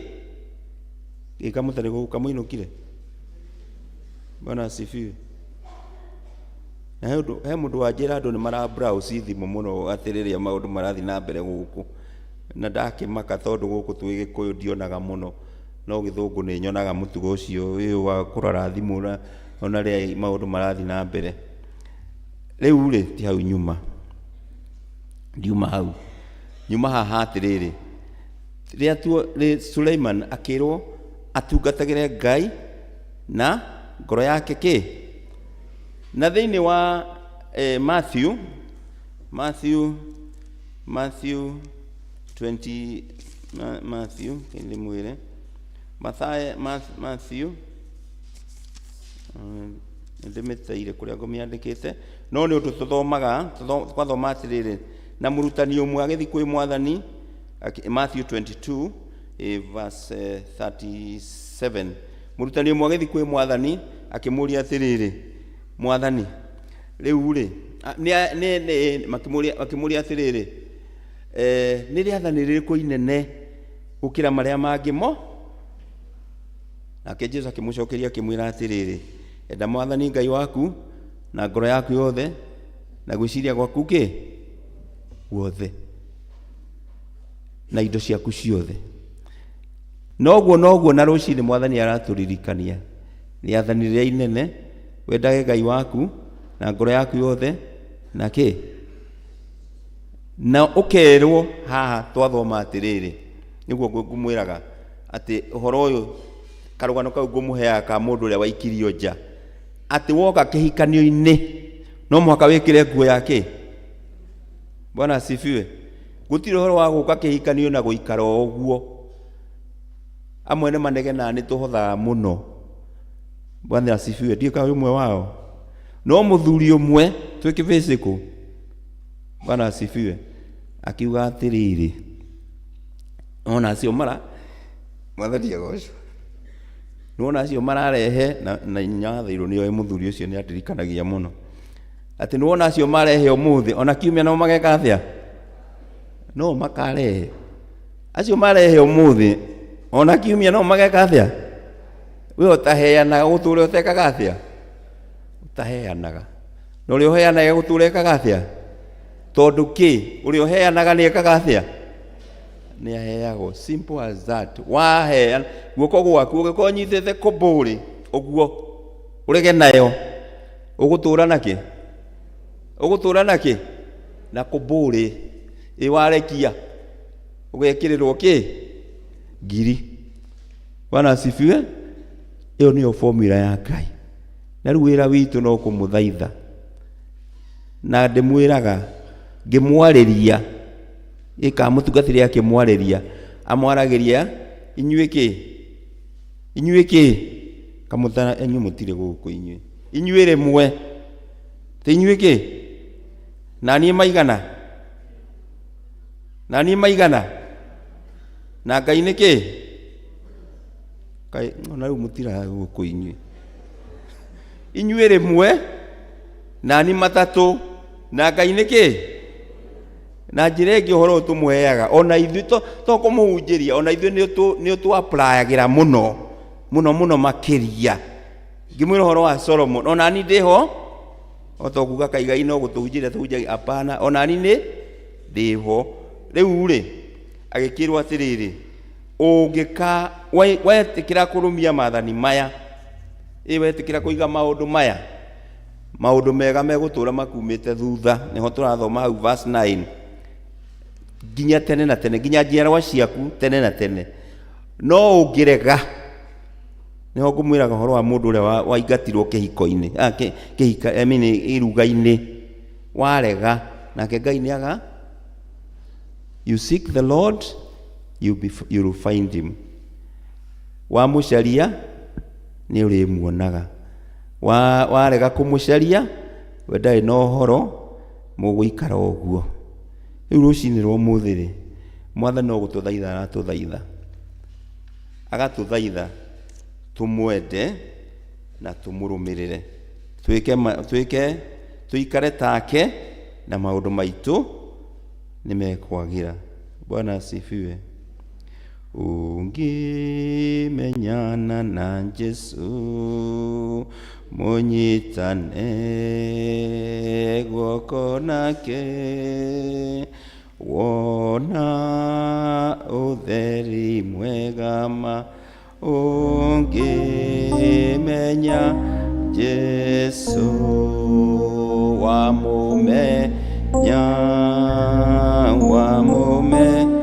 Gĩka mũtarĩ gũka mũinũkire. Bwana asifiwe. Na he mũndũ wanjĩra andũ nĩ mara browse thimũ mũno atĩ rĩrĩa maũndũ marathiĩ na mbere gũkũ. Na ndakĩmaka tondũ gũkũ twĩ Gĩkũyũ ndionaga mũno, no Gĩthũngũ nĩ nyonaga mũtugo ũcio ũyũ wa kũrora thimũ ona rĩrĩa maũndũ marathiĩ na mbere. Rĩu rĩ, ti hau nyuma. Ndiuma hau. Nyuma haha atĩrĩrĩ, rĩrĩa Suleiman akĩrwo atungatagĩre Ngai na ngoro yake kĩ? Na thĩinĩ wa Matthew, Matthew, Matthew 20, Matthew, ndĩmwĩre, Mathayo, Matthew, nĩndĩmĩteire kũrĩa ngũmĩandĩkĩte, no nĩ ũndũ tũthomaga, twathoma atĩrĩrĩ, na mũrutani ũmwe agĩthiĩ kwĩ Mwathani, Matthew 22, verse 37. Mũrutani ũmwe agĩthiĩ kwĩ Mwathani, akĩmũũria atĩrĩrĩ, Mwathani, rĩu rĩ, makĩmũũria atĩrĩrĩ, nĩ rĩathani rĩrĩkũ inene gũkĩra marĩa mangĩ mo? Nake Jesu akĩmũcokeria akĩmwĩra atĩrĩrĩ, enda Mwathani Ngai waku na ngoro yaku yothe na gwĩciria gwaku kĩ guothe na indo ciaku ciothe. Noguo noguo na rũcinĩ Mwathani aratũririkania rĩathani rĩrĩa inene, wendage Ngai waku na ngoro yaku yothe na kĩ na ũkerwo haha twathoma atĩrĩrĩ, nĩguo ngũmwĩraga atĩ ũhoro ũyũ karũgano kau ngũmũheaga ka mũndũ ũrĩa waikirio nja, atĩ woka kĩhikanio-inĩ no mũhaka wĩkĩre nguo ya kĩ. Bwana asifiwe. Gũtirĩ ũhoro wa gũka kĩhikanio na gũikara o ũguo. Amwe nĩ manegenaga nĩ tũhothaga mũno. Bwana asifiwe. Ndiũĩ kana wĩ ũmwe wao. No mũthuri ũmwe twĩ kĩbĩcĩkũ, Bwana asifiwe, akiuga atĩrĩrĩ, ona acio mara Mwathani agocwo. Nĩwona acio mararehe na nyathĩirwo nĩoĩ mũthuri ũcio nĩ andirikanagia mũno. Atĩ nĩwona acio marehe ũmũthĩ ona kiumia nao mageka atĩa? No makarehe. Acio marehe ũmũthĩ ona kiumia no mageka atĩa? We ũtaheanaga gũtũũra ũtekaga atĩa? Ũtaheanaga. Na ũrĩa ũheanaga gũtũũra ekaga atĩa? Tondũ kĩ? Ũrĩa ũheanaga nĩ ekaga atĩa? Nĩ aheagwo. Simple as that. Waheana guoko gwaku ũngĩkorwo ũnyitĩte kũmbũrĩ ũguo ũrege nayo, ũgũtũũra na kĩ? Ũgũtũũra na kĩ? Na kũmbũrĩ. Ĩ warekia ũgekĩrĩrwo kĩ? Ngiri. Bwana asifiwe. Ĩyo nĩyo formula ya Ngai. Na rĩu wĩra witũ no kũmũthaitha. Na ndĩmwĩraga ngĩmwarĩria, ĩka mũtungatĩri akĩmwarĩria, amwaragĩria Inyuĩ kĩ? Inyuĩ kĩ? Kamũtara inyuĩ mũtirĩ gũkũ inyuĩ. Inyuĩ rĩmwe. Ti inyuĩ kĩ? Na niĩ maigana? Na niĩ maigana? Na Ngai nĩ kĩ? Kaĩ ona rĩu mũtira gũkũ inyuĩ. Inyuĩ rĩmwe na niĩ matatũ na Ngai nĩ kĩ? Na njĩra ĩngĩ ũhoro ũyũ tũmũheaga ona ithuĩ to kũmũhunjĩria, ona ithuĩ nĩ ũtũ-apply-agĩra mũno mũno mũno makĩria. Ngĩmwĩra ũhoro wa Solomon, ona niĩ ndĩho, o to kuga Kaigai no gũtũhunjĩria tũhunjagia, hapana, ona niĩ nĩ ndĩho. Rĩu rĩ, agĩkĩrwo atĩrĩrĩ, ũngĩka wetĩkĩra kũrũmia maathani maya, ĩ wetĩkĩra kũiga maũndũ maya, maũndũ mega megũtũra makumĩte thutha. Nĩho tũrathoma hau verse 9, nginya tene na tene, nginya njiarwa ciaku tene na tene. No ũngĩrega, nĩho ngũmwĩraga ũhoro wa mũndũ ũrĩa waingatirwo kĩhiko-inĩ, kĩhika, I mean, iruga-inĩ, warega, nake Ngai nĩ aga. You seek the Lord, you will find him. Wamũcaria, nĩ ũrĩmuonaga. Warega kũmũcaria, we ndarĩ na ũhoro, mũgũikara ũguo. Rĩu rũcinĩ rwa ũmũthĩ rĩ, Mwathani no gũtũthaitha aratũthaitha. Agatũthaitha tũmwende na tũmũrũmĩrĩre. Twĩke, tũikare take na maũndũ maitũ nĩ mekwagĩra. Bwana asifiwe. Ũngĩmenyana na Jesu, mũnyitane guoko nake, wona ũtheri mwega ma, ũngĩmenya Jesu, wamũmenya, wamũmenya,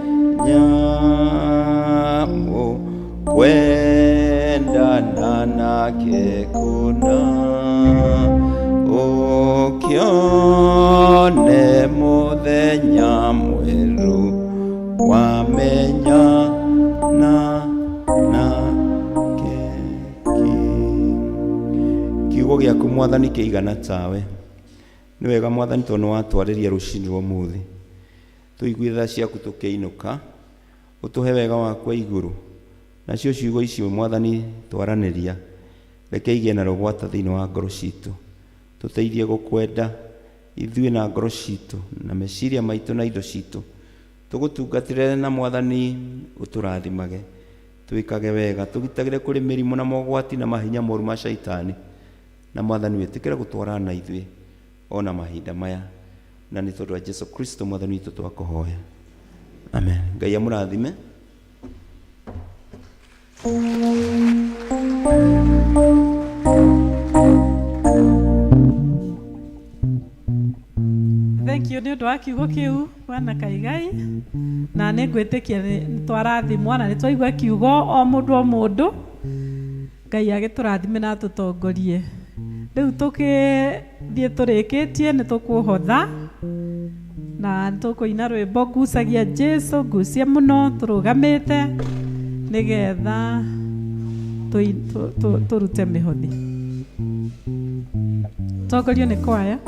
kwendana nake kũna, ũkĩone mũthenya mwerũ, wamenya na nake ki. Kiugo gĩaku Mwathani kĩigana tawe. Nĩ wega Mwathani tondũ nĩ watwarĩria rũcinĩ rwa ũmũthĩ. Tũigue tha ciaku tũkĩinũka, ũtũhe wega waku wa igũrũ. Nacio ciugo icio Mwathani twaranĩria, reke igĩe na rũgwata thĩinĩ wa ngoro citũ. Tũteithie gũkwenda ithuĩ na ngoro citũ, na meciria maitũ na indo citũ. Tũgũtungatĩre na Mwathani ũtũrathimage. Twĩkage wega, tũgitagĩre kũrĩ mĩrimũ na mogwati na mahinya moru ma shaitani. Na Mwathani wĩtĩkĩre gũtwarana na ithuĩ ona mahinda maya. Na nĩ tondũ wa Jesu Kristo Mwathani witũ twakũhoya. Amen. Ngai amũrathime. Thank you nĩ ũndũ wa kiugo kĩu Bwana Kaigai, na nĩ ngwĩtĩkia nĩ twarathimwo na nĩ twaigua kiugo o mũndũ o mũndũ. Ngai agĩtũrathime na atũtongorie. Rĩu tũkĩthiĩ tũrĩkĩtie nĩ tũkũhotha na nĩ tũkũina rwĩmbo ngucagia Jesu, ngucie mũno tũrũgamĩte nĩgetha tũrute mĩhothi. Tongorio nĩ kwaya.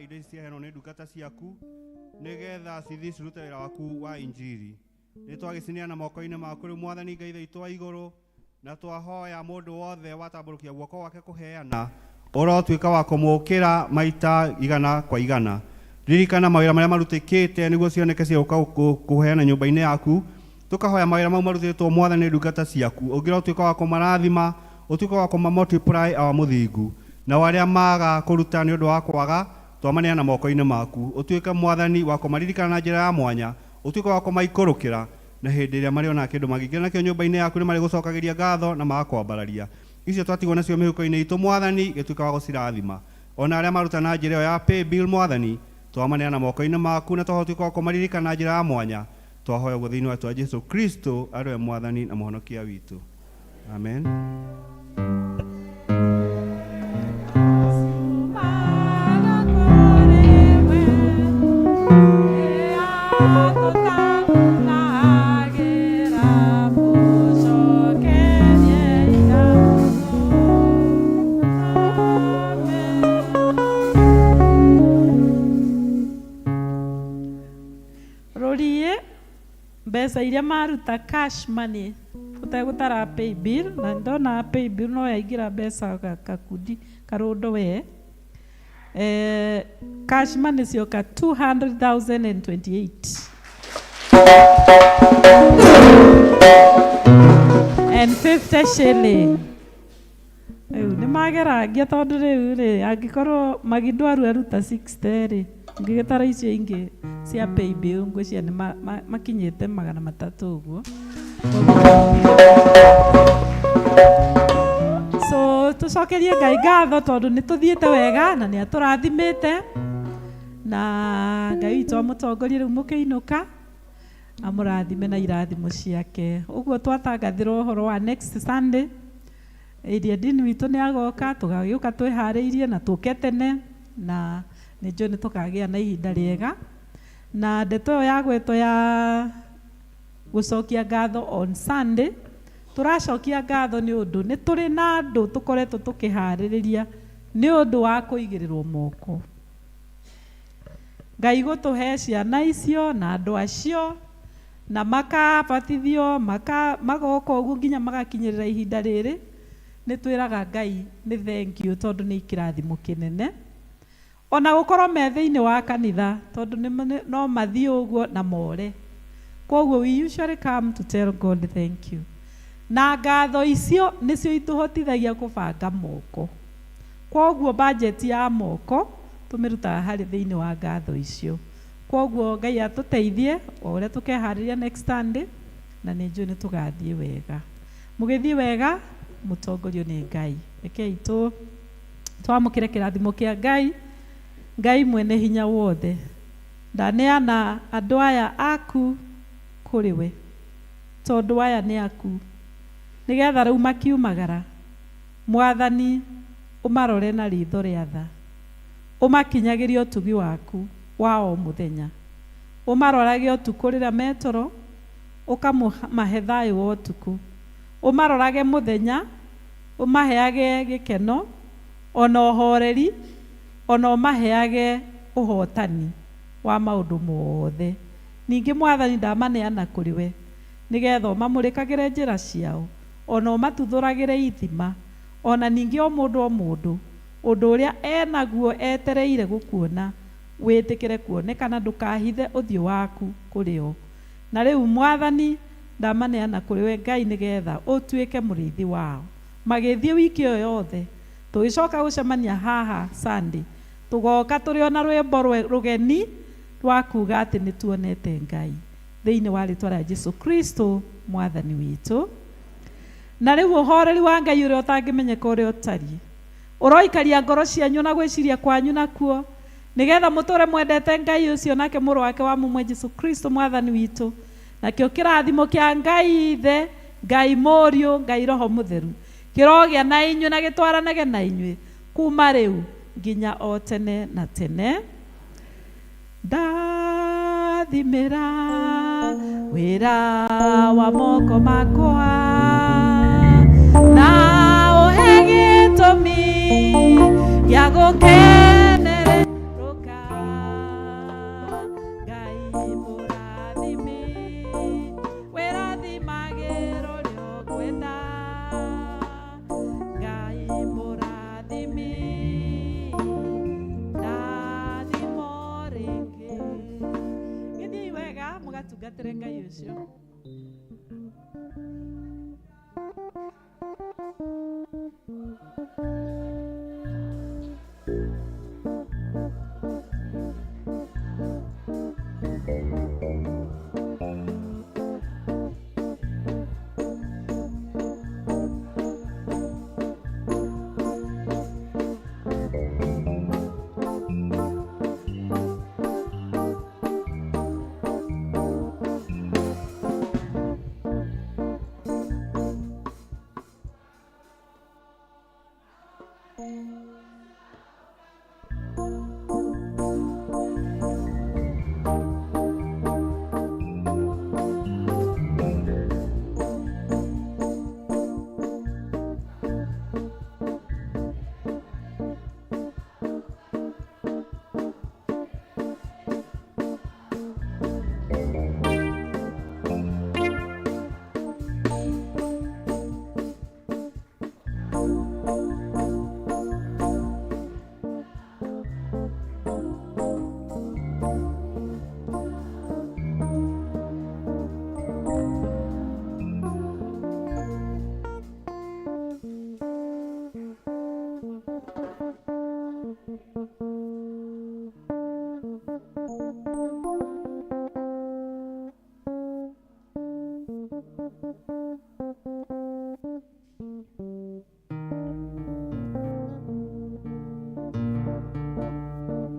Indo ici ciaheanwo nĩ ndungata ciaku nĩgetha cithiĩ cirute wĩra waku wa injiri. Nĩ twagĩcineana moko-inĩ maku rĩu Mwathani Ngai witũ wa igũrũ, na twahoya mũndũ wothe watambũrũkia guoko gwake kũheana ũrotuĩka wa kũmũkĩra maita igana kwa igana. Ririkana mawĩra marĩa marutĩkĩte nĩguo cioneke cia gũka kũheana nyũmba-inĩ yaku. Tũkahoya mawĩra mau marutĩtwo Mwathani nĩ ndungata ciaku, ũngĩrotuĩka wa kũmarathima, ũtuĩke wa kũma multiply awa mũthingu, nao arĩa maga kũruta nĩ ũndũ wa kwaga twamaneana moko-inĩ maku, ũtuĩke Mwathani wa kũmaririkana na njĩra ya mwanya, ũtuĩke wa kũmaikũrũkĩra, na hĩndĩ ĩrĩa marĩona kĩndũ mangĩingĩra nakĩo nyũmba-inĩ yaku nĩ marĩgũcokagĩria ngatho na magakwambararia. Icio twatigwo nacio mĩhuko-inĩ itũ Mwathani, gĩtuĩka wa gũcirathima. Ona arĩa maruta na njĩra ĩyo ya pay bill Mwathani, twamaneana moko-inĩ maku na twahota wa kũmaririkana na njĩra ya mwanya. Twahoya ũguo thĩinĩ wa rĩĩtwa Jesu Kristo arĩ we Mwathani na Mũhonokia witũ. Amen. Rũriĩ mbeca iria maruta cash money ũtegũtara pay bill, na ndona pay bill no yaingĩra mbeca gakundi karũndo we, cash money cioka 200,028 and 50 shilling. Rĩu nĩ magerangia tondũ rĩu rĩ angĩkorwo Magindwaru aruta 60 rĩ, ngĩgĩtara icio ingĩ cia pay bill ngwĩciria nĩ makinyĩte 300 ũguo. So tũcokerie Ngai ngatho tondũ nĩ tũthiĩte wega na nĩ atũrathimĩte, na Ngai witũ amũtongorie rĩu mũkĩinũka, amũrathime na irathimo ciake. Ũguo twatangathĩrwo ũhoro wa next Sunday, ĩrĩa dini witũ nĩ agoka, tũgagĩũka twĩharĩirie na tũke tene, na nĩ njũĩ nĩ tũkagĩa na ihinda rĩega. Na ndeto ĩyo yagwetwo ya gũcokia ngatho on Sunday, tũracokia ngatho nĩ ũndũ nĩ tũrĩ na andũ tũkoretwo tũkĩharĩrĩria nĩ ũndũ wa kũigĩrĩrwo moko. Ngai gũtũhe ciana icio na andũ acio na makabatithio, magoka ũguo nginya magakinyĩrĩra ihinda rĩrĩ, nĩ twĩraga Ngai nĩ thank you tondũ nĩ kĩrathimo kĩnene. Ona gũkorwo me thĩinĩ wa kanitha tondũ no mathiĩ ũguo na more. Koguo we usually come to tell God thank you. Na ngatho icio nĩcio itũhotithagia kũbanga moko. Koguo budget ya moko tũmĩrutaga harĩ thĩinĩ wa ngatho icio. Koguo Ngai atũteithie o ũrĩa tũkeharĩria next Sunday, na nĩ njũĩ nĩ tũgathiĩ wega. Mũgĩthiĩ wega mũtongorio nĩ Ngai. Rekei twamũkĩre kĩrathimo kĩa Ngai. Ngai mwene hinya wothe, ndaneana andũ aya aku kũrĩ we, tondũ aya nĩ aku, nĩgetha rĩu makiumagara Mwathani ũmarore na ritho rĩa tha, ũmakinyagĩrie ũtugi waku wa o mũthenya, ũmarorage ũtukũ rĩrĩa metoro, ũkamahe thayũ wa ũtukũ, ũmarorage mũthenya, ũmaheage gĩkeno ona ũhoreri, ona ũmaheage ũhotani wa maũndũ mothe. Ningĩ Mwathani ndamaneana kũrĩ we, nĩgetha ũmamũrĩkagĩre njĩra ciao, ona ũmatuthũragĩre ithima, ona ningĩ o mũndũ o mũndũ ũndũ ũrĩa enaguo etereire gũkuona wĩtĩkĩre kuonekana, ndũkahithe ũthiũ waku kũrĩ o. Na rĩu Mwathani ndamaneana kũrĩ we Ngai, nĩgetha ũtuĩke mũrĩithi wao. Magĩthiĩ wiki ĩyo yothe, tũgĩcoka gũcemania haha Sunday, tũgoka tũrĩ ona rwĩmbo rũgeni rwa kuga atĩ nĩ tuonete Ngai thĩinĩ wa rĩtwa rĩa Jesu Kristo Mwathani witũ. Na rĩu ũhoreri wa Ngai ũrĩa ũtangĩmenyeka ũrĩa ũtariĩ, ũroikaria ngoro cianyu na gwĩciria kwanyu nakuo, nĩgetha mũtũre mwendete Ngai ũcio nake mũrũ wake wa mũmwe Jesu Kristo Mwathani witũ. Nakĩo kĩrathimo kĩa Ngai Ithe, Ngai Mũriũ, Ngai Roho Mũtheru kĩrogĩa na inyuĩ na gĩtwaranage na inyuĩ kuma rĩu nginya o tene na tene. Ndathimĩra wĩra wa moko makwa, na ũhe gĩtũmi gĩa gũkenerũka. Mũrathimi, wĩrathimagĩra ũrĩa ũkwenda. Ngai mũrathimi, ndathimo rĩngĩ. Gĩthiĩi wega mũgatungatĩre Ngai ũcio.